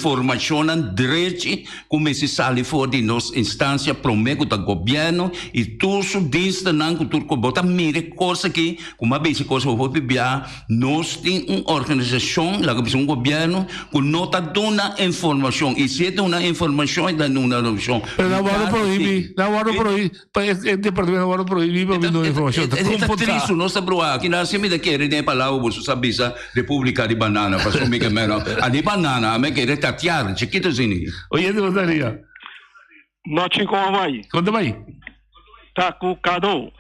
informashonnan drechi ku mester sali for di nos instansia promé ku ta gobièrnu i tur su dienstennan ku tur kos. Bo ta mira e kos aki ku mas bes e kos hopi bia nos tin un organisashon, laga bisa un gobièrnu ku no ta duna informashon i si e duna informashon e ta duna informashon. Pero nan wòrdu prohibí, nan wòrdu prohibí, pa e e departamento wòrdu prohibí pa duna informashon. Ta Kon por ta? tristu nos ta bruha aki nan si mi ta kere den e palabra boso sa bisa República di banana pasobra mi ke mera a di banana mi kere tatiar chikito asini. Oyente bo ta ria. Nochi kon a bai? Kon ta bai? Ta ku Kado.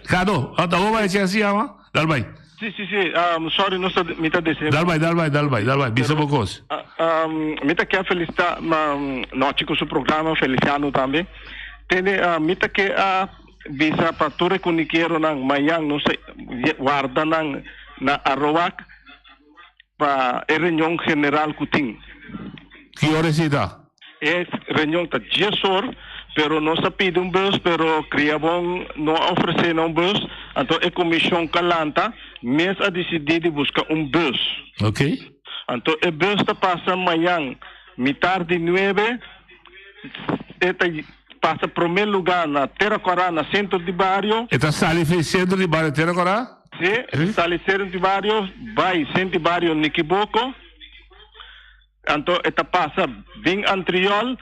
Kado, ah ta bo bai si yama? Dal bai. Si si si, um, sorry no sa mi ta dese. Dal bai, dal bai, dal bai, dal bai, bisa bo kos. Um, mi ta ke felicita um, Nochi ku su programa, Feliciano tambe. Tende, uh, mi ta ke a bisa pa tur e kunikeronan mañan nos ta warda nan na Arowak pa e reunion general ku tin. Ki ora esei ta? E reunion ta dies or, pero nos a pidi un bus, pero Kriabon no a ofresé nan un bus, anto e komishon ku a lanta mes a disidí di buska un bus. Ok. Anto e bus ta pasa mañan mitar di nuebe, e ta pasa promé lugá na Tera Kòrá, na sentro di bario. E ta sali for e sentro di bario Tera Kòrá? Sí, e ta sali sentro di bario, bai sentro di bario Nikiboko. Anto e ta pasa bin Antriol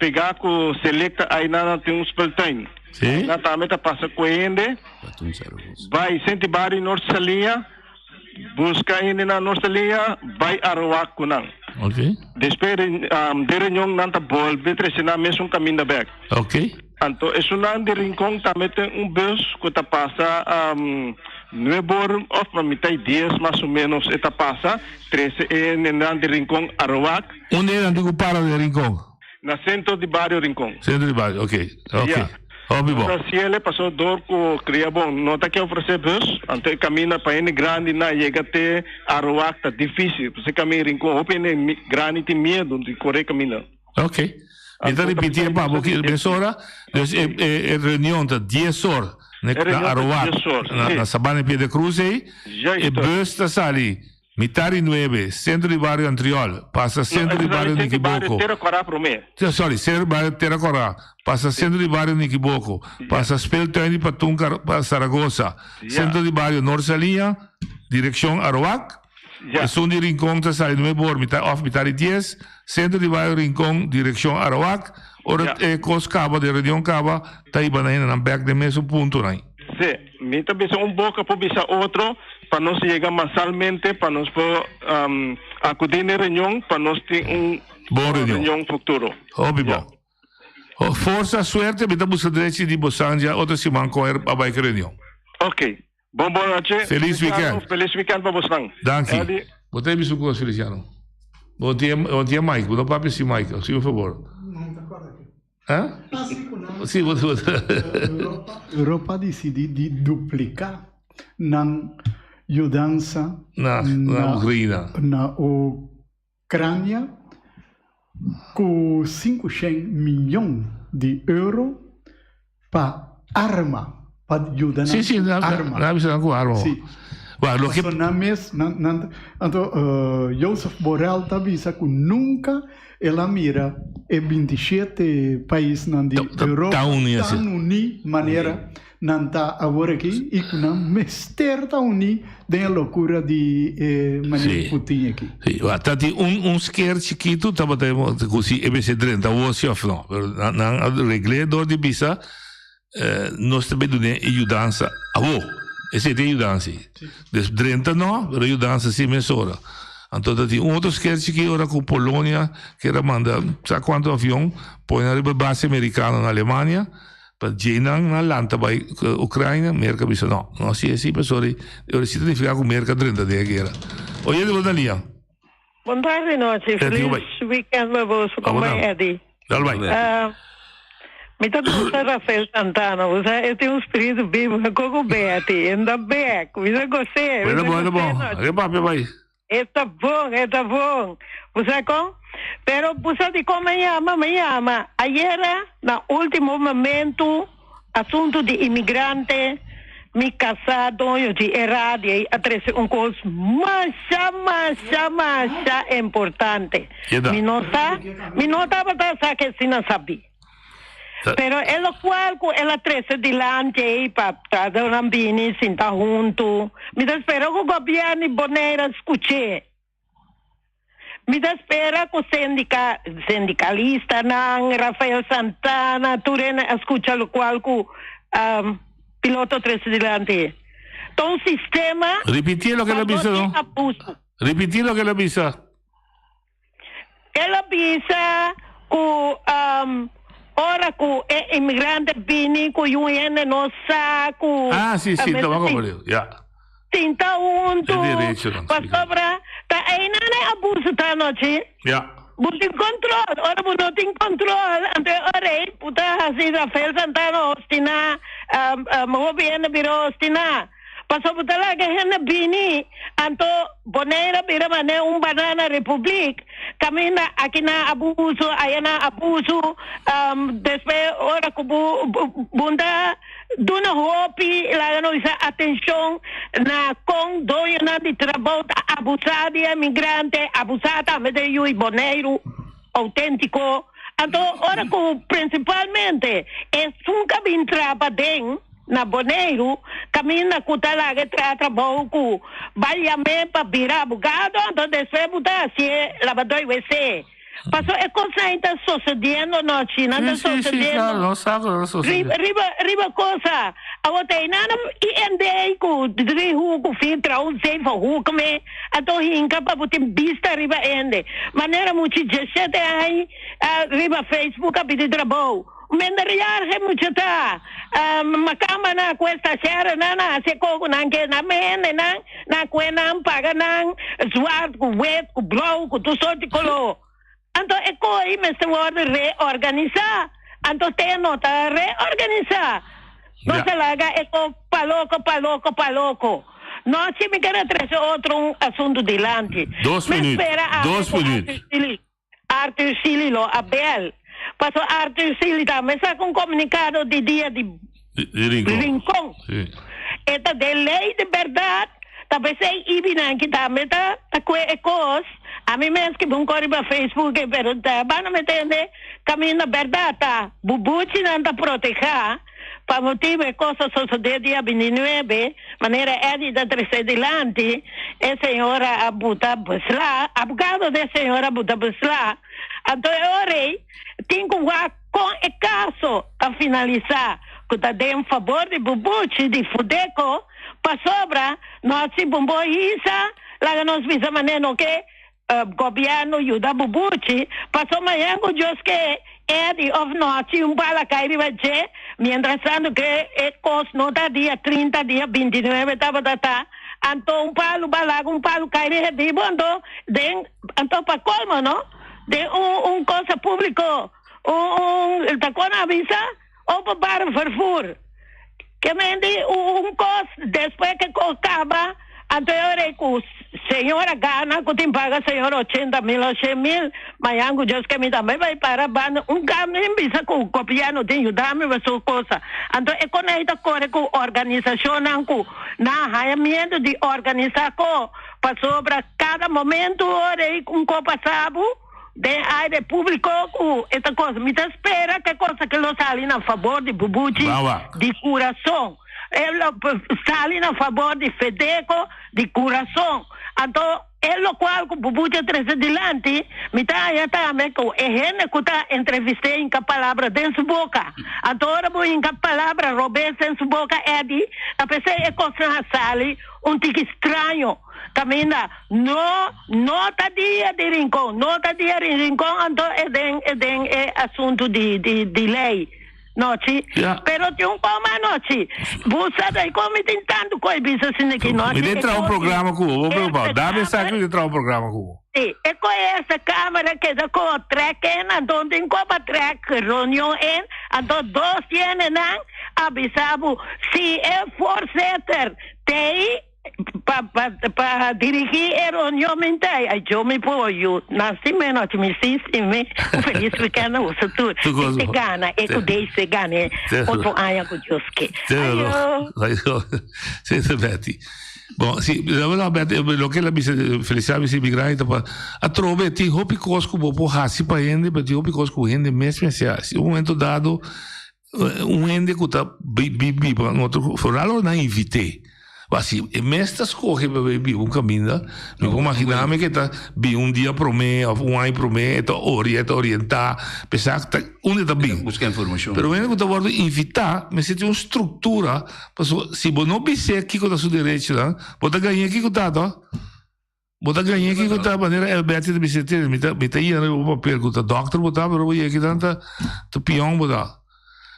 pegá ku Selecta ainan nan tin un speltuin. Ainan tambe ta pasa ku e hende bai Senti Bari Noord Saliña buska hendenan Noord Saliña bai Arawak ku nan. Despues den reunion nan ta bolbe trese nan mesun kaminda bek. Anto esunnan di Rincon tambe tin un bus cu ta pasa nuebe or of pa mitad y dies mas o menos e ta pasa trece e nennan di Rincon Arawak. Unda e nan tin cu para den Rincon? Na centro di bario Rincon. Centro di bario, ok, ok. Ya. Hopi bon. Nos a ciele paso door cu cria bon no ta ke ofrece bus, anto e camina pa hende grandi nan yega te Arawak ta dificil, pasobra e camina Rincon hopi hende grandi tin miedo di core camina. Ok. Mi ta ripiti e pa bo ki mesora. Dus e e reunion ta dies or na Aruba, na Sabana Piedra Cruz ei. E bus ta sali mitar di nuebe, centro di bario Antriol, pasa centro di bario Nikiboko. Tera Kora prome. Sorry, centro di bario Tera Kora, pasa centro di bario Nikiboko, pasa speeltuin di Patun Zaragoza, centro di bario Noord Saliña, direccion Aruac. Esun di Rincon ta sali nuebe or mitar of mitar di dies, centro di bario Rincon, direccion Aruac. Ora e cos caba, de reunion caba, ta hiba nan hendenan bek den mesun puntonan. Sí, mi ta bisa un boca por bisa otro pa nos yega masalmente pa nos por acudi n'e reunion pa nos tin un Bon reunion. reunion futuro. Hopi bon. Ho, forsa, suerte, mi ta busca drechi di bosan dja otro siman con er a bai cu reunion. Ok. Bon bon nochi. Feliz Feliciano, weekend. Feliz weekend pa bosnan. Danki. Eddie. Bo ta bisa un cos Feliciano. Bo tin bo tin Mike, bo no papia sin Mike, haci un favor. Eh? Si, bo bo Europa dicidi di duplica nan yudansa Na na Ukraina. na Ucrania cu 500 miyon di euro pa arma, pa yuda nan Sí, sí, cu nan arma. nan bisa nan cu arma. Sí. Wa, loke Pasobra nan mes, nan, nan, anto Joseph Borrell ta bisa cu nunca el a mira e 27 paisnan di Europa tan uni asina. tan uni manera Nan ta awor aki i ku nan mester ta uní den e lokura di e manera Putin aki. Sí, wa ta tin un un sker chikitu tabata e ku si e mester drenta wosi òf no, pero nan nan a regl'é dor di bisa nos ta bin dun'é e yudansa awo, esei ta e yudansa ei. Dus drenta no, pero e yudansa si mesora. Anto ta tin un otro sker chiki ora ku Polonia kier a manda sa kuantu avion pone nan riba e base merikano na Alemania. Pa djeinan nan lanta bai Ucrania, Merca bisa no, no hasi esi pasobra e ora si ta nifica cu Merca drenta den e guera. Oye di bo Dalia. Bon tardi nochi, feliz weekend pa boso, con bai Eddy? Dal bai. Mi ta gusta Rafael Santana, bo sa e tin un spiritu bibo, con cu Betty, e ta bek, mi ta gos'e, mi ta Bueno, gos'e bon, nochi. e papia bai. E ta bon, e ta bon. Bo sa kon? Pero bo sa dikon mi a yama? Mi a yama ayera na ultimo momento asuntu di imigrante mi kasá doño di e radio ei a trese un kos masha masha masha importante. Keda. Mi no sa, mi no tabata sa ke asina sabí. Pero e lokual ku el a trese dilanti ei pa trata nan bini sinta huntu, mi ta spera ku gobièrnu di Bonaire a skuch'é. Mi ta spera ku sindika, sindikalistanan, Rafael Santana, tur hende a skucha lokual ku piloto a trese dilanti. Ta un sistema Ripití loke pa el a no bisa tin no. abuso. Ripití loke el a bisa. El a bisa ku ora ku e imigrante bini ku yu hende no sa ku Ah, si, si, ta wak over ya. Sinta huntu E derechonan, pasobra ta einan e abuso ta anochi. Ya. Bo tin control, ora bo no tin control anto e ora ei bo ta hasi Rafael Santana hostina, hopi hende bira hostina. Pasobra bo ta laga hende bini, anto Bonaire a bira manera un banana republiek, kaminda aki nan abuso, aya nan abuso, despues ora ku bo bo ta duna hopi, laga nos bisa atenshon na kon doñonan di trabou ta abusá di e migrante, abusá tambe den yu di Boneiru outentiko. Anto ora ku prinsipalmente esun ka bin traba den. Na Boneiru, kaminda ku ta laga e traha trabou ku bai yam'é pa bira abogado, anto despues bo ta hasié labadó i wc. Paso e kosnan ei ta sosediendo nochi, nan ta Sí, sí, sí, sosediendo claro, nos sa ku nan ta sosediendo. riba, riba cosa. Awor ta einan IND ku driehoek ku filtra un zevenhoek me, anto hinka pa bo tin bista riba hende. Manera muchi djeshete aña riba Facebook a pidi trabou. Minderjarige mucha ta makamba na kue stashera nan a hasi e kos ku nan ke nan hende nan na kue nan paga nan zwart ku wit ku blou ku tur sort di kolo anto e kos ei mester wòrdu reorganisá anto te no ta reorganisá nos a laga e kos pa loko pa loko pa loko no si mi kere trese otro un asuntu dilanti Dos mi minuut spera dos ku minuut. Arthur Silly Arthur Silly lo a bel. Paso Arthur Sealy tambe saka un komunikado di dia di Di Rincon. Rincon. Si. E ta den lei di bèrdat, ta p'esei ibinan ki tambe ta ta kue e kos. Ami mes ki bon kore riba Facebook e pero ta banda mi tende kaminda bèrdat ta bubuchinan ta protehá pa motibu e kos a sosodé dia bintinuebe manera Eddie ta trese dilanti e señora a buta beslá abogado di e señora a buta beslá anto e ora ei tin ku wak Kon e kaso ta finalisá ku ta den fabor di Bubuchi di Fudeco pasobra no a si Bumbo hisa laga nos bisa manera no ke gobièrnu yuda Bubuchi paso mañan ku Dios ke Eddy of no a si un bala kai riba dje mientras tanto ke e kos no ta dia 30 dia 29 tabata ta anto un palu balaga un palu kai riba dibo anto den anto pa kolmo no den un un cosa publico Un un ta kon avisa openbaar vervoer. Ke men di un kos despues ke kos kaba anto e ora ei ku señora gana ku tin paga señora ochenta mil o shen mil mañan ku Dios ke mi tambe bai para banda un kamin bisa ku gobièrnu tin yuda mi pa su kosa anto e konei ta kore ku organisashonnan ku nan haña miedu di organisa ko pasobra kada momentu ora ei un ko pasa bo. Den aire publico cu e ta cosa. Mi ta spera cu e cosa aki lo sali na fabor di Bubuchi di curason. E lo sali na fabor di Fedeco di curason. Anto e locual cu Bubuchi a trece dilanti, mi ta haña tambe cu e hende cu ta entrevist'é hinca palabra den su boca. Anto ora bo hinca palabra robes den su boca, Eddy, ta p'esey e cosnan a sali un tiki straño. Caminda, no, no ta dia di Rincon, no ta dia di Rincon, anto e den, e den e asuntu di, di, di ley, no ci? Ja. Pero tin un coma anochi, bo sa dai con mi tin tantu coi bisa asina aki, no? Mi den E traha un coi programa cu bo, bo preocupa. Eerste Dame esaki Kamer, mi den traha un programa cu bo. si, e coi Eerste Kamer a keda cu trek in, anto tin cu pa trek reunion in, anto dos tiendenan a bisa bo, si e voorzitter tei, Pa pa pa dirigí e reunion mi ta ay yo mi por yu na si mi nochi mi si si mi un feliz weekend na boso tur Tur kos Dios bon. gana e ku Deus te gana e otro aña ku Dios ke ayo. Ayo. Sister Betty. Bon, si, la Betty, loke el a bisa, Felicidad bisa imigrante ta pa atrobe tin hopi kos ku bo por hasi pa hende, pero tin hopi kos ku hende mes mester hasi. Un momento dado Un hende ku ta biba un otro, foral ora nan invit'é. Bo si e mes ta skohe pa bai biba un kaminda, mi por maginá mi ke ta bin un dia promé òf un aña promé, e ta oria, e ta orientá, p'esei ta unda e ta bin. Buska informashon. Pero un hende ku ta wòrdu invitá mester tin un struktura, pasobra si bo no bis'é kiko ta su derechonan, bo ta gañ'é kiko ta to. Bo ta gañ'é kiko ta manera Elbertje ta bisa tene mi ta mi ta yena riba bo papel ku ta dòkter bo ta pero bo yega kinan ta ta pion bo ta.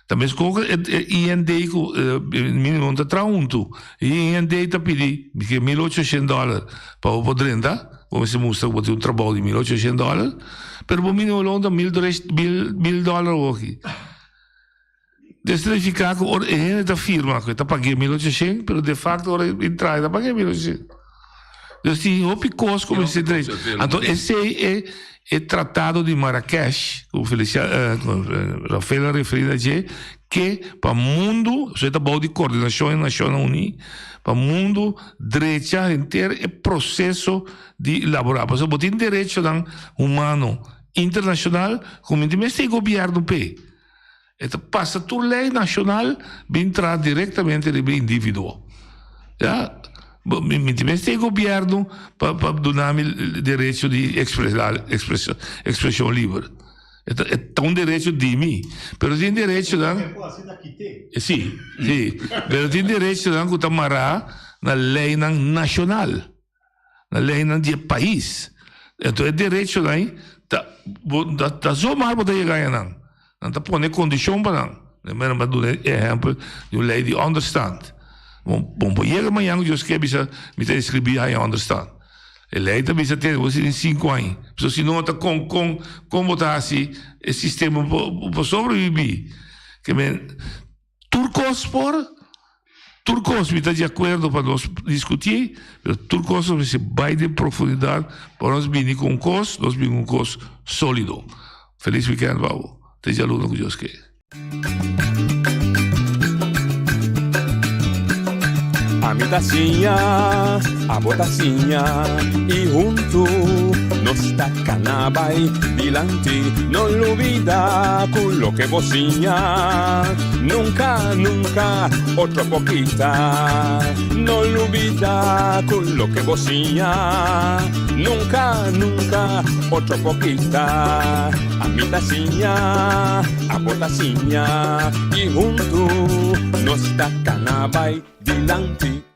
Ta meskos ku e IND ku mínimo ta traha huntu e IND ta pidi ke 1800 dòler pa bo por drenta bo mester mustra ku bo tin un trabou di 1800 dòler pero bo mínimo loon ta mil tres mil mil dòler awoki. Des significa cu ora e hende ta firma cu e ta pagu'e 1800, pero de facto ora e traha e ta pagu'e 1800. Dus tin hopi cos cu mester drecha. Anto esey e e tratado di Marrakesh cu Felicia Rafael a referi na dje ke pa mundo, so e ta bou di coordinacion di Nacionnan Uni, pa mundo drecha henter e proceso di labora. Pasobra bo tin derechonan humano internacional cu mi tin mester e gobierno p'e. E ta pasa tur lei nashonal bin traha direktamente riba e individuo. Ya, mi mi tin mester e gobièrnu pa pa duna mi derecho di ekspresá ekspreshon liber. E ta e ta un derecho di mi, pero tin derechonan, si, si, pero tin derechonan ku ta mará na leinan nashonal. Na leynan di e pais. Enton e derechonan ei ta bo ta zomaar bo ta yega aña nan. Nan ta pone kondishon pa nan. Den mera mi a duna e ehèmpel di un ley di ònderstant. Bo bo por yega mañan ku Dios ke bisa mi ta inskribí haña ònderstant. E ley ta bisa tene bo tin sinku aña. Pasobra si no ta kon kon kon bo ta hasi e sistema por por sobrebibí. Ke men Tur kos por, tur kos mi ta di akuerdo pa nos diskutí, pero tur kos nos mester bai den profundidat pa nos bini ku un kos, nos bini ku un kos sólido. Felis wikènt pa bo. Te djaluna ku Dios ke. Ami ta siña, abo ta siña y huntu nos ta cana bay dilanti. No lubida cu loke bo siña nunca, nunca otro por kita. No lubida cu loke bo siña nunca, nunca otro por kita. Ami ta siña, abo ta siña y huntu nos ta cana bay dilanti.